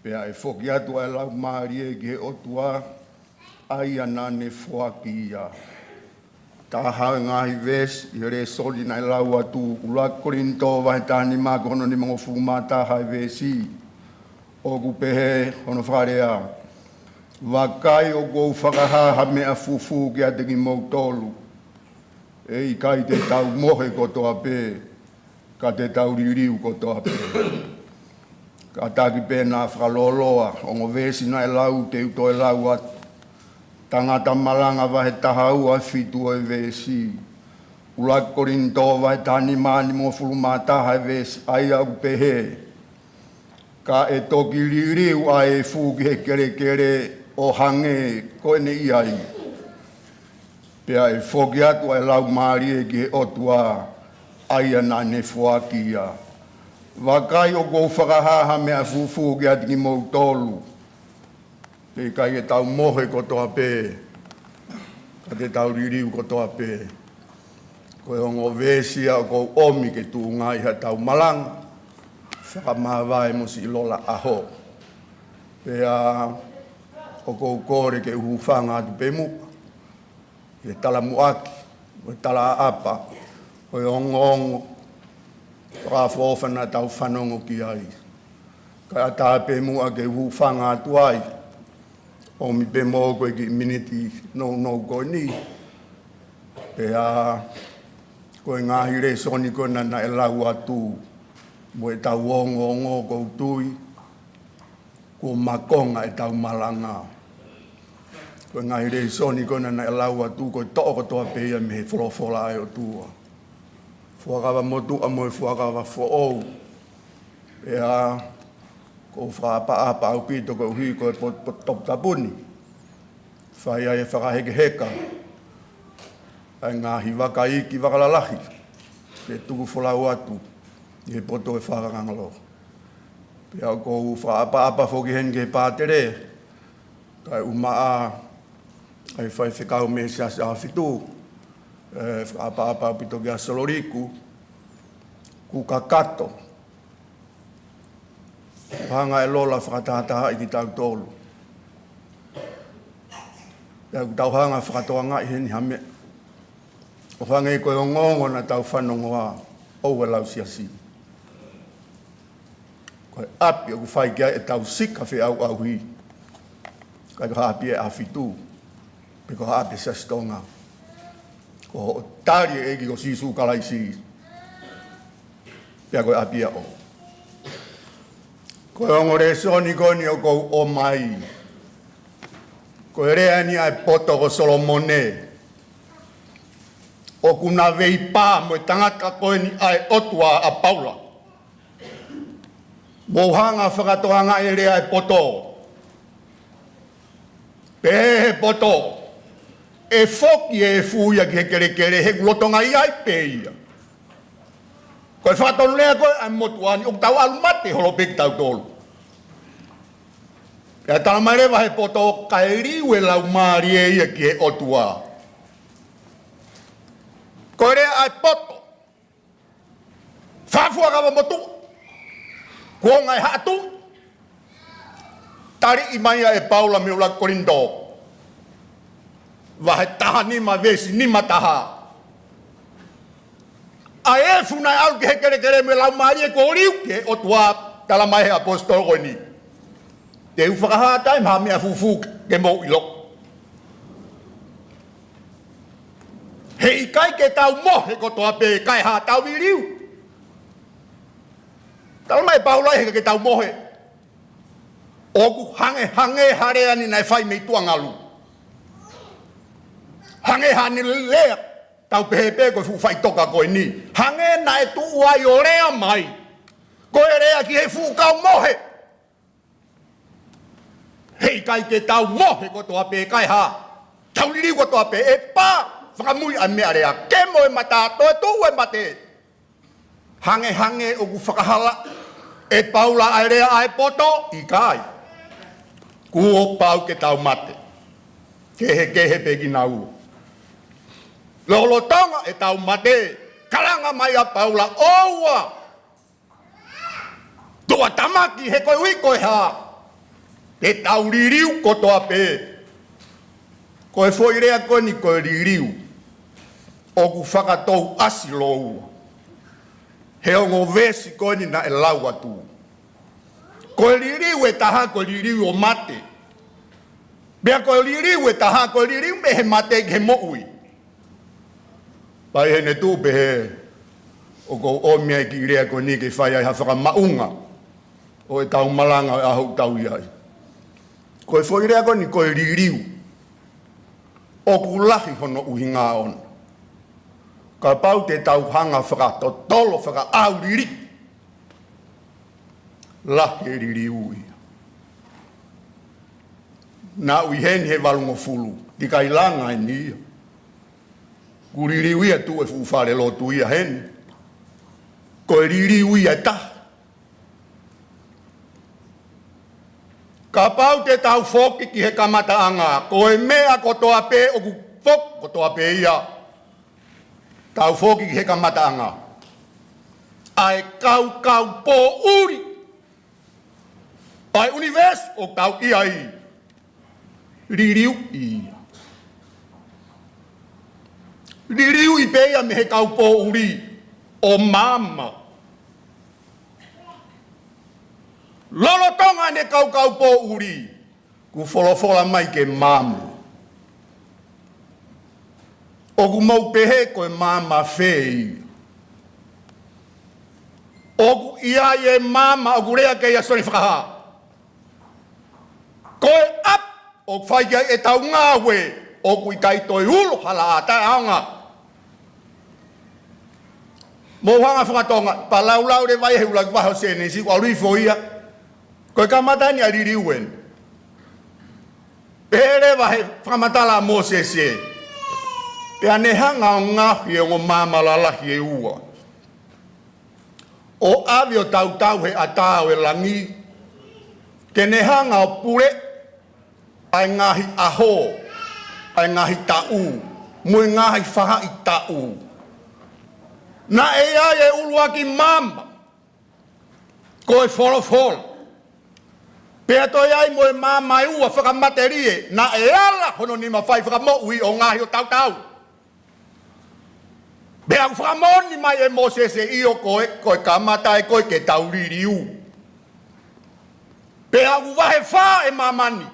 Pea ʻe foki atu ʻa e Laumālie ki he ʻOtua, ʻa ia naʻa ne foaki ia. Taha e ngaahi veesi ʻi he lēsoni naʻe lau atu, ʻUluaki Kolinitō vahe taha nima ki hono nimangofulu mā taha e veesi, ʻoku pehē hono fakalea: Vakai, ʻoku ou fakahā ha meʻa fufū kiate kimoutolu, ʻe ʻikai te tau mohe kotoa pē, ka te tau liliu kotoa pē. Kātaki pē naʻa fakalōloa, ongo veesi naʻe lau te u toe lau atu. Tangata Malanga vahe taha ua, fitu ʻo e veesi. ʻUluaki Kolinitō vahe taha nima, nimangofulu mā taha e veesi, ʻa ia ʻoku pehē: Ka ʻe toki liliu ʻa e efu ki he kelekele ʻo hangē ko ʻene ʻi ai. Pea ʻe foki atu ʻa e Laumālie ki he ʻOtua, ʻa ia naʻa ne foaki ia. Vakai, ʻoku ou fakahā ha meʻa fufū kiate kimoutolu, ʻe ʻikai ke tau mohe kotoa pē, ka te tau liliu kotoa pē. Ko e ongo veesi ia ʻoku ou ʻomi ke tuʻunga ai haʻatau malanga fakamāvae mo siʻi lola ʻaho. Pea ʻoku ou kole ke u hūfanga atu pē muʻa ʻi he talamuʻaki mo e talaʻaʻapa ʻo e ongoongo fakaʻofoʻofa naʻa tau fanongo ki ai. Kae ʻatā pē muʻa ke u hūfanga atu ai, ʻomi pē moʻoku e kiʻi miniti nounou ko eni. Pea ko e ngaahi lēsoni ko ena naʻe lau atu mo ʻetau ongoongo, ʻoku ou tui kuo makonga ʻetau malanga. Ko e ngaahi lēsoni ko ena naʻe lau atu, ko e toʻo kotoa pē ia mei he folofola ʻa e ʻOtua, Fuakava Motuʻa mo e Fuakava Foʻou. Pea ʻoku ou fakaʻapaʻapa ʻaupito koeʻuhi ko e pot-, pot-, toputapu ni, fai ai e fakahekeheka ʻa e ngaahi vaka iiki, vaka lalahi, ke tuku folau atu ʻi he poto ʻo e fakangalo. Pea ʻoku ou fakaʻapaʻapa foki heni ki he pātele, kae ʻumaʻā ʻa e faifekau mei he Siasi ʻAhofitu, ʻe, fakaʻapaʻapa ʻaupito kia Sololiku, kuo kakato. Hanga ʻe lola fakatahatahaʻi kitautolu. Pea ʻoku tau hanga fakatokangaʻi heni ha meʻa. ʻO hangē ko e ongoongo naʻa tau fanongoa, ʻoua lau siasi. Ko e ʻapi ʻoku fai ki ai ʻetau sika feʻauʻauhi, ʻikai ko ha ʻapi ʻe ʻAhofitu, pe ko ha ʻapi ʻe Siasi Tonga. Ko hoʻo tali e ʻEiki ko Sīsū Kalaisi, pea ko e ʻapi ia ʻoʻou. Ko e ongo lēsoni ko eni ʻoku ou ʻomai, ko e lea eni ʻa e poto ko Solomone. ʻOku na veipā mo e tangata ko eni ʻa e ʻOtua ʻa Paula. Mou hanga fakatokangaʻi e lea ʻa e poto. Pehē he poto, ʻe foki e efu ia ki he kelekele, he ʻoku lolotonga ʻi ai pē ia. Ko e fakatonulea ko ē ʻa e motuʻa ni, ʻoku tau ʻalu mate holo pē kitautolu. Pea talamai leva he poto, kae liliu e Laumālie ia ki he ʻOtua. Ko e lea ʻa e poto. Fakafuakava motuʻa. Kuonga e haʻa tuʻi. Taliʻi mai ia ʻe Paula mei he ʻUluaki Kolinitō vahe taha nima veesi nima taha. ʻA e efu naʻe ʻalu ki he kelekele mo e Laumālie kuo liu ki he ʻOtua, talamai he ʻaposetolo ko eni: Te u fakahā atu ai ha meʻa fufū ke mou ʻilo. He ʻikai ke tau mohe kotoa pē kae haʻatau liliu. Talamai ʻe Paula ʻe ʻikai ke tau mohe. ʻOku hangehangē ha lea ni naʻe fai mei tuʻa ngalu. Hangē ha ni lea, tau pehē pē ko e fuʻu faʻitoka ko eni. Hangē naʻe tuʻu ai ʻo lea mai, ko e lea ki he fuʻu kau mohe. He ʻikai ke tau mohe kotoa pē kae haʻatau liliu kotoa pē. ʻE pā fakamui ʻa e meʻalea, kemo e mata, toe tuʻu e mate. Hangehangē ʻoku fakahalaʻi ʻe Paula ʻa e lea ʻa e poto? ʻIkai. Kuo pau ke tau mate. Kehekehe pē kinaua. Lolotonga ʻetau mate, kalanga mai ʻa Paula, ʻoua tuʻatamaki, he koeʻuhi ko e hā? Te tau liliu kotoa pē. Ko e foʻi lea ko eni ko e liliu, ʻoku fakatou ʻasi lōua he ongo veesi ko eni naʻe lau atu. Ko e liliu ʻe taha ko e liliu ʻo mate. Pea ko e liliu ʻe taha ko e liliu mei he mate ki he moʻui. Pea ʻi heʻene tuʻu pehē, ʻoku ou ʻomi ʻa e kiʻi lea ko eni ke fai ai ha fakamaʻunga ʻo ʻetau malanga ʻo e ʻaho ʻoku tau ʻi ai. Ko e foʻi lea ko eni ko e liliu, ʻoku lahi hono ʻuhinga ʻona. Kapau te tau hanga fakatotolo fakaʻauliliki, lahi e liliu ia. Naʻa ku ʻi heni he valungofulu, ʻikai langa eni ia. Kuo liliu ia, tuʻu e fuʻu falelotu ia heni. Ko e liliu ia ʻe taha. Kapau te tau foki ki he kamataʻanga, ko e meʻa kotoa pē ʻoku foki kotoa pē ia. Tau foki ki he kamataʻanga. ʻA e kaukau pōʻuli ʻa e ʻunivēsi ʻoku tau ʻi ai. Liliuʻi ia. Liliuʻi pē ia mei he kau pōʻuli ʻo maama. Lolotonga ʻene kaukau pōʻuli, kuo folofola mai ke maama. ʻOku mou pehē ko e maama fē ia? ʻOku ʻi ai e maama ʻoku lea ki ai ʻa Sione Fakahā. Ko e ʻapi ʻoku fai ki ai ʻetau ngāue, ʻoku ʻikai toe ulo ha laʻā taʻeʻaonga. Mou hanga fakatonga, pea laulau leva ia he ʻuluaki vahe ʻo Sēnesi, ʻoku ʻalu hifo ia. Ko e kamata eni ʻa e liliu eni. Pehē leva he fakamatala ʻa Mōsese, pea ne hanga ʻo ngaohi e ongo maama lalahi ʻe ua, ʻo ʻave ʻo tautau he ʻatā ʻo e langi, ke ne hanga ʻo pule ʻa e ngaahi ʻaho, ʻa e ngaahi taʻu, mo e ngaahi faʻahitaʻu. Naʻe ʻi ai e ʻuluaki maama, ko e folofola. Pea toe ʻi ai mo e maama ʻe ua fakamatelie, naʻe ala hono nima fai fakamoʻui ʻo ngaohi ʻo tautau. Pea ʻoku fakamoʻoni mai ʻe Mōsese, ʻio ko e, ko e kamata ē ko ē ke tau liliu. Pea ʻoku vahe fā ʻe māmani.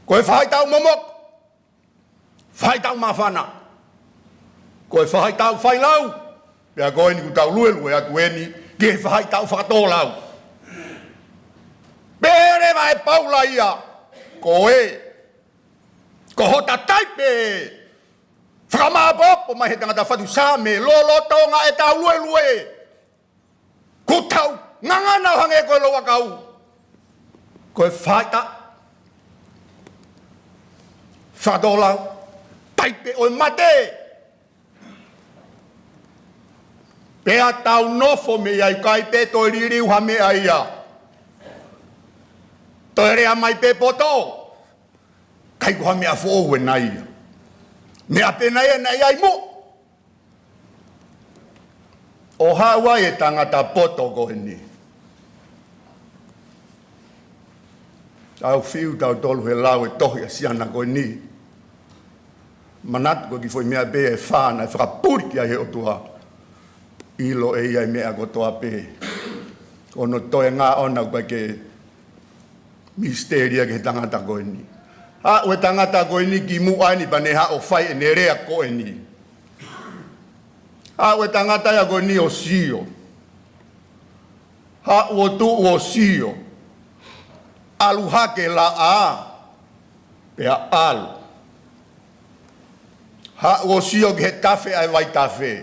Ko e faʻahitaʻu momoko, faʻahitaʻu māfana, ko e faʻahitaʻu failau, pea ko eni ʻoku tau luelue atu eni ki he faʻahitaʻu fakatōlau. Pehē leva ʻe Paula ia, ko e, ko hota taipe ē, fakamāʻopoʻopo mai he tangata fatu Saame, lolotonga ʻetau luelue, kuo tau ngangana ʻo hangē ko e louʻakau. Ko e faʻahitaʻu fakatōlau, taipe ʻo e mate. Pea tau nofo mei ai, ʻikai pē toe liliu ha meʻa ia. Toe lea mai pē poto, ʻikai ko ha meʻa foʻou ʻena ia. Meʻa pē ʻena ia naʻe ʻi ai muʻa. ʻO haʻu ai e tangata poto ko eni. Tau fiu tautolu he lau e tohi ʻa Siana ko eni. Manatu ko e kiʻi foʻi meʻa pē ʻe fā naʻe fakapuli ki ai he ʻOtua. ʻIlo ʻe ia e meʻa kotoa pē. Ko hono toenga ʻona ʻoku ʻikai ke misitelia ki he tangata ko eni. Haʻu e tangata ko eni ki muʻa eni pea ne haʻu ʻo fai ʻene lea ko eni. Haʻu e tangata ia ko eni ʻo sio. Haʻu ʻo tuʻu ʻo sio. ʻAlu hake laʻā, pea ʻalu. Haʻu ʻo sio ki he tafe ʻa e vaitafe.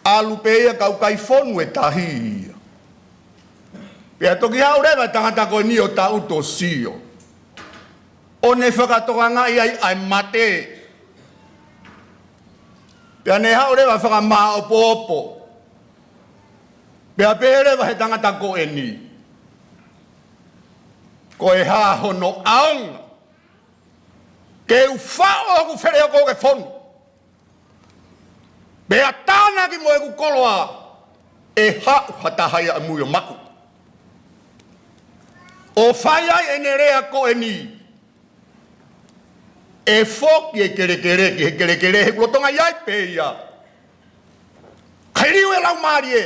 ʻAlu pē ia ka ʻoku ʻikai fonu e tahi ia. Pea toki haʻu leva e tangata ko eni ʻo taʻutu ʻo sio, ʻo ne fakatokangaʻi ai ʻa e mate. Pea ne haʻu leva fakamāʻopoʻopo. Pea pehē leva he tangata ko eni, ko e hā hono ʻaonga ke u faʻo hoku feleoko ke fonu, pea tānaki mo ʻeku koloa, ʻe haʻu ha taha ia ʻamui ʻo maku? ʻo fai ai ʻene lea ko eni. ʻE foki e kelekele ki he kelekele, he ʻoku lolotonga ʻi ai pē ia. Kae liliu e laumālie.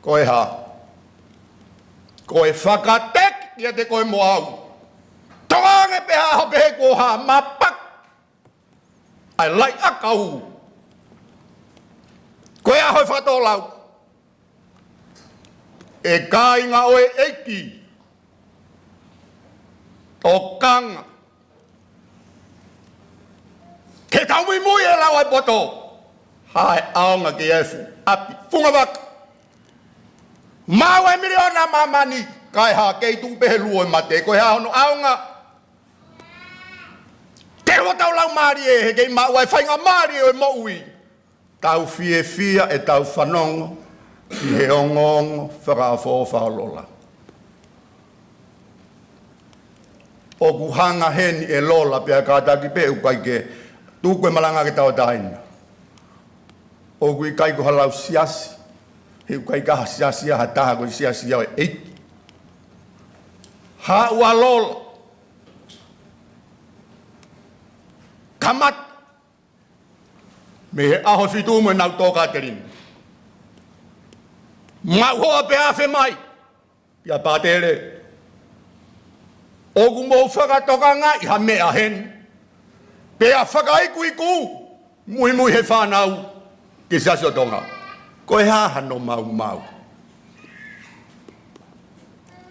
Ko e hā? Ko e fakateki kiate koe mo au. Tokange pē ha ʻaho pehē ko ha mapaki ʻa e laʻi ʻakau. Ko e ʻaho e fakatōlau. ʻE kāinga ʻo e ʻEiki. Tokanga. Ke tau muimui e lau ʻa e poto. Haʻu e ʻaonga ke efu. ʻApi. Funga vaka. Maʻu e miliona ʻa māmani. Kae hā, kei tuʻu pē he luo e mate. Ko e hā hono ʻaonga? Te ua tau laumālie he kei maʻu ʻa e faingamālie ʻo e moʻui. Tau fiefia ʻetau fanongo ki he ongoongo fakaʻofoʻofa ʻo Lola. ʻOku hanga heni ʻe Lola pea kātaki pē ʻoku ʻikai ke tuku e malanga ke tauʻatāina. ʻOku ʻikai ko ha lau siasi, he ʻoku ʻikai ko ha siasi ia ha taha, ko e siasi ia ʻo e ʻEiki. Haʻu ʻa Lola. Kamata mei he ʻaho fitu mo ʻenau tō Katelina. Maʻu hoa pea afe mai kia Pātele. ʻOku mou fakatokangaʻi ha meʻa heni. Pea fakaikuiku muimui he fānau ki he Siasi ʻo Tonga. Ko e hā hano maumau?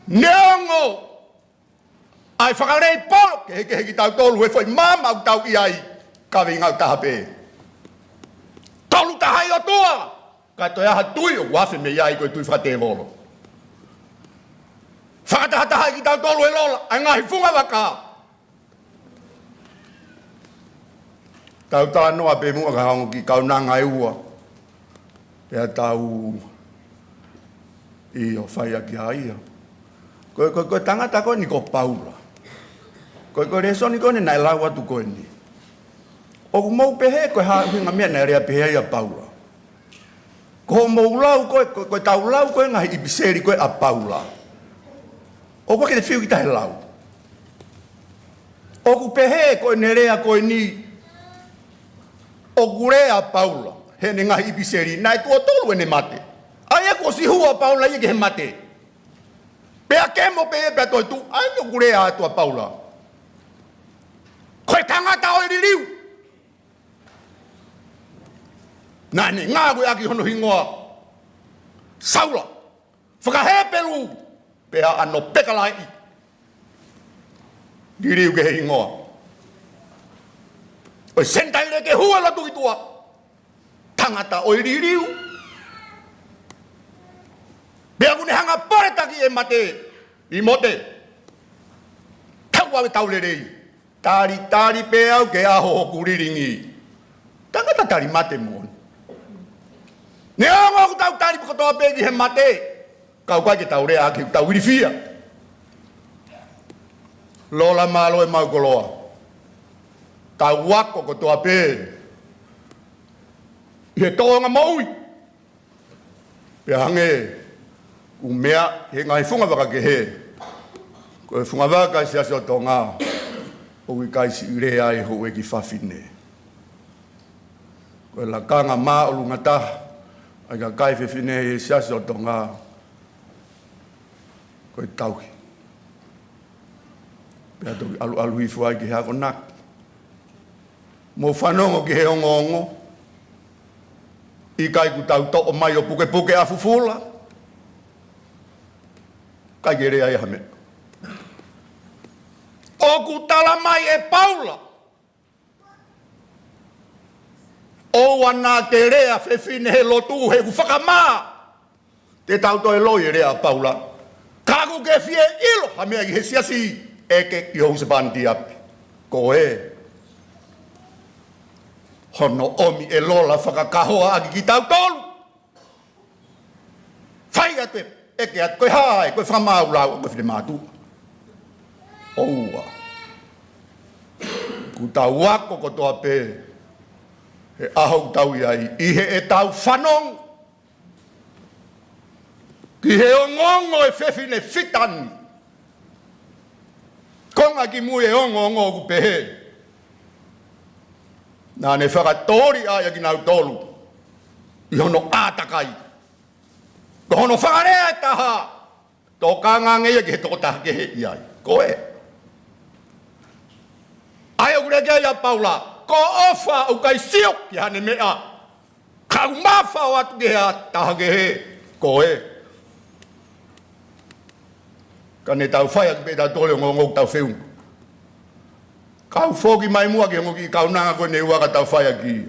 Neongo ʻa e fakalei polo kehekehe kitautolu he foʻi maama ʻoku tau ʻi ai, kaveinga ʻoku taha pē. Tolu taha ʻi ʻOtua, ka toe ʻi ai ha tui ʻoku afe mei ai, ko e tui fakatēvolo. Fakatahatahaʻi kitautolu ʻe Lola ʻa e ngaahi funga vaka. Tau talanoa pē muʻa ka hangē ko e kaunanga ʻe ua. Pea tau ʻio fai ʻaki ʻa ia. Ko e, ko e, ko e tangata ko eni ko Paula. Ko e, ko e lēsoni ko eni naʻe lau atu ko eni. ʻOku mou pehē ko e hā e ʻuhinga meʻa naʻe lea pehē ai ʻa Paula? Ko hoʻomou lau ko e, ko e, ko ʻetau lau ko e ngaahi ʻipiseli ko e ʻa Paula. ʻOku ʻikai ke te fiu ki tahi lau. ʻOku pehē ko ʻene lea ko eni, ʻoku lea ʻa Paula heʻene ngaahi ʻipiseli naʻe tuʻo tolu ʻene mate. ʻA ia kuo ʻosi hū ʻa Paula ia ki he mate. Pea kemo pē ia pea toetuʻu, ʻa ia ʻoku lea atu ʻa Paula. Ko e tangata ʻo e liliu. Naʻa ne ngāueʻaki hono hingoa Saula, faka-Hepelū, pea ʻa hono pekalaiʻi. Liliu ki he hingoa ʻo e Senitaile ke hū e lotu ki tuʻa. Tangata ʻo e liliu. Pea ʻoku ne hanga ʻo poletaki e mate, ʻImote. Tau ʻave tau lelei. Talitali pē au ki he ʻaho hoku lilingi. Tangata tali mate moʻoni. Neongo ʻoku tau tali kotoa pē ki he mate, ka ʻoku ʻikai ke tau lea ʻaki ʻoku tau ilifia. Lola, mālō e maʻu koloa. Tau ako kotoa pē ʻi he tōʻonga moʻui. Pea hangē ʻoku meʻa he ngaahi funga vaka kehe, ko e funga vaka ʻa e Siasi ʻo Tonga ʻoku ʻikai siʻi lea ai e houʻeiki fafine. Ko e lakanga māʻolunga taha ʻa e kakai fefine he Siasi ʻo Tonga, ko e tauhi. Pea toki ʻalu, ʻalu hifo ai ki he akonaki. Mou fanongo ki he ongoongo. ʻIkai kuo tau toʻo mai ʻo pukepuke ʻa fufula. ʻIkai ke lea ia ha meʻa. ʻOku tala mai ʻe Paula, ʻoua naʻa ke lea fefine he lotu he ʻoku fakamā. Te tau toe loi e lea ʻa Paula. Ka ʻoku ke fie ʻilo ha meʻa ki he siasi, ʻeke ki ho husepāniti ʻi ʻapi. Ko e hono ʻomi ʻe Lola fakakahoa ʻaki kitautolu. Fai atu e, ʻeke atu, ko e hā e, ko e fakamāulau, ko e finemātuʻa. ʻOua. Kuo tau ako kotoa pē he ʻaho ʻoku tau ʻi ai, ʻi heʻetau fanongo. Ki he ongoongo e fefine fita ni. Konga kimui e ongoongo ʻoku pehē naʻa ne fakatoli ʻa ia kinautolu ʻi hono ʻātakai. Ko hono fakalea ʻe taha, tokanga ange ia ki he tokotaha kehe ʻi ai. Ko ē. ʻA ia ʻoku lea ki ai ʻa Paula, ko e ʻofa ʻoku ʻikai sio ki haʻane meʻa. Ka ʻoku mafao atu ki he taha kehe, ko ē. Ka ne tau fai ʻaki pē ʻetau toli ongoongo ʻoku tau feʻunga. Kau foki mai muʻa ki he ongo kiʻi kaunanga ko eni ʻoku tau fai ʻaki.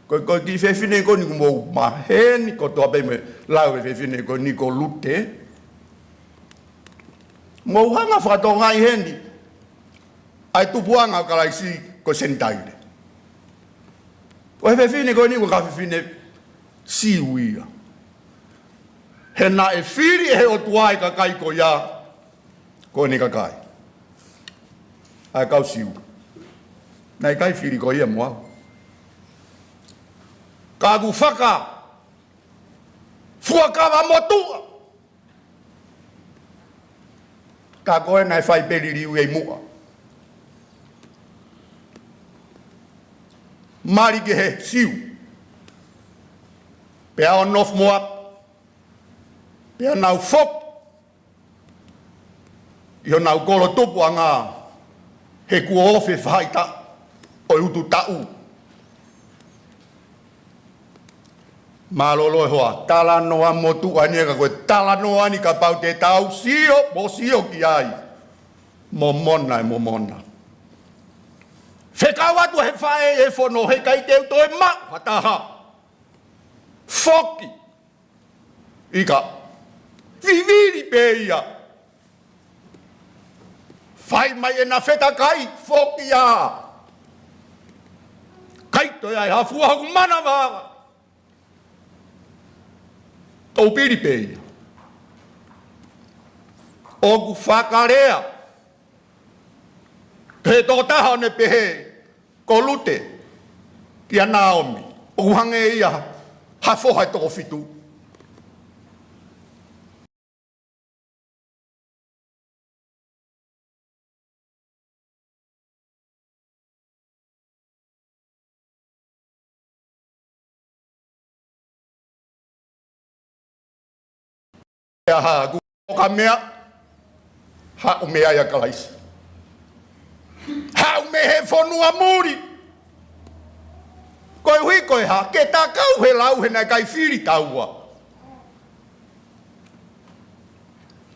Ko, ko e kiʻi fefine ko eni ʻoku mou maheni kotoa pē mo e lau e fefine ko eni ko Lute. Mou hanga fakatokangaʻi heni ʻa e tupuʻanga ʻo Kalaisi ko e Senitaile. Ko e fefine ko eni ko e kau fefine Siu ia. He naʻe fili ʻe he ʻOtua e kakai ko ia, ko ʻene kakai, ʻa e kau Siu. Naʻe ʻikai fili koe ia mo au. Ka ʻoku fakafuakava motuʻa. Ka ko ē naʻe fai pē liliu ʻi muʻa. Mali ki he Siu. Pea ʻo North Moab. Pea nau foki ʻi honau kolo tupuʻanga he kuo ofi e faʻahitaʻu ʻo e utu taʻu. Mālōlō e hoa, talanoa motuʻa eni ka ko e talanoa eni kapau te tau sio, mo sio ki ai. Momona ē, momona. Fekau atu he faʻē e fono he ʻikai te u toe maʻu ha taha. Foki. ʻIkai. Vivili pē ia. Fai mai ʻena fetakai, foki ia. ʻIkai toe ʻi ai ha fua hoku manava. Toupili pē ia. ʻOku fakalea he tokotaha ʻo ne pehē, ko Lute kia Naomi, ʻoku hangē ia ha foha ʻe toko fitu. ʻIa ha, ʻoku ʻoka meʻa, haʻu mei ai ʻa Kalaisi. Haʻu mei he fonua muli. Koeʻuhi ko e hā, ke ta kau he lau he naʻe ʻikai fili taua.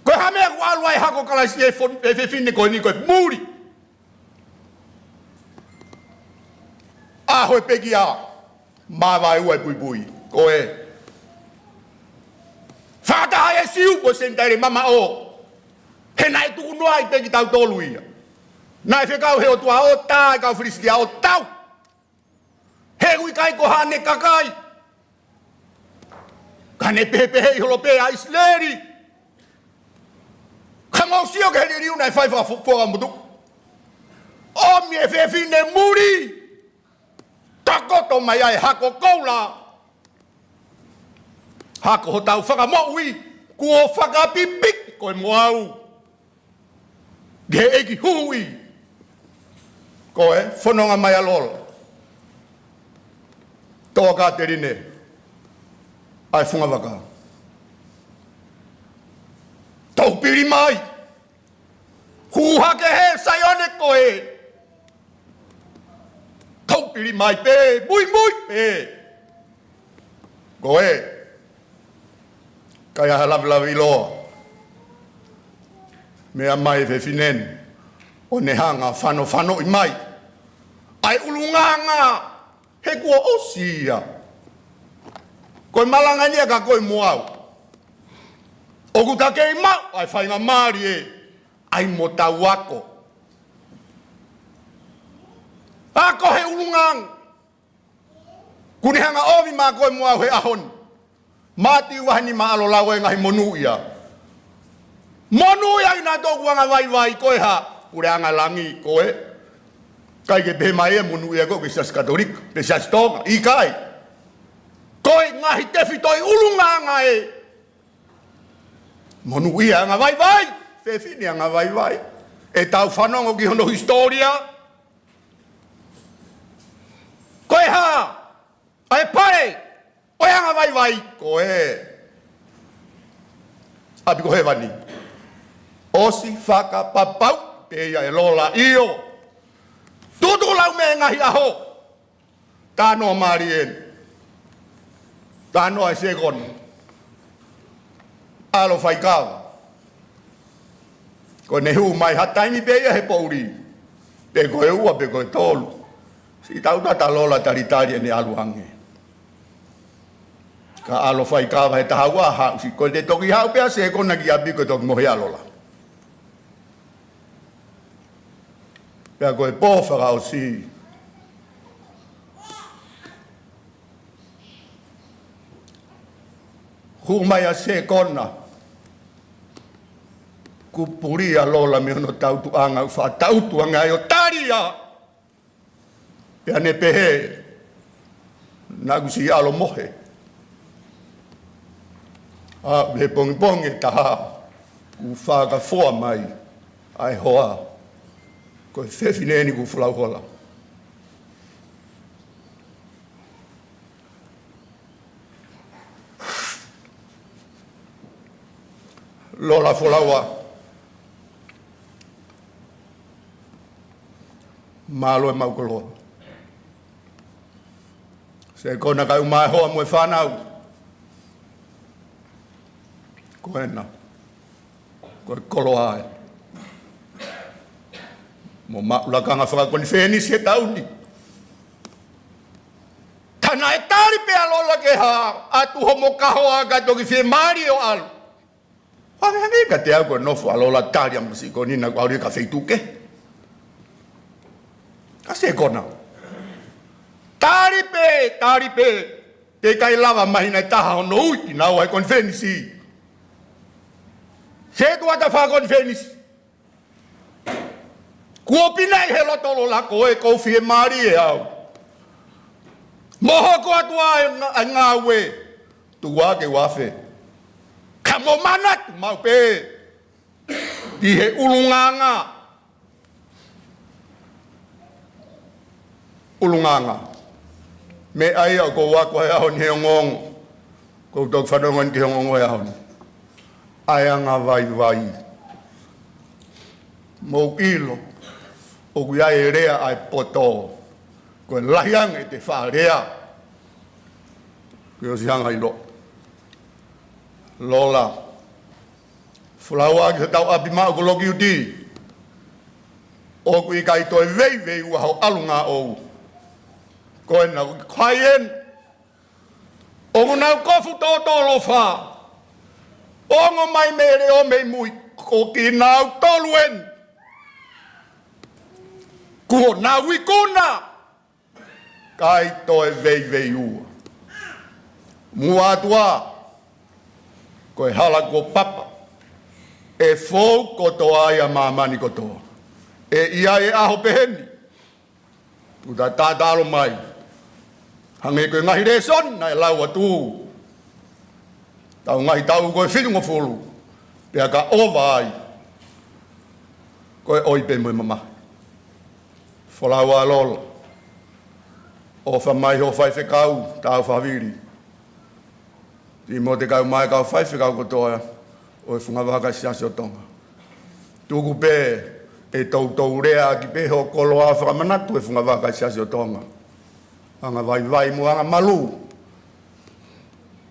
Ko e hā meʻa ʻoku ʻalu ai hako Kalaisi e fon-, e fefine ko eni ko e muli. ʻAho e pekia, māvae ua e puipui. Ko e fakataha e Siu mo e Senitaile mamaʻo. He naʻe tukunoaʻi pē kitautolu ia. Naʻe fekau he ʻOtua ʻo tā e kau Filisitia ʻo tau. He ʻoku ʻikai ko haʻane kakai. Ka ne pehepeheʻi holo pē ʻa ʻIsileli. Ka mou sio ki he liliu naʻe fai fakafuakava motuʻa. ʻOmi e fefine muli. Takoto mai ai hako koula. Hako hotau fakamoʻui. Kuo fakapipiki koe mo au. Ke ʻEiki huhuʻi. Ko e fononga mai ʻa Lola. Toa Kateline. ʻA e funga vaka. Toupili mai. Hū hake he Saione ko e. Toupili mai pē, muimui pē. Ko e. ʻIkai ha lavelave ʻiloa. Meʻa mai e fefine ni. ʻO ne hanga fanofanoʻi mai ʻa e ʻulungaanga he kuo ʻosi ia. Ko e malanga ni ia ka ko e mo au. ʻOku ta kei maʻu ʻa e faingamālie ʻa e mo tau ako. Ako he ʻulungaanga. Kuo ne hanga ʻomi maʻa koe mo au he ʻaho ni. Mātiu vahe nima ʻalu ʻo lau e ngaahi monūʻia. Monūʻia ʻi nautolu ʻoku anga vaivai ko e hā. Puleʻanga langi ko e. ʻIkai ke pehē mai e monūʻia ko e ki he Siasi Katolika. Pe Siasi Tonga. ʻIkai. Ko e ngaahi tefitoʻi ʻulungaanga ē. Monūʻia ʻa e anga vaivai, fefine anga vaivai. ʻE tau fanongo ki hono hisitōlia. Ko e hā ʻa e pae ʻo e anga vaivai? Ko e ʻapi ko hēvani. ʻOsi fakapapau pē ia ʻe Lola, ʻio. Tutu lau mei he ngaahi ʻaho. Talanoa mālie eni. Talanoa ʻa e sekoni. ʻAlo faikava. Ko ʻene hū mai ha taimi pē ia he poʻuli, pe ko e ua pe ko e tolu, siʻi tautata Lola talitali ʻene ʻalu ange. Ka ʻalo faikava he taha ua haʻu, siʻi ko e te toki haʻu pē ʻa e sekoni ki ʻapi ko e toki mohe ʻa Lola. Pea ko e pō fakaʻosi, hū mai ʻa e sekoni. Kuo puli ʻa Lola mei hono tautuʻanga, ʻo fakatautuʻanga ai ʻo tali ia. Pea ne pehē, naʻa ku siʻi ʻalo mohe. ʻA, he pongipongi ʻe taha, kuo fakafoa mai ʻa e hoa. Ko e fefine eni kuo folau hola. Lola folaua. Mālō e maʻu koloa. Sekoni, kae ʻumaʻā e hoa mo e fānau. Ko ena. Ko e koloa ē. Mo maʻu lakanga fakakonifelenisi he taʻu ni. Ka naʻe tali pē ʻa Lola ke hā, ʻatu homo kahoa kae toki fiemālie ʻo ʻalu. Hangē hangē kiate au ko e nofo ʻa Lola tali ʻa e masiʻi ko eni naʻa ku ʻalu ia ki ha feituʻu kehe. Ka sekoni. Tali pē, tali pē. Teʻeki ai lava māhina ʻe taha hono ui kinaua he konifelenisi. Setuata fakakonifelenisi. Kuo pinaʻi he loto ʻo Lola ko e ʻoku ou fiemālie au. Mo hoku ʻOtua ʻa e ngā-, ʻa e ngāue. Tuku ā ke u afe. Ka mou manatu maʻu pē. ʻI he ʻulungaanga. ʻUlungaanga. Meʻa ia ʻoku ou ako he ʻaho ni he ongoongo. ʻOku ou toki fanongo eni ki he ongoongo he ʻaho ni. ʻA e anga vaivai. Mou ʻilo. ʻOku ʻi ai e lea ʻa e poto. Ko e lahi ange ʻete faʻa lea. Ke ʻosi hanga ʻilo. Lola. Folaua ki hotau ʻapi maʻu ko Loki Uti. ʻOku ʻikai toe veiveiua ho ʻalunga ʻoʻou. Ko ena ʻoku ʻikai eni. ʻOku nau kofu tōtōlofa. Ongo mai mei he leʻo mei mui. Ko kinautolu eni. Kuo nau ikuna. ʻIkai toe veiveiua. Muʻa atu ā, ko e hala kuo papa, ʻe fou kotoa ai ʻa māmani kotoa. ʻE ʻi ai e ʻaho pehē ni, ʻoku ta tatalo mai. Hangē ko e ngaahi lēsoni naʻe lau atu. Tau ngaahi taʻu ko e fitungofulu, pea ka ʻova ai, ko e ʻoi pē mo e mamahi. Folaua Lola. ʻOfa mai ho faifekau, tau fāmili. Timote kae ʻumaʻā e kau faifekau kotoa ʻo e Funga Vaka Siasi ʻo Tonga. Tuku pē ʻe toutou lea ʻaki pē ho koloa fakamanatu e Funga Vaka Siasi ʻo Tonga. Anga vaivai mo anga malū.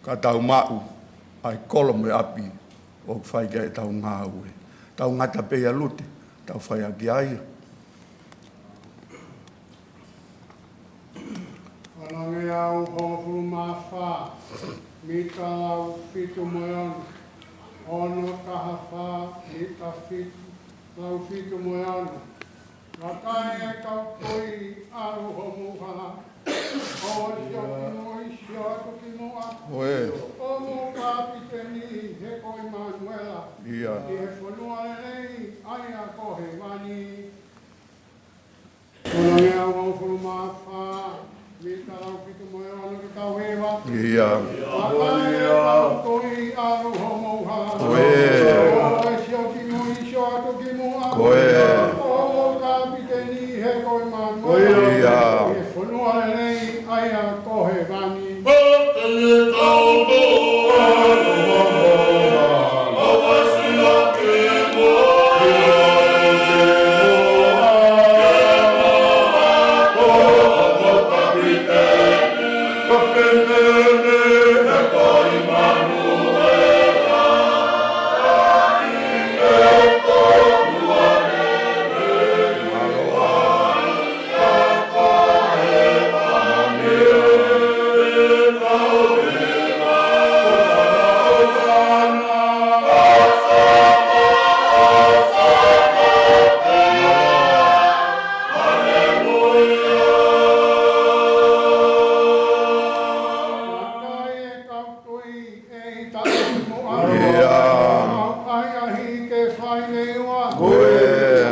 Ka tau maʻu ʻa e kolo mo e ʻapi ʻoku fai ki ai ʻetau ngāue. Tau ngata pē ʻia Lute, tau fai ʻaki ʻa ia. Ono ngeau hongofulu mā fā, mita lau fitu mo e ono. Ono taha fā, mita fitu, lau fitu mo e ono. Lakae kau kui ʻalu homou hala. ʻOsi ʻoku mou ʻi sio atu ki muʻa. ʻOe. ʻO mou kapiteni he ko ʻImanuela. ʻIa. ʻI he fonua lelei ʻa ia ko hēvani. Ono ngeau hongofulu mā fā, mita lau fitu mo e ono ke tau hiva. ʻIa. Lakae kau kui ʻalu homou hala. ʻOe. atu kimuʻa. Ko ia. ʻO kapiteni he ko e manuela. Ko ia. He fonua lelei ʻa ia ko hēvani. ʻIa. Ko ia.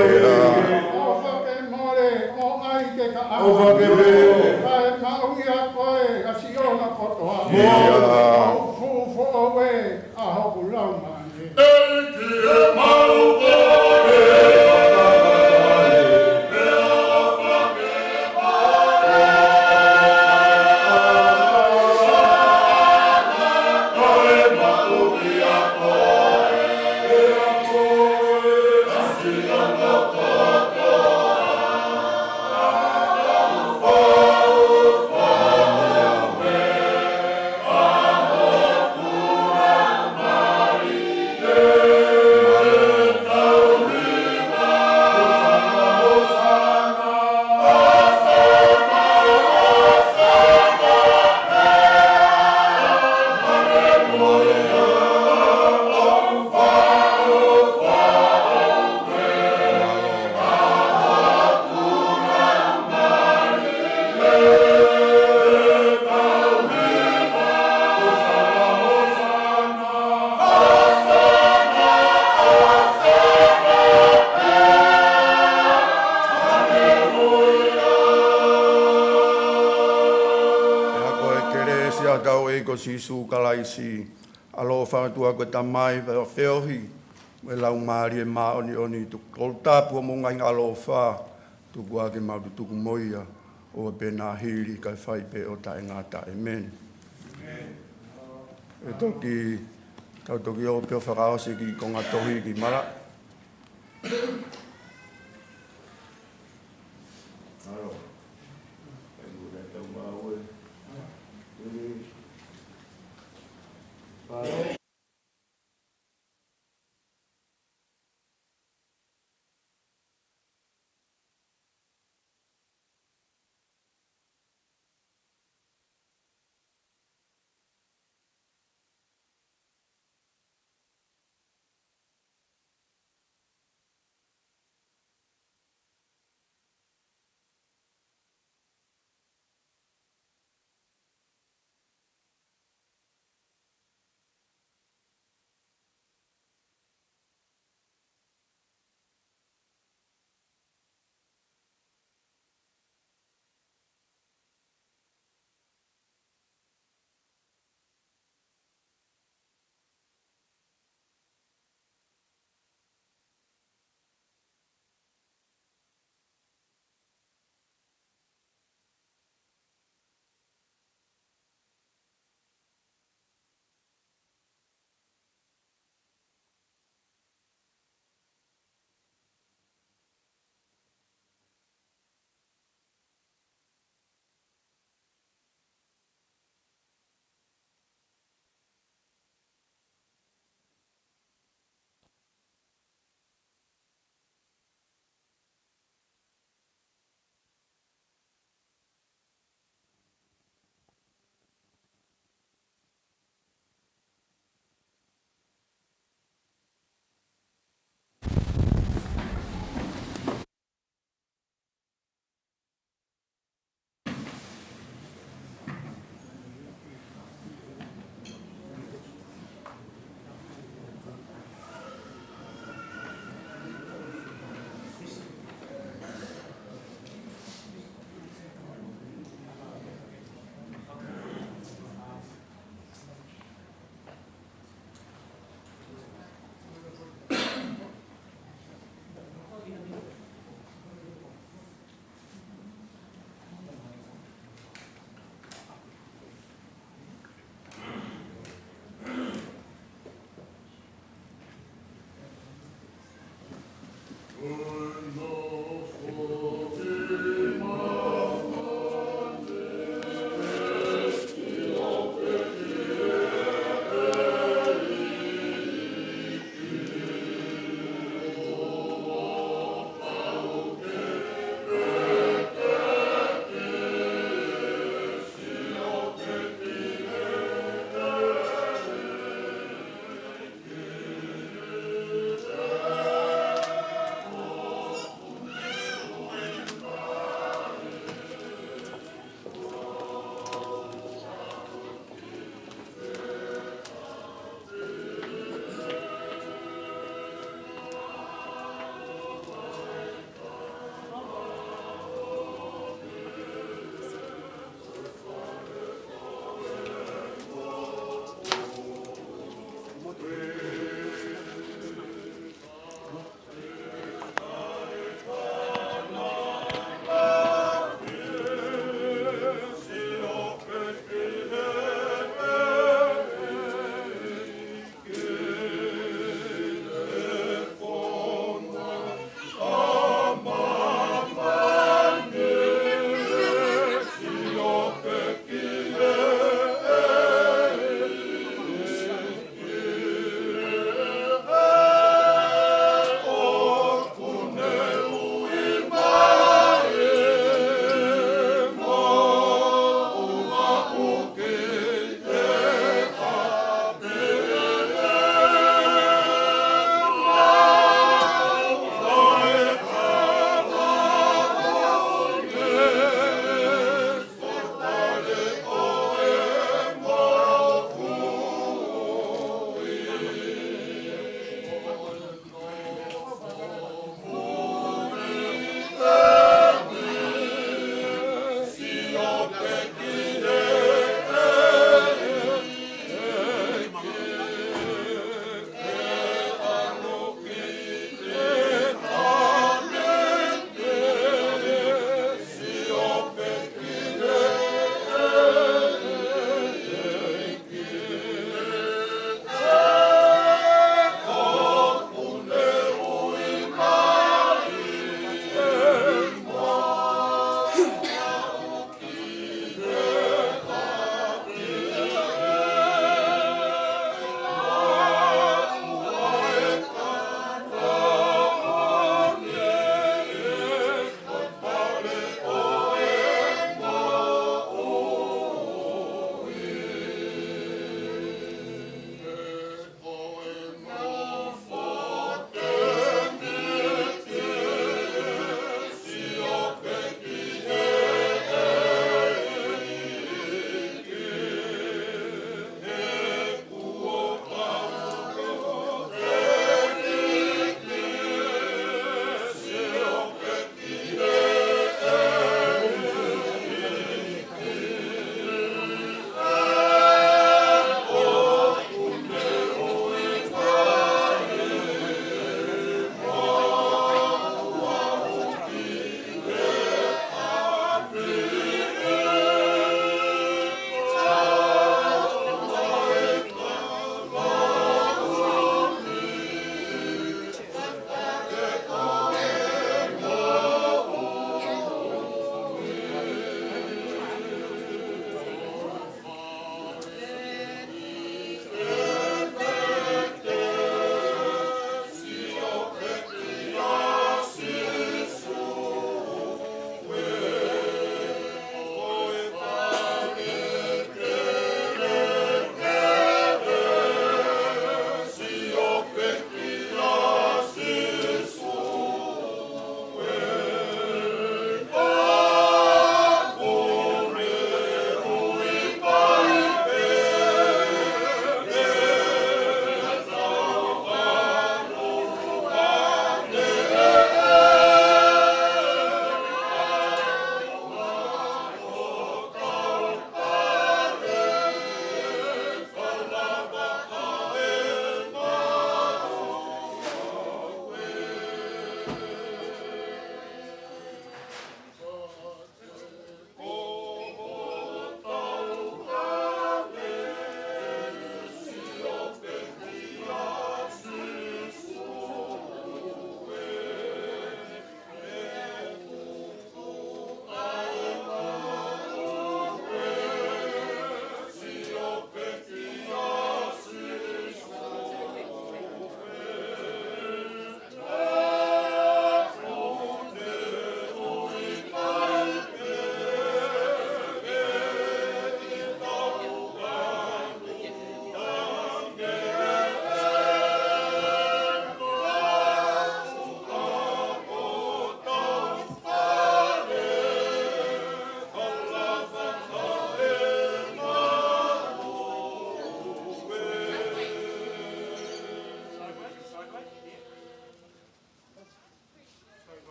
ʻIa. ʻOfa ke mole, ʻo ʻai ke ka ʻofa ke mole. Kae maʻu ʻia koe ʻa Siona kotoa. ʻIa. ʻOfa foʻou ē ʻa hoku laumālie. ʻEiki ē, maʻu koe. Pea ko e kelesi ʻa hotau ʻEiki ko Sīsū Kalaisi, ʻaloʻofa ʻa e ʻOtua ko e Tamai, pea feohi mo e Laumālie Māʻoniʻoni, tuku kolu tapu ʻo mo ngaahi ʻaloʻofa, tuku ā ke mau tutuku mo ia, ʻo pehē ni hili kae fai pē ʻo taʻengata. ʻĒmeni. ʻE toki, tau toki ō pē ʻo fakaʻosi e kiʻi konga tohi ki malaʻe.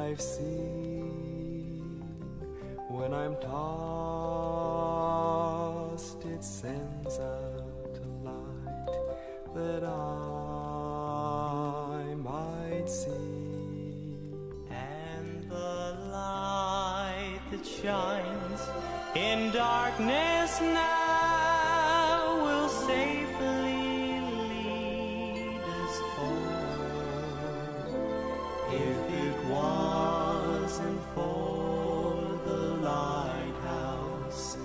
I've seen. When I'm tossed, it sends out a light that I might see. And the light that shines in darkness now will safely lead us home. If it wasn't for the lighthouse,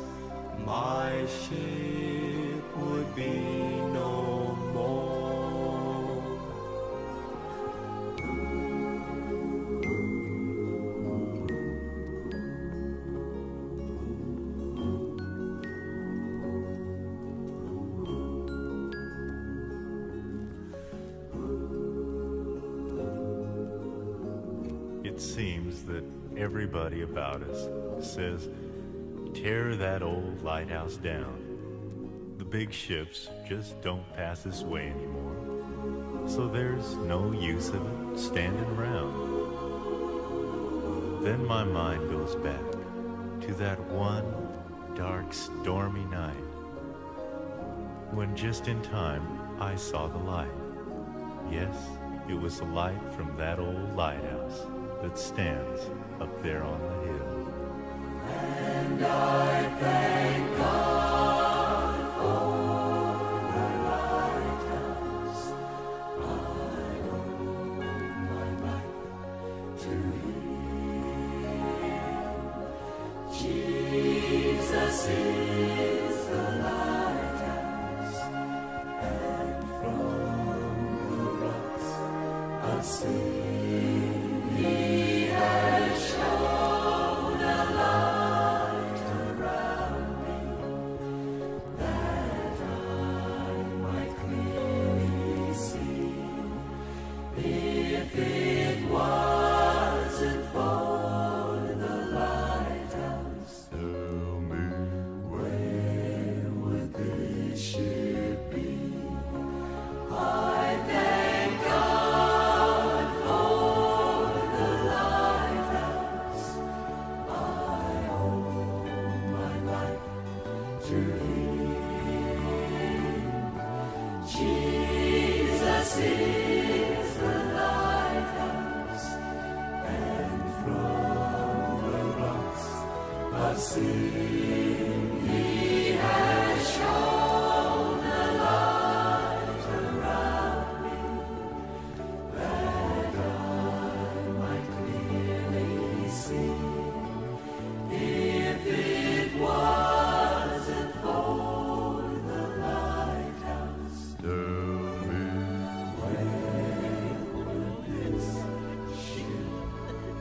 my ship would be no more. It seems that everybody about us says, "Tear that old lighthouse down. The big ships just don't pass this way anymore. So there's no use of it standing around." Then my mind goes back to that one dark, stormy night when just in time I saw the light. Yes, it was the light from that old lighthouse that stands up there on the hill. And I thank God for the lighthouse. I owe my life to him. Jesus is the lighthouse, and from the rocks I've seen he has shone a light around me, that I might clearly see. If it wasn't for the lighthouse, tell me, where would this ship be? I thank God for the lighthouse. I owe my life to him. Jesus is the lighthouse, and from the rocks I've seen he has shone a light around me, that I might clearly see. If it wasn't for the lighthouse, tell me, where would this ship be?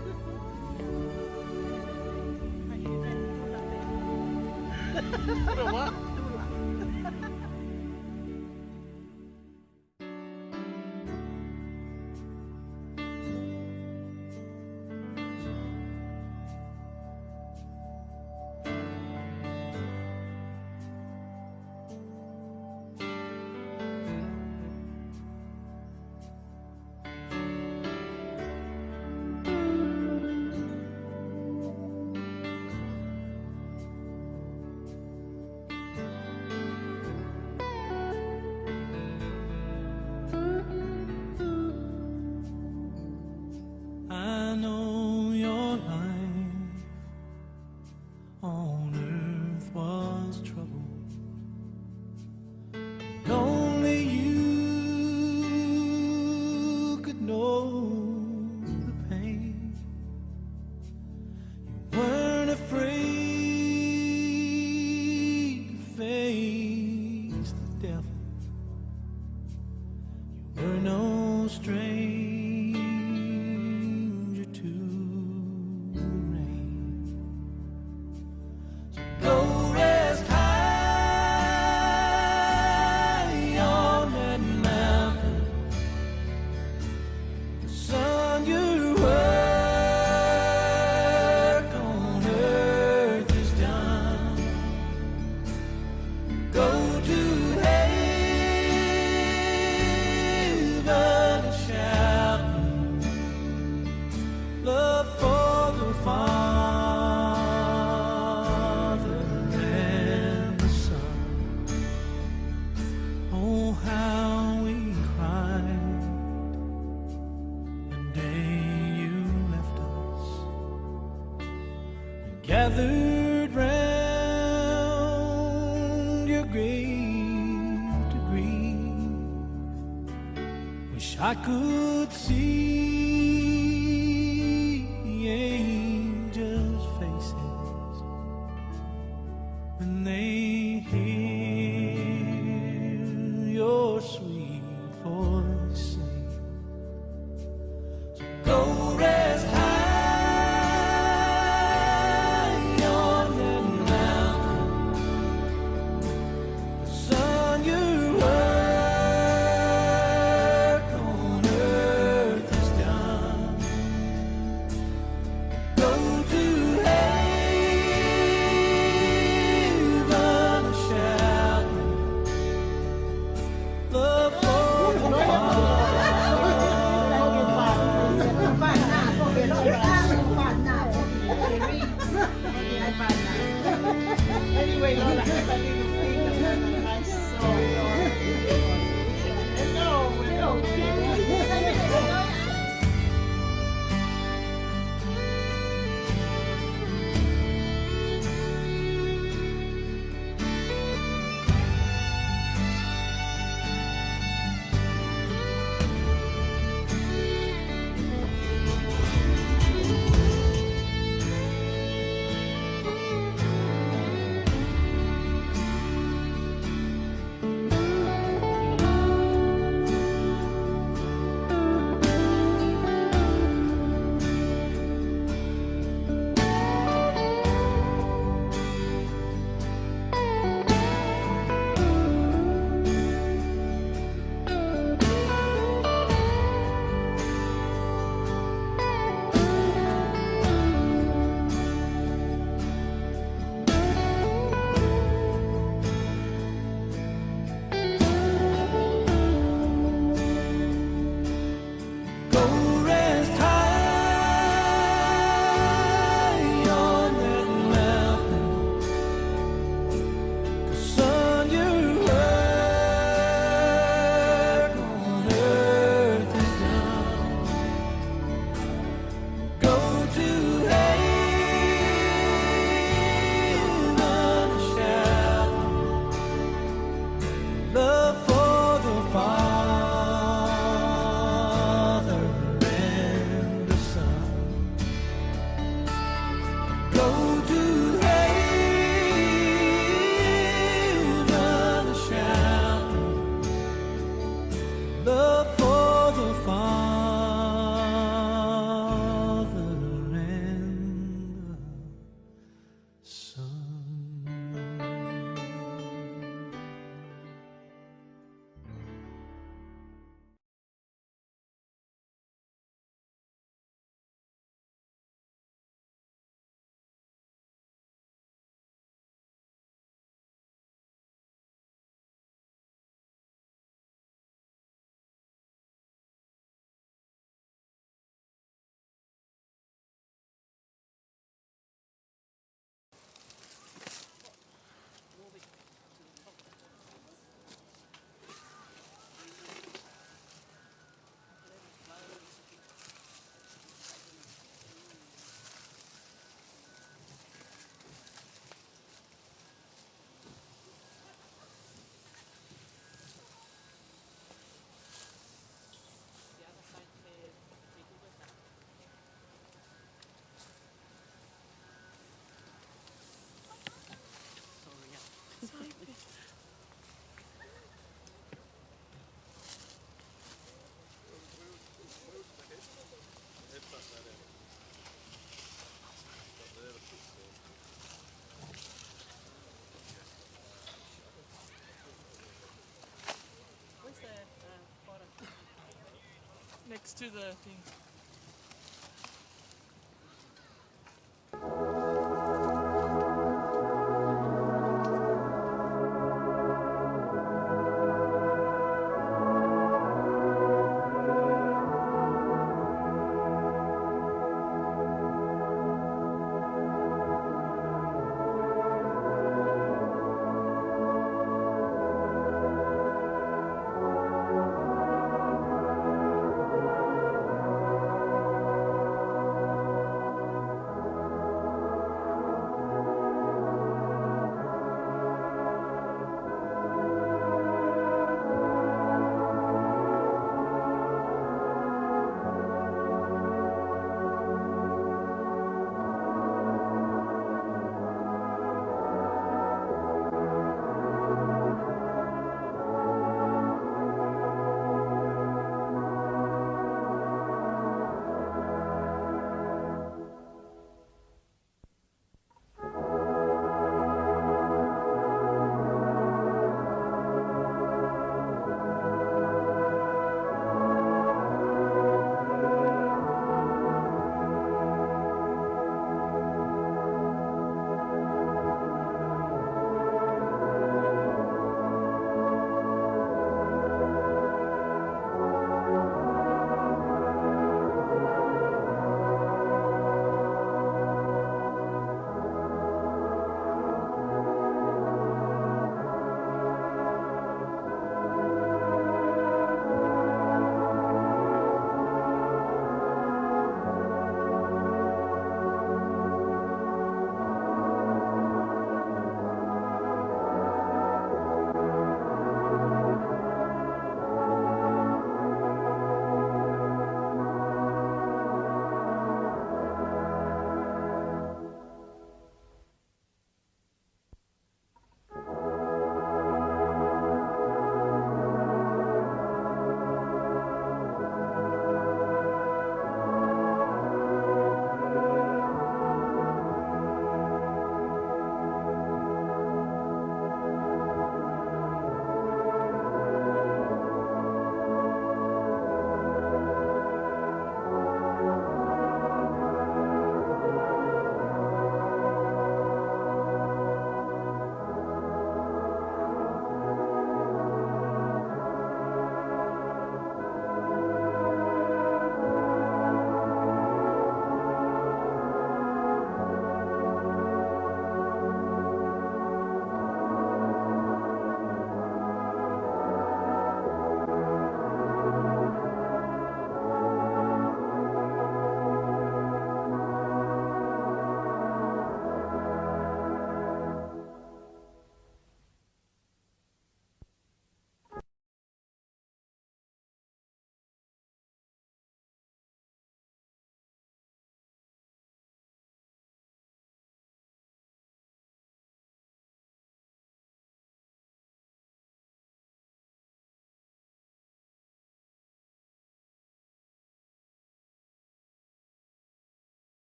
I could see angels' faces when they hear your sweet voice sing. So go rest high on that mountain. The sun, your work on earth is done. Go to heaven and shout. Love for the Father. Anyway, Lola, have a little thing, a nice song. Hello, hello. Go rest high on that mountain. The sun, your work on earth is done. Go to heaven and shout. Love for the Father and the Son. Go to heaven and shout. Love for the Father and the Son. Where's the, uh, photo? Next to the thing.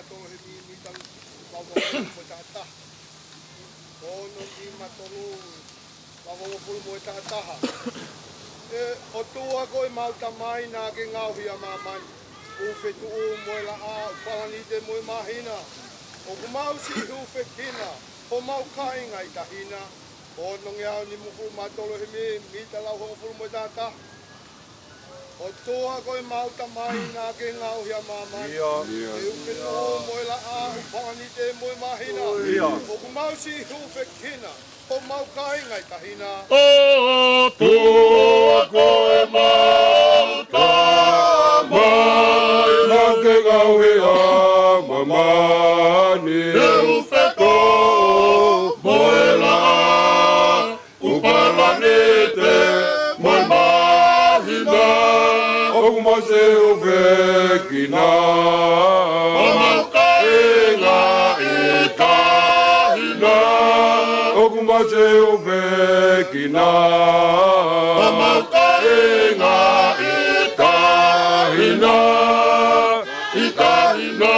Tolu he mimita, valu hongofulu mo e taha taha. Ono nima tolu, valu hongofulu mo e taha taha. ʻE ʻOtua ko ʻemau Tamai naʻa ke ngaohi ʻa māmani, ʻoku fetuʻu mo e laʻā, ʻoku palanite mo e māhina. ʻOku mau siʻi hūfekina homau kāinga ʻi tahi na. Ono ngeau nimangofulu mā tolu he mimita, valu hongofulu mo e taha taha. ʻOtua ko ʻemau Tamai naʻa ke ngaohi ʻa māmani, ʻIo. ʻoku fetuʻu mo e laʻā, ʻoku palanite mo e māhina. ʻIo. ʻOku mau siʻi hūfekina homau kāinga ʻi tahi na. ʻOtua ko ʻemau Tamai naʻa ke ngaohi ʻa māmani, ʻoku fetuʻu mo e laʻā, ʻoku palanite mo e māhina. ʻOku mau siʻi hūfekina homau kāinga ʻi tahi na. ʻOku mau siʻi hūfekina homau kāinga ʻi tahi na, ʻi tahi na.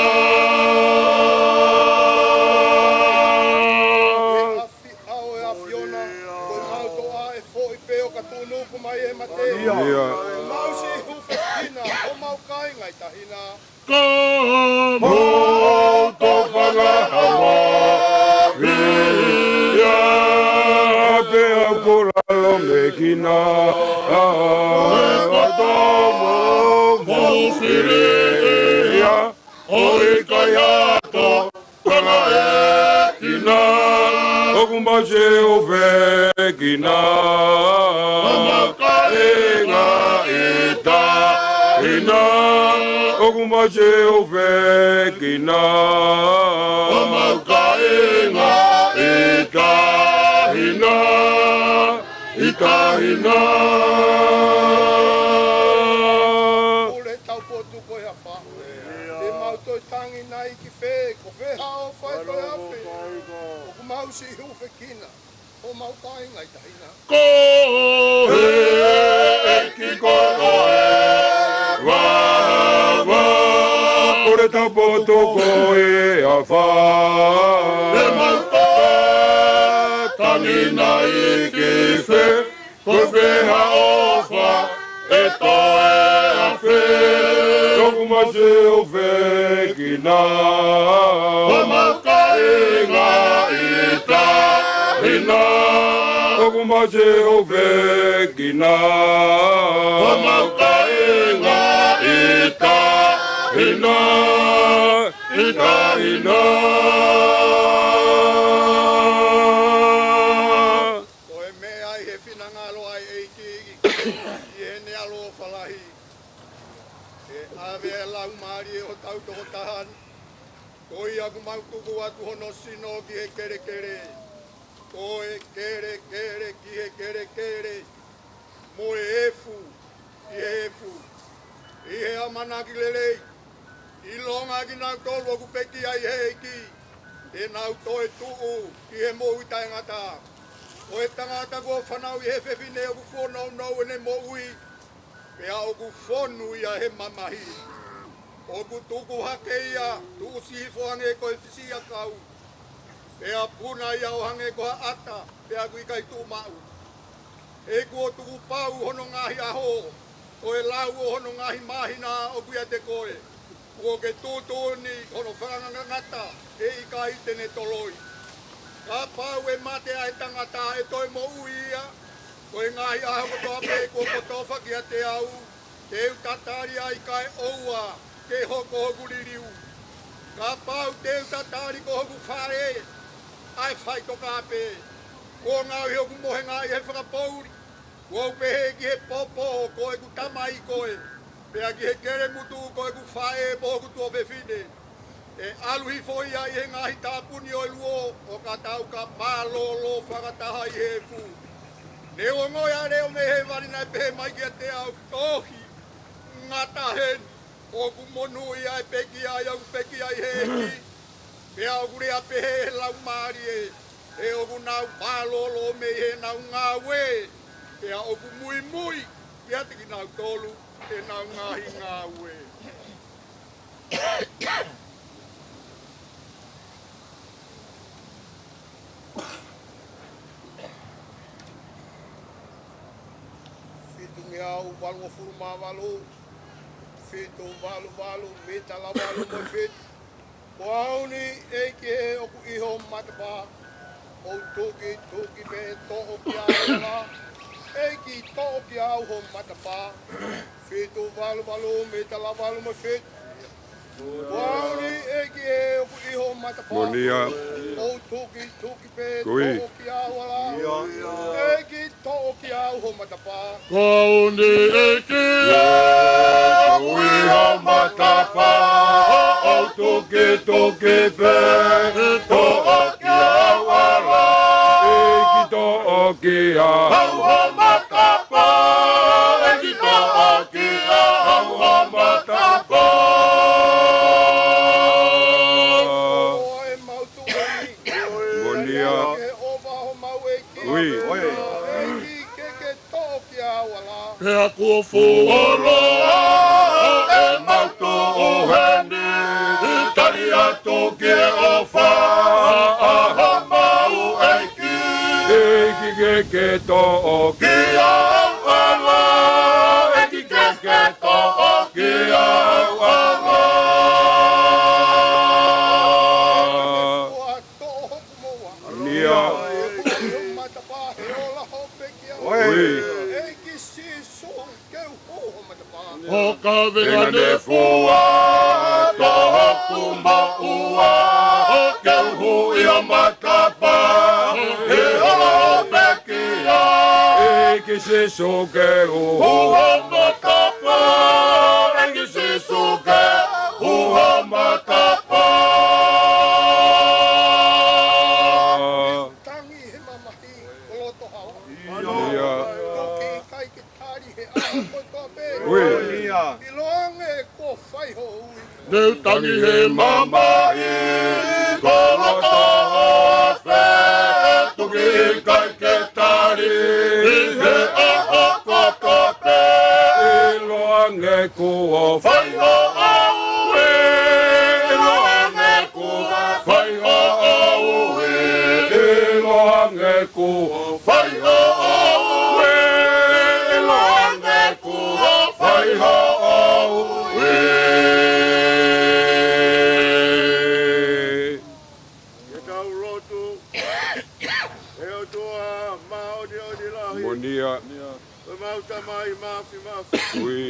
ʻAfiona, ko ʻemau toʻa ʻe foʻi pē ʻo ka tuʻunuku mai ʻe he mate. ʻIo. ʻOku mau siʻi hūfekina homau kāinga ʻi tahi na. Ka mou tokanga hawa via, pea ʻoku lalo mekina, ʻa e koto mo mou fili ia, ʻo ʻikai ha tokanga ʻe kina. ʻOku mau siʻi hūfekina homau kāinga ʻi tahi na. ʻOku mau siʻi hūfekina homau kāinga ʻi tahi na, ʻi tahi na. Pule taupotu ko e hā fē, te mau toe tangi nai ki fē, ko fē ha ʻofa ʻe toe afe, ʻoku mau siʻi hūfekina homau kāinga ʻi tahi na. Ko e ʻEiki ko e vavā, pule taupotu ko e hā fē, te mau toe tangi nai ki fē, ko fē ha ʻofa ʻe toe afe, ʻoku mau siʻi hūfekina homau kāinga ʻi tahi na. ʻOku mau siʻi hūfekina homau kāinga ʻi tahi na, ʻi tahi na. Ko e meʻa ʻi he finangalo ʻa e ʻEiki, ʻi heʻene ʻaloʻofa lahi, ʻe ʻave ʻa e laumālie ʻo hotau tokotaha ni. Ko ia ʻoku mau tuku atu hono sino ki he kelekele, ko e kelekele ki he kelekele, mo e efu ki he efu, ʻi he ʻamanaki lelei, ʻilonga kinautolu ʻoku pekia ʻi he ʻEiki, te nau toe tuʻu ki he moʻui taʻengata. Ko e tangata kuo fanauʻi ʻe he fefine ʻoku fuonounou ʻene moʻui, pea ʻoku fonu ia he mamahi. ʻOku tuku hake ia, tuʻusi hifo hangē ko e fisiʻiakau, pea puna ia ʻo hangē ko ha ʻata, pea ʻoku ʻikai tuʻu maʻu. He kuo tukupau hono ngaahi ʻaho, ko e lau ʻo hono ngaahi māhina ʻoku ʻiate koe. Kuo ke tuʻutuʻuni hono fakangatangata, ʻe ʻikai te ne toloi. Kapau ʻe mate ʻa e tangata, ʻe toe moʻui ia? Ko e ngaahi ʻaho kotoa pē kuo kotofa kiate au, te u tatali ai kae ʻoua ke hoko hoku liliu. Kapau te u tatali ko hoku fale ʻa e faʻitoka pē, kuo ngaohi hoku mohenga ʻi he fakapoʻuli. Kuo u pehē ki he popo, ko ʻeku tamai koe, pea ki he kelemutu, ko ʻeku faʻē mo hoku tuofefine. ʻE ʻalu hifo ia ʻi he ngaahi tāpuni ʻo e luo, ʻo ka tau ka mālōlō fakataha ʻi he efu. Ne u ongoʻi ʻa e leʻo mei hēvani naʻe pehē mai kiate au, Tohi, ngata heni, ʻoku monūʻia ʻa e pekia ʻoku pekia ʻi he ʻEiki. Pea ʻoku lea pehē ʻe he Laumālie, he ʻoku nau mālōlō mei heʻenau ngāue, pea ʻoku muimui kiate kinautolu ʻenau ngaahi ngāue. Au valungofulu mā valu, fitu valu valu, mita lavalu mo e fitu. Ko au ni ʻEiki ʻoku ʻi ho matapā, ʻo tukituki pē, toʻo kiate au ʻa e hala. ʻEiki, toʻo kiate au ho matapā. Fitu valu valu, mita lavalu mo e fitu. Ko au ni ʻEiki ʻoku ʻi ho matapā. Moʻoni ia. ʻOku tukituki pē, Kui. Toʻo kiate au ʻa e hala. ʻEiki, toʻo kiate au ho matapā. Ko au ni ʻEiki ʻoku ʻi ho matapā, ʻoku tukituki pē, toʻo kiate au ʻa e hala. ʻEiki, toʻo kiate au ho matapā, ʻEiki, toʻo kiate au ho matapā. Ko e mau tuʻu ni. Moʻoni ia. Ke ʻova homau ʻEiki. Ui. ʻEiki, ke ke toʻo kiate au ʻa e hala. Pea kuo fuoloa ʻemau tuʻu heni, tali atu ki he ʻofa ʻa homau ʻEiki. ʻEiki, ke ke toʻo kiate au ʻa e hala. ʻEiki, ke ke toʻo kiate au ʻa e hala. Toʻo hoku moʻua. Moʻoni ia. He ʻoku ʻi ho matapā, he ola hoʻo pekia. Ui. ʻEiki Sīsū, ke u hū ho matapā. ʻO ka vengane fua, toʻo hoku moʻua, ke u hū ʻi ho matapā, he ola hoʻo pekia. ʻEiki Sīsū, ke u hū ho matapā, ʻEiki Sīsū, ke u hū ho matapā. Tangi he mamahi, ko loto hawa. Ia. Toki ʻikai ke tali he ʻaho kotoa pē. Ui. ʻIloange kuo fai hoʻo ui. Te u tangi he mamahi, ko loto hawa fē, toki ʻikai ke tali he ʻaho kotoa pē. ʻIloange kuo fai hoʻo ui, ʻiloange kuo fai hoʻo ui, ʻiloange kuo fai hoʻo ui, ʻiloange kuo fai hoʻo ui. Ke tau lotu. ʻE ʻOtua māʻoniʻoni lahi. Moʻoni ia. Ko ʻemau Tamai Māfimafi. Ui.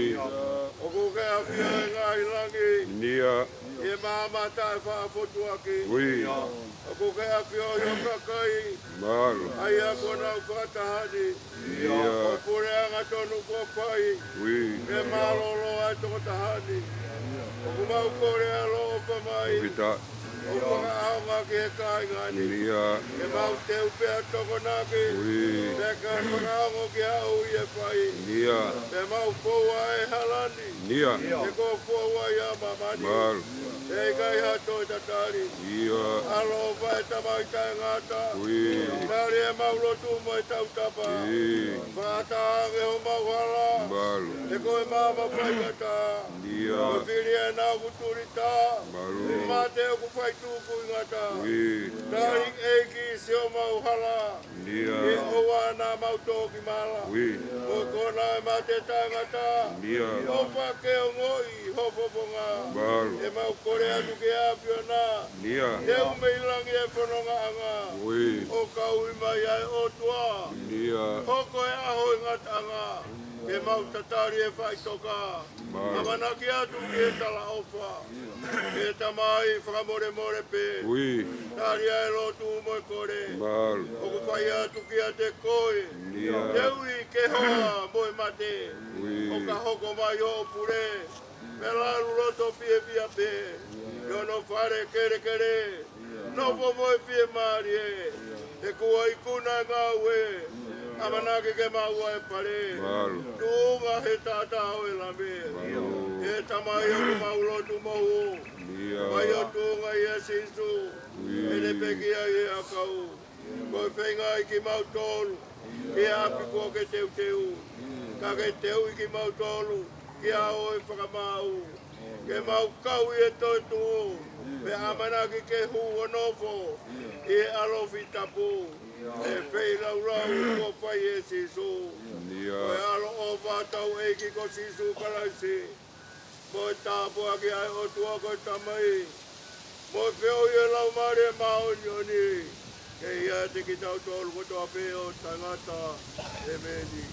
ʻOku ke ʻafio ʻi he ngaahi langi. Moʻoni ia. ʻI he maama taʻefaʻafotuaki. Ui. ʻOku ke ʻafio ʻi ho kakai. Mālō. ʻA ia kuo nau fakataha ni. Ia. Ko e puleʻanga tonu kuo fai. Ui. Ke mālōlō ʻa e tokotaha ni. ʻOku mau kole ʻa e ʻaloʻofa mai. Pita. ʻO fakaʻaonga ki he kāinga ni. Ia. Ke mau teu pea tokonaki. Ui. Pea ke fakaongo ki he ʻuhinga ʻe fai. Ia. Ke mau foua e hala ni. Ia. He kuo foua ia ʻa māmani. Mālō. ʻE ʻikai ha toe tatali. Ia. ʻAloʻofa ʻe Tamai taʻengata. Ui. Tali ʻemau lotu mo e tautapa. Ui. Fakataha ange homau hala. Mālō. He ko e maama faingataʻa. Ia. Ko e fili ʻenau kutulita. Mālō. Mate ʻoku fai tukuingata. Ui. Tali ʻEiki siʻomau hala. Ia. He ʻoua naʻa mau tō ki mala. Ui. Ko e konga ʻo e mate taʻengata. Ia. ʻOfa ke ongoʻi ho fofonga. Mālō. ʻEmau kole atu ki he ʻAfiona. Ia. Teu mei langi e fonongaʻanga. Ui. ʻO kau mai ai ʻOtua. Ia. Hoko e ʻaho ʻi he ngataʻanga. Ke mau tatali e faʻitoka. Mālō. ʻAmanaki atu ki he talaʻofa. ʻE Tamai, fakamolemole pē. Ui. Tali ʻa e lotu mo e kole. Mālō. ʻOku fai atu kiate koe. Ia. Teuʻi ke hoa mo e mate. Ui. ʻO ka hoko mai hoʻo pule. Pea lalu loto fiefia pē. ʻI hono fale kelekele. Nofo mo e fiemālie. He kuo ikuna e ngāue. ʻAmanaki ke maʻu ʻa e fale. Mālō. Tuʻunga he taʻataʻa ʻo e Lami. Mālō. ʻE Tamai, ʻoku mau lotu mo hū. Ia. Mai ʻo tuʻunga ʻia Sīsū. Ui. ʻEne pekia ʻi he ʻakau. Ko e feinga ʻi kimautolu ki he ʻapi kuo ke teuteu. Ka ke teuʻi kimautolu ki he ʻao ʻo e fakamaau. ke mau kau ʻi he toetuʻu, pea ʻamanaki ke hū ʻo nofo ʻi he ʻaloʻofa tapu, ʻi he feilaulau kuo fai ʻe Sīsū. Ko e ʻaloʻofa ʻa hotau ʻEiki ko Sīsū Kalaisi, mo e tāpuaki ʻa e ʻOtua ko e Tamai, mo e feohi ʻa e Laumālie Māʻoniʻoni, ke ʻiate kitautolu kotoa pē ʻo taʻengata. ʻEmeni.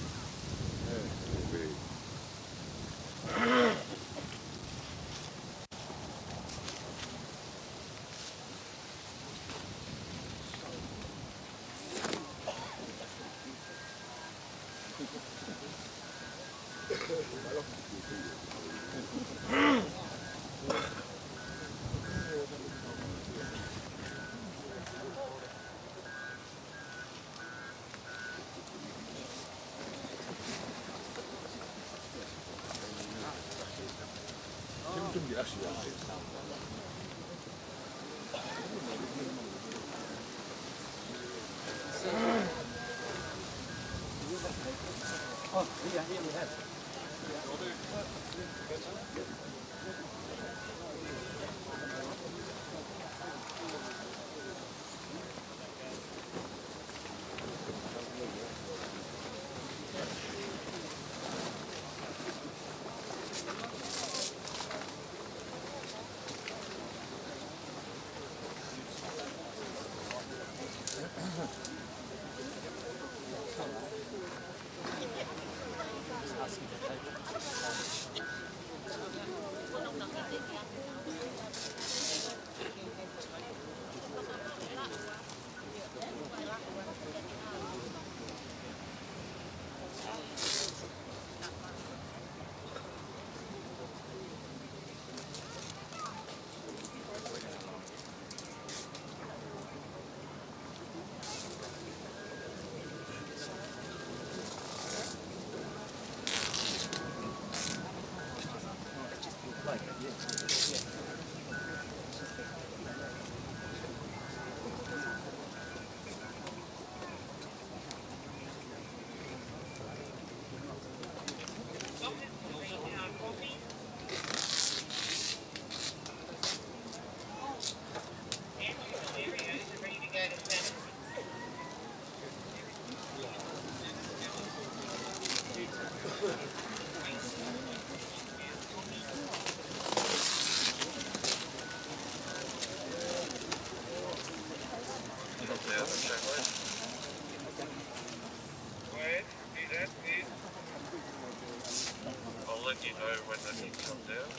I'll let you know when I need to come down.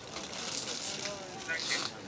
Thank you.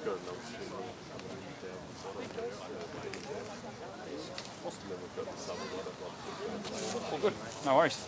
Well, good. No worries.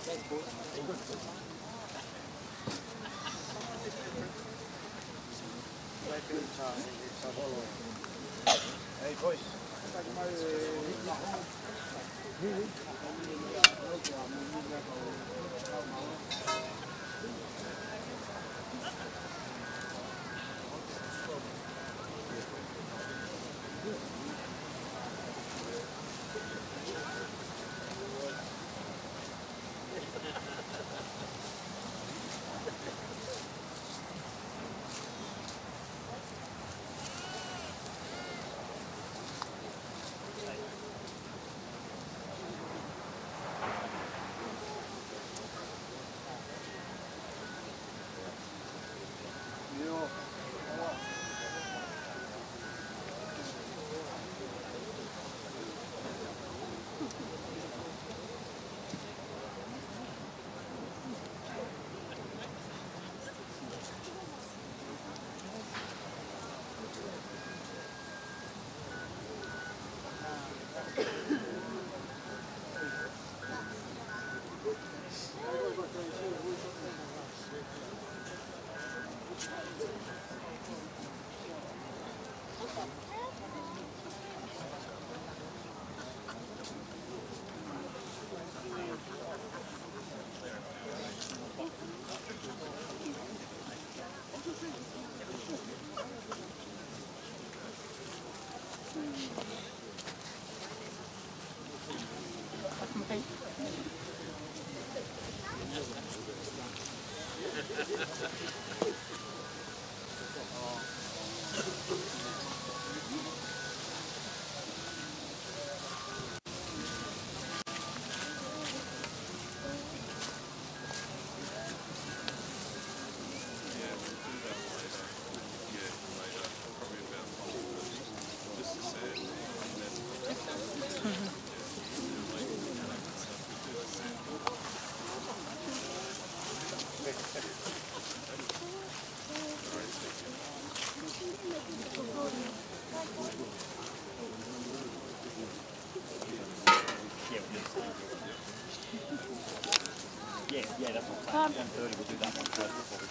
Yeah, yeah, that's what time. Ten thirty, we'll do that one first before we,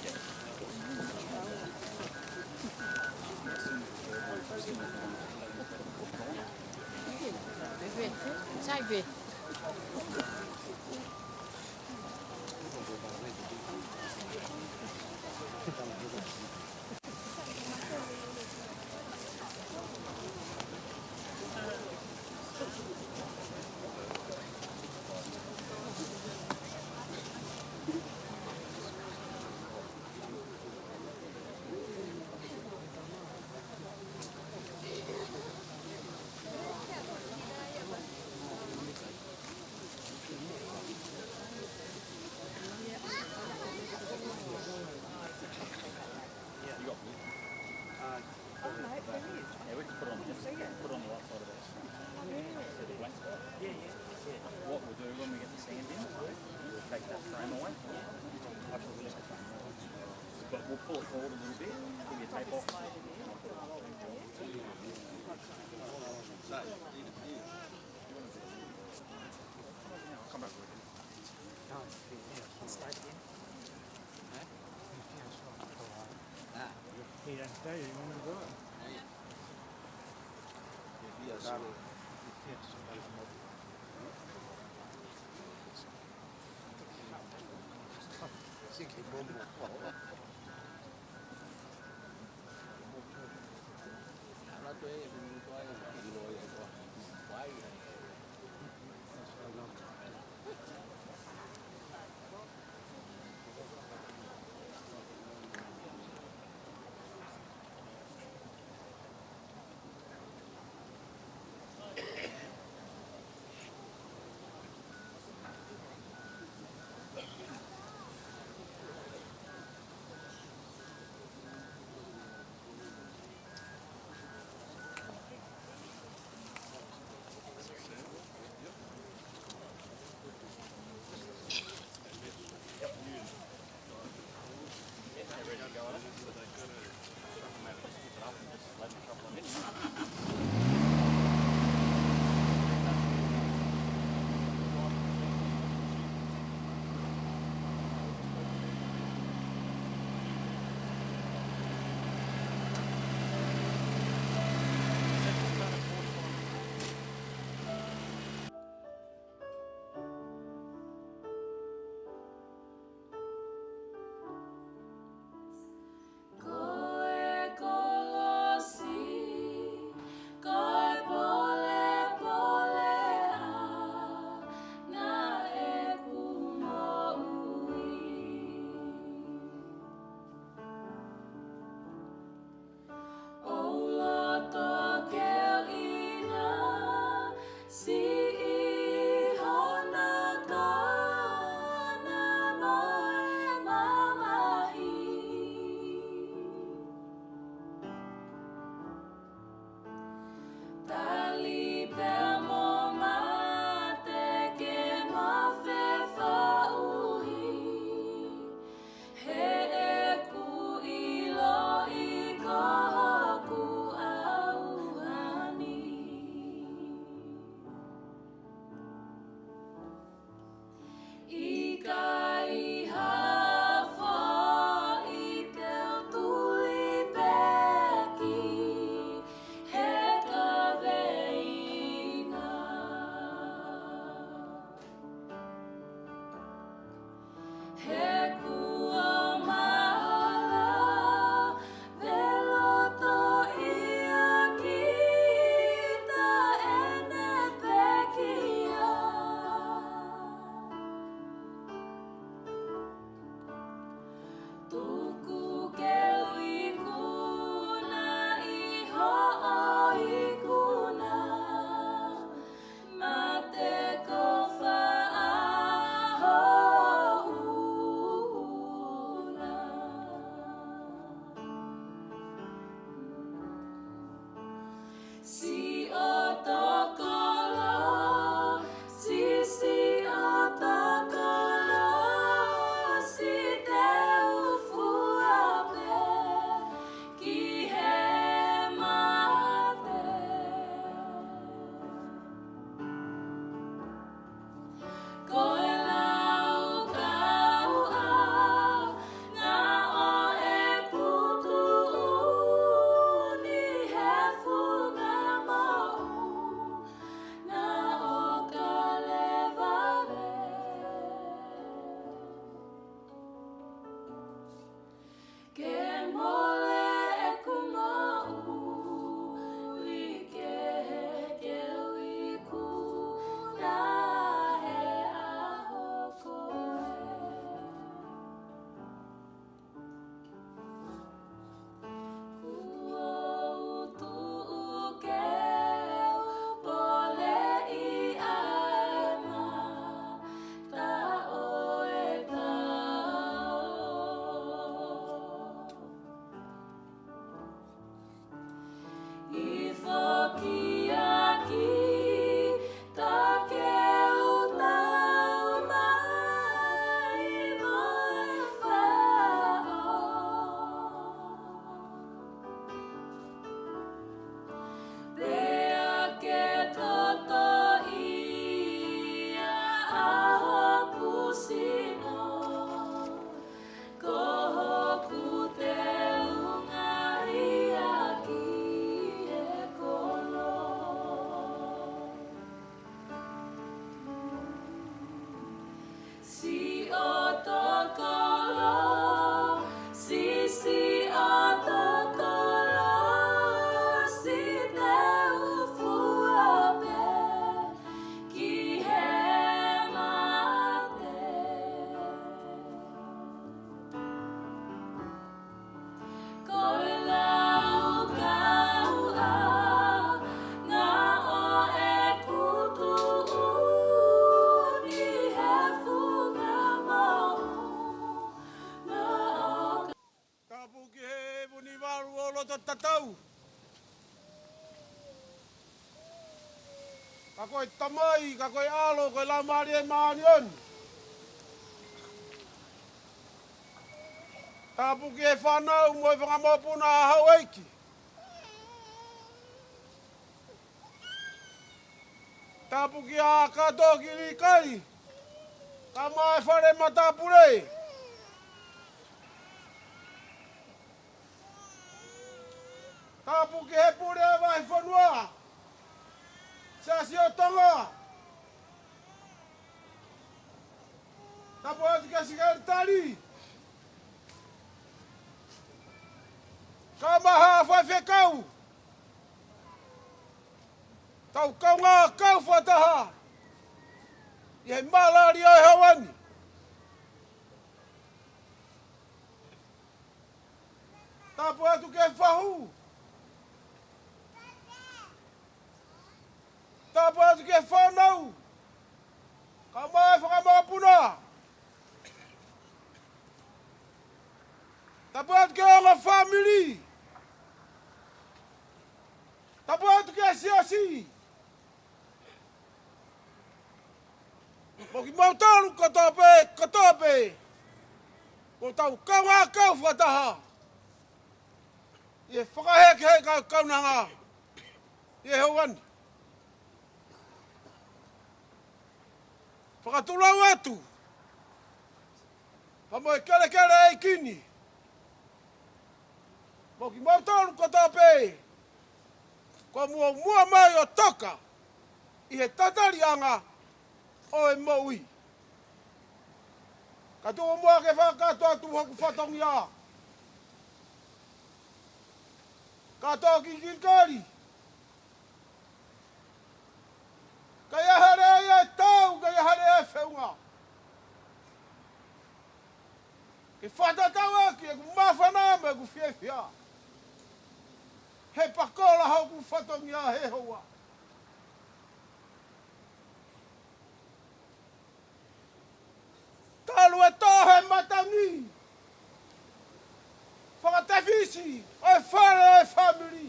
yeah. Sai pē. Yeah, we can put it on this, put it on the right side of that. So the west. Yeah, yeah, yeah. What we'll do when we get the sand in, we'll take that frame away. But we'll pull it forward a little bit, pull your tape off. Come over. Siʻotokolo, si siʻotokolo, si te u fua pē ki he mate. Ko e laukau ʻa e ngaahi ʻo e kutu ʻuni he funga moʻunga ʻo Kalevale. Ke mole ʻeku moʻui kehe ke u ikuna he ʻaho ko ē. Kuo u tuʻu ke u poleʻi ʻa e mata ʻo e tao. ʻI foki ʻaki ta ke u tau mai mo e faʻo. Pea ke toto ia ʻa hoku sino, ko hoku teunga ia ki he kolo. Siʻotokolo, si siʻotokolo, si te u fua pē ki he mate. Ko e laukau ʻa e ngaahi ʻo e kutu ʻuni he funga moʻunga ʻo Ka- Tapu ki he Vunivalu ʻo loto tatau. Ka ko e Tamai, ka ko e ʻAlo, ko e Laumālie Māʻoniʻoni. Tapu ki he fānau mo e fanga mokopuna ʻa houʻeiki. Tapu kia Kato ki Likai, kae ʻumaʻā e fale matāpule. Tapu ki he pule ʻo e vahefonua, Siasi ʻo Tonga. Tapu atu ki he sekelitali, kae ʻumaʻā e faifekau. Tau kaungā kau fakataha ʻi he mālali ʻo e ʻaho ni. Tapu atu ki he fahu. Tapu atu ki he fānau, kae ʻumaʻā e fanga mokopuna. Tapu atu ki he ongo fāmili. Tapu atu ki he siasi. Mo kimoutolu kotoa pē, kotoa pē, kuo tau kaungā kau fakataha ʻi he fakahekeheka ʻo e kaunanga ʻi he ʻaho ni. Fakatulou atu pea mo e kelekele ʻeiki ni, mo kimoutolu kotoa pē kuo muʻomuʻa mai ʻo toka ʻi he tataliʻanga ʻo e moʻui. Ka tuku muʻa ke fakakakato atu hoku fatongia. Ka toki kilikili, ka ʻi ai ha lea ʻe tau, ka ʻi ai ha lea ʻe feʻunga, ke fakatatau ʻaki ʻeku māfana mo ʻeku fiefia, he pakola hoku fatongia he houa. Talu e toʻo he matangi fakatefisi ʻo e fale ʻo e fāmili.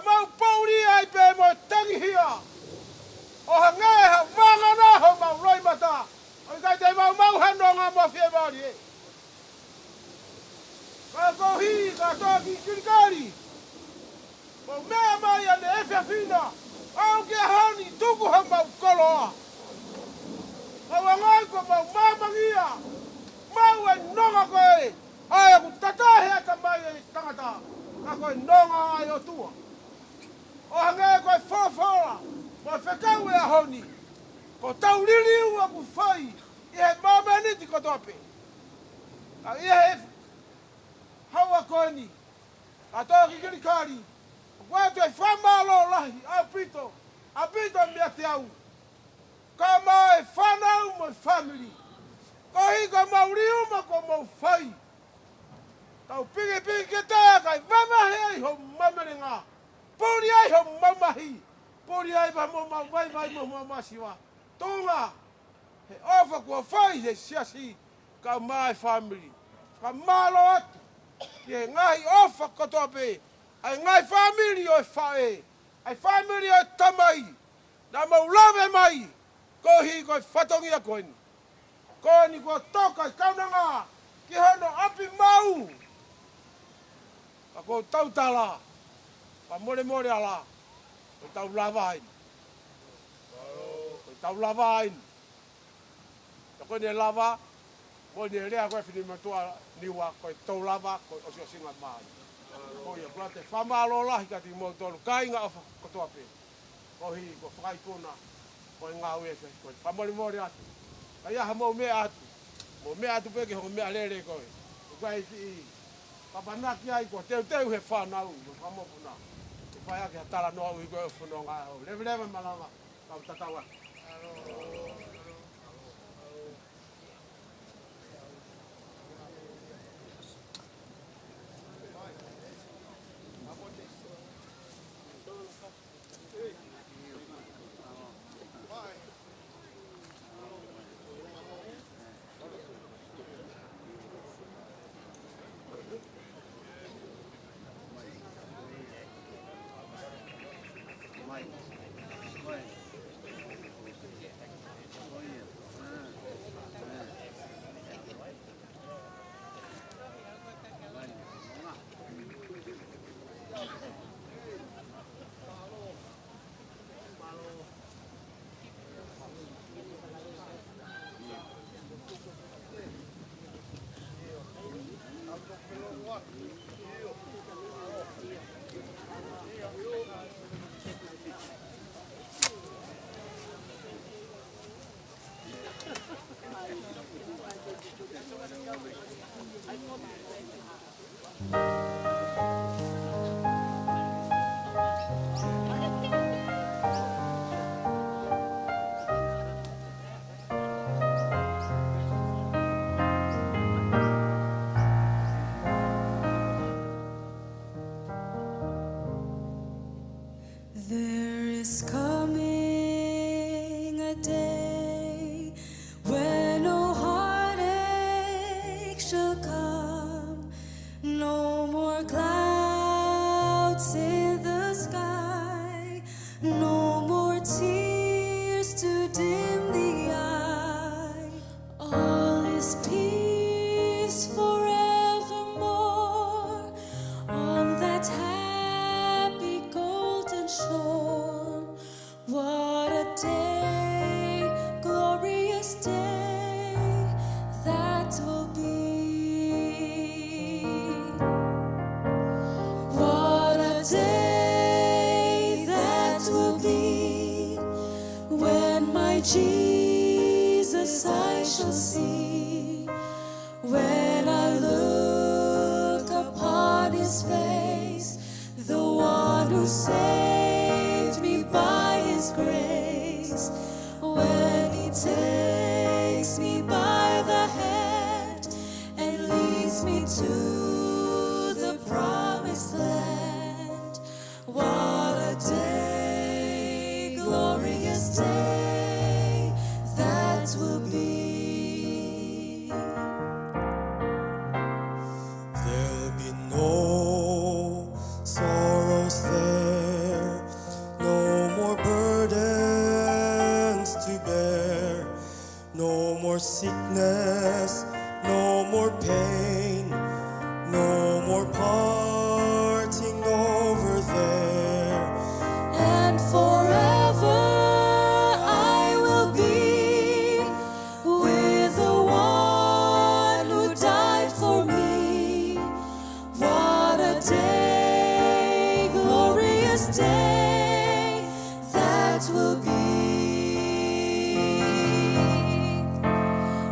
Mau pouli ai pē mo e tangihia. ʻO hangē ha vanga na homau loʻimata. ʻOku ʻikai te mau maʻu ha nonga mo fiemālie. Ka koeʻuhi ka toki kilikali. Mau meʻa mai ʻaneefiafi na. ʻAu ki he ʻaho ni tuku homau koloa. Mau ʻangai ko mau māmangia. Mau e nonga ko ē. ʻA ia ʻoku tatahe ʻa e Tamai ʻo e tangata, ka ko e nonga ʻa e ʻOtua. ʻO hangē ko e folofola, mo e fekau ʻo e ʻaho ni, ko ʻetau liliu ʻoku fai ʻi he momeniti kotoa pē. Ka ʻi he haua ko eni, ka toki kilikali, ʻoku ʻoatu e fakamālō lahi ʻaupito, ʻaupito meiate au. Ka mo e fānau mo e fāmili. Koeʻuhi ko e mau liliu mo ko mau fai. Tau pikipiki ke tā kae vavahe ai ho mamelenga. Pouli ai ho mamahi. Pouli ai mo mau vaivai mo mau masiva. Tuʻunga he ʻofa kuo fai he siasi. Ka mo e fāmili. Ka mālō atu. Ki he ngaahi ʻofa kotoa pē. ʻA e ngaahi fāmili ʻo e faʻē. ʻA e fāmili ʻo e tamai. Naʻa mau lave mai, koeʻuhi ko e fatongia ko eni. Ko eni kuo toka e kaunanga ki hono ʻapi mau. Ka ko ʻetau tala, ka molemole ala, ko ʻetau lava eni. Ko ʻetau lava eni. Ka ko eni lava, ko eni lea ko e fini matua Niua, ko ʻetau lava, ko e ʻosiʻosinga mai. Ko ia, ko e fakamālō lahi kiate kimoutolu, kāinga ʻofa kotoa pē. Koeʻuhi ko e fakaikuna, ko e ngāue ʻa e fefine, ko e fakamolemole atu. Ka ʻi ai haʻamou meʻa atu, mou meʻa atu pē ki hoʻomou meʻalele ko ē. ʻOku ʻikai ke ʻi, kapanaki ai ko e teuteu he fānau, mo e fakamokopuna. ʻE fai ʻaki ha talanoa ʻuhi ko e fononga ʻo leveleva malava, kau tatau atu. There is coming a day when no heartache shall come, no more clouds in the sky, no more tears to dim the eye. All is peace forevermore on that happy golden shore. What a day, glorious day that will be. What a day that will be when my Jesus I shall see. When I look upon his face, the one who saved me by his grace, when he takes me by the hand and leads me to the promised land, what a day, glorious day that will be. There'll be no sorrows there. Or parting over there. And forever I will be with the one who died for me. What a day, glorious day that will be.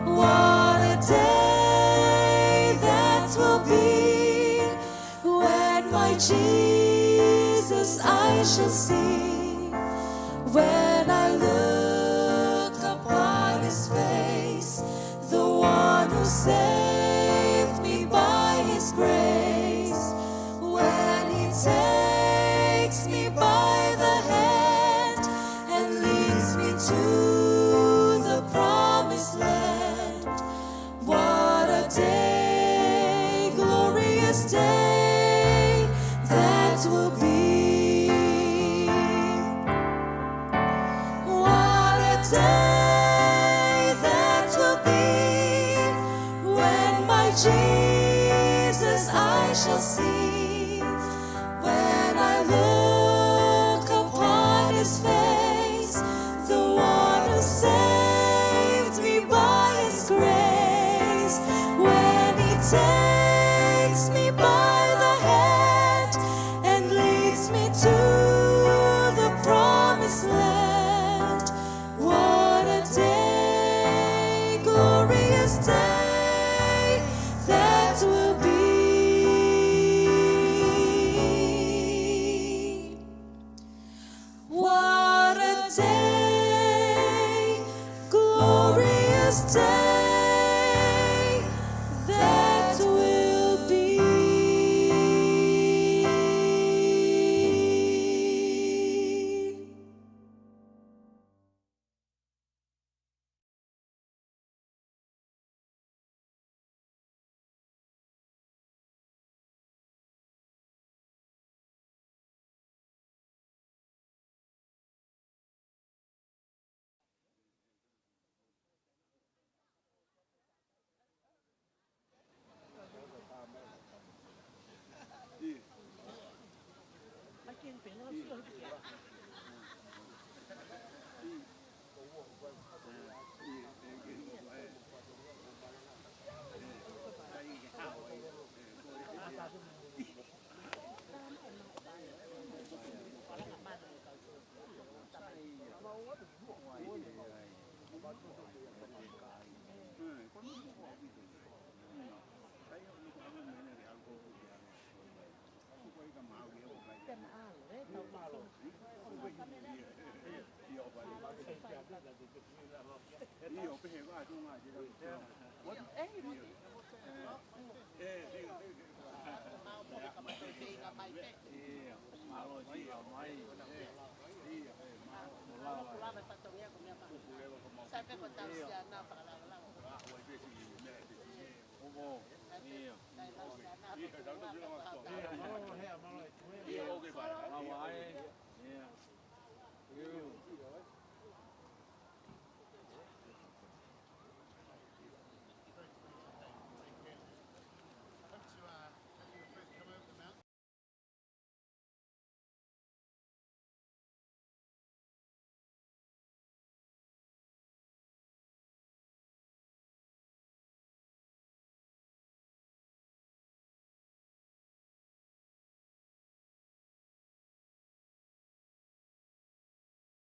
What a day that will be when my Jesus I shall see. When I look upon his face, the one who saved me by his grace, when he takes me by the hand and leads me to the promised land. What a day, glorious day that will be. What a day that will be when my Jesus I shall see. When I look upon his face, the one who saved me by his grace, when he takes me by the hand and leads me to the promised land, what a day, glorious day that will be. What a day, glorious day that will be.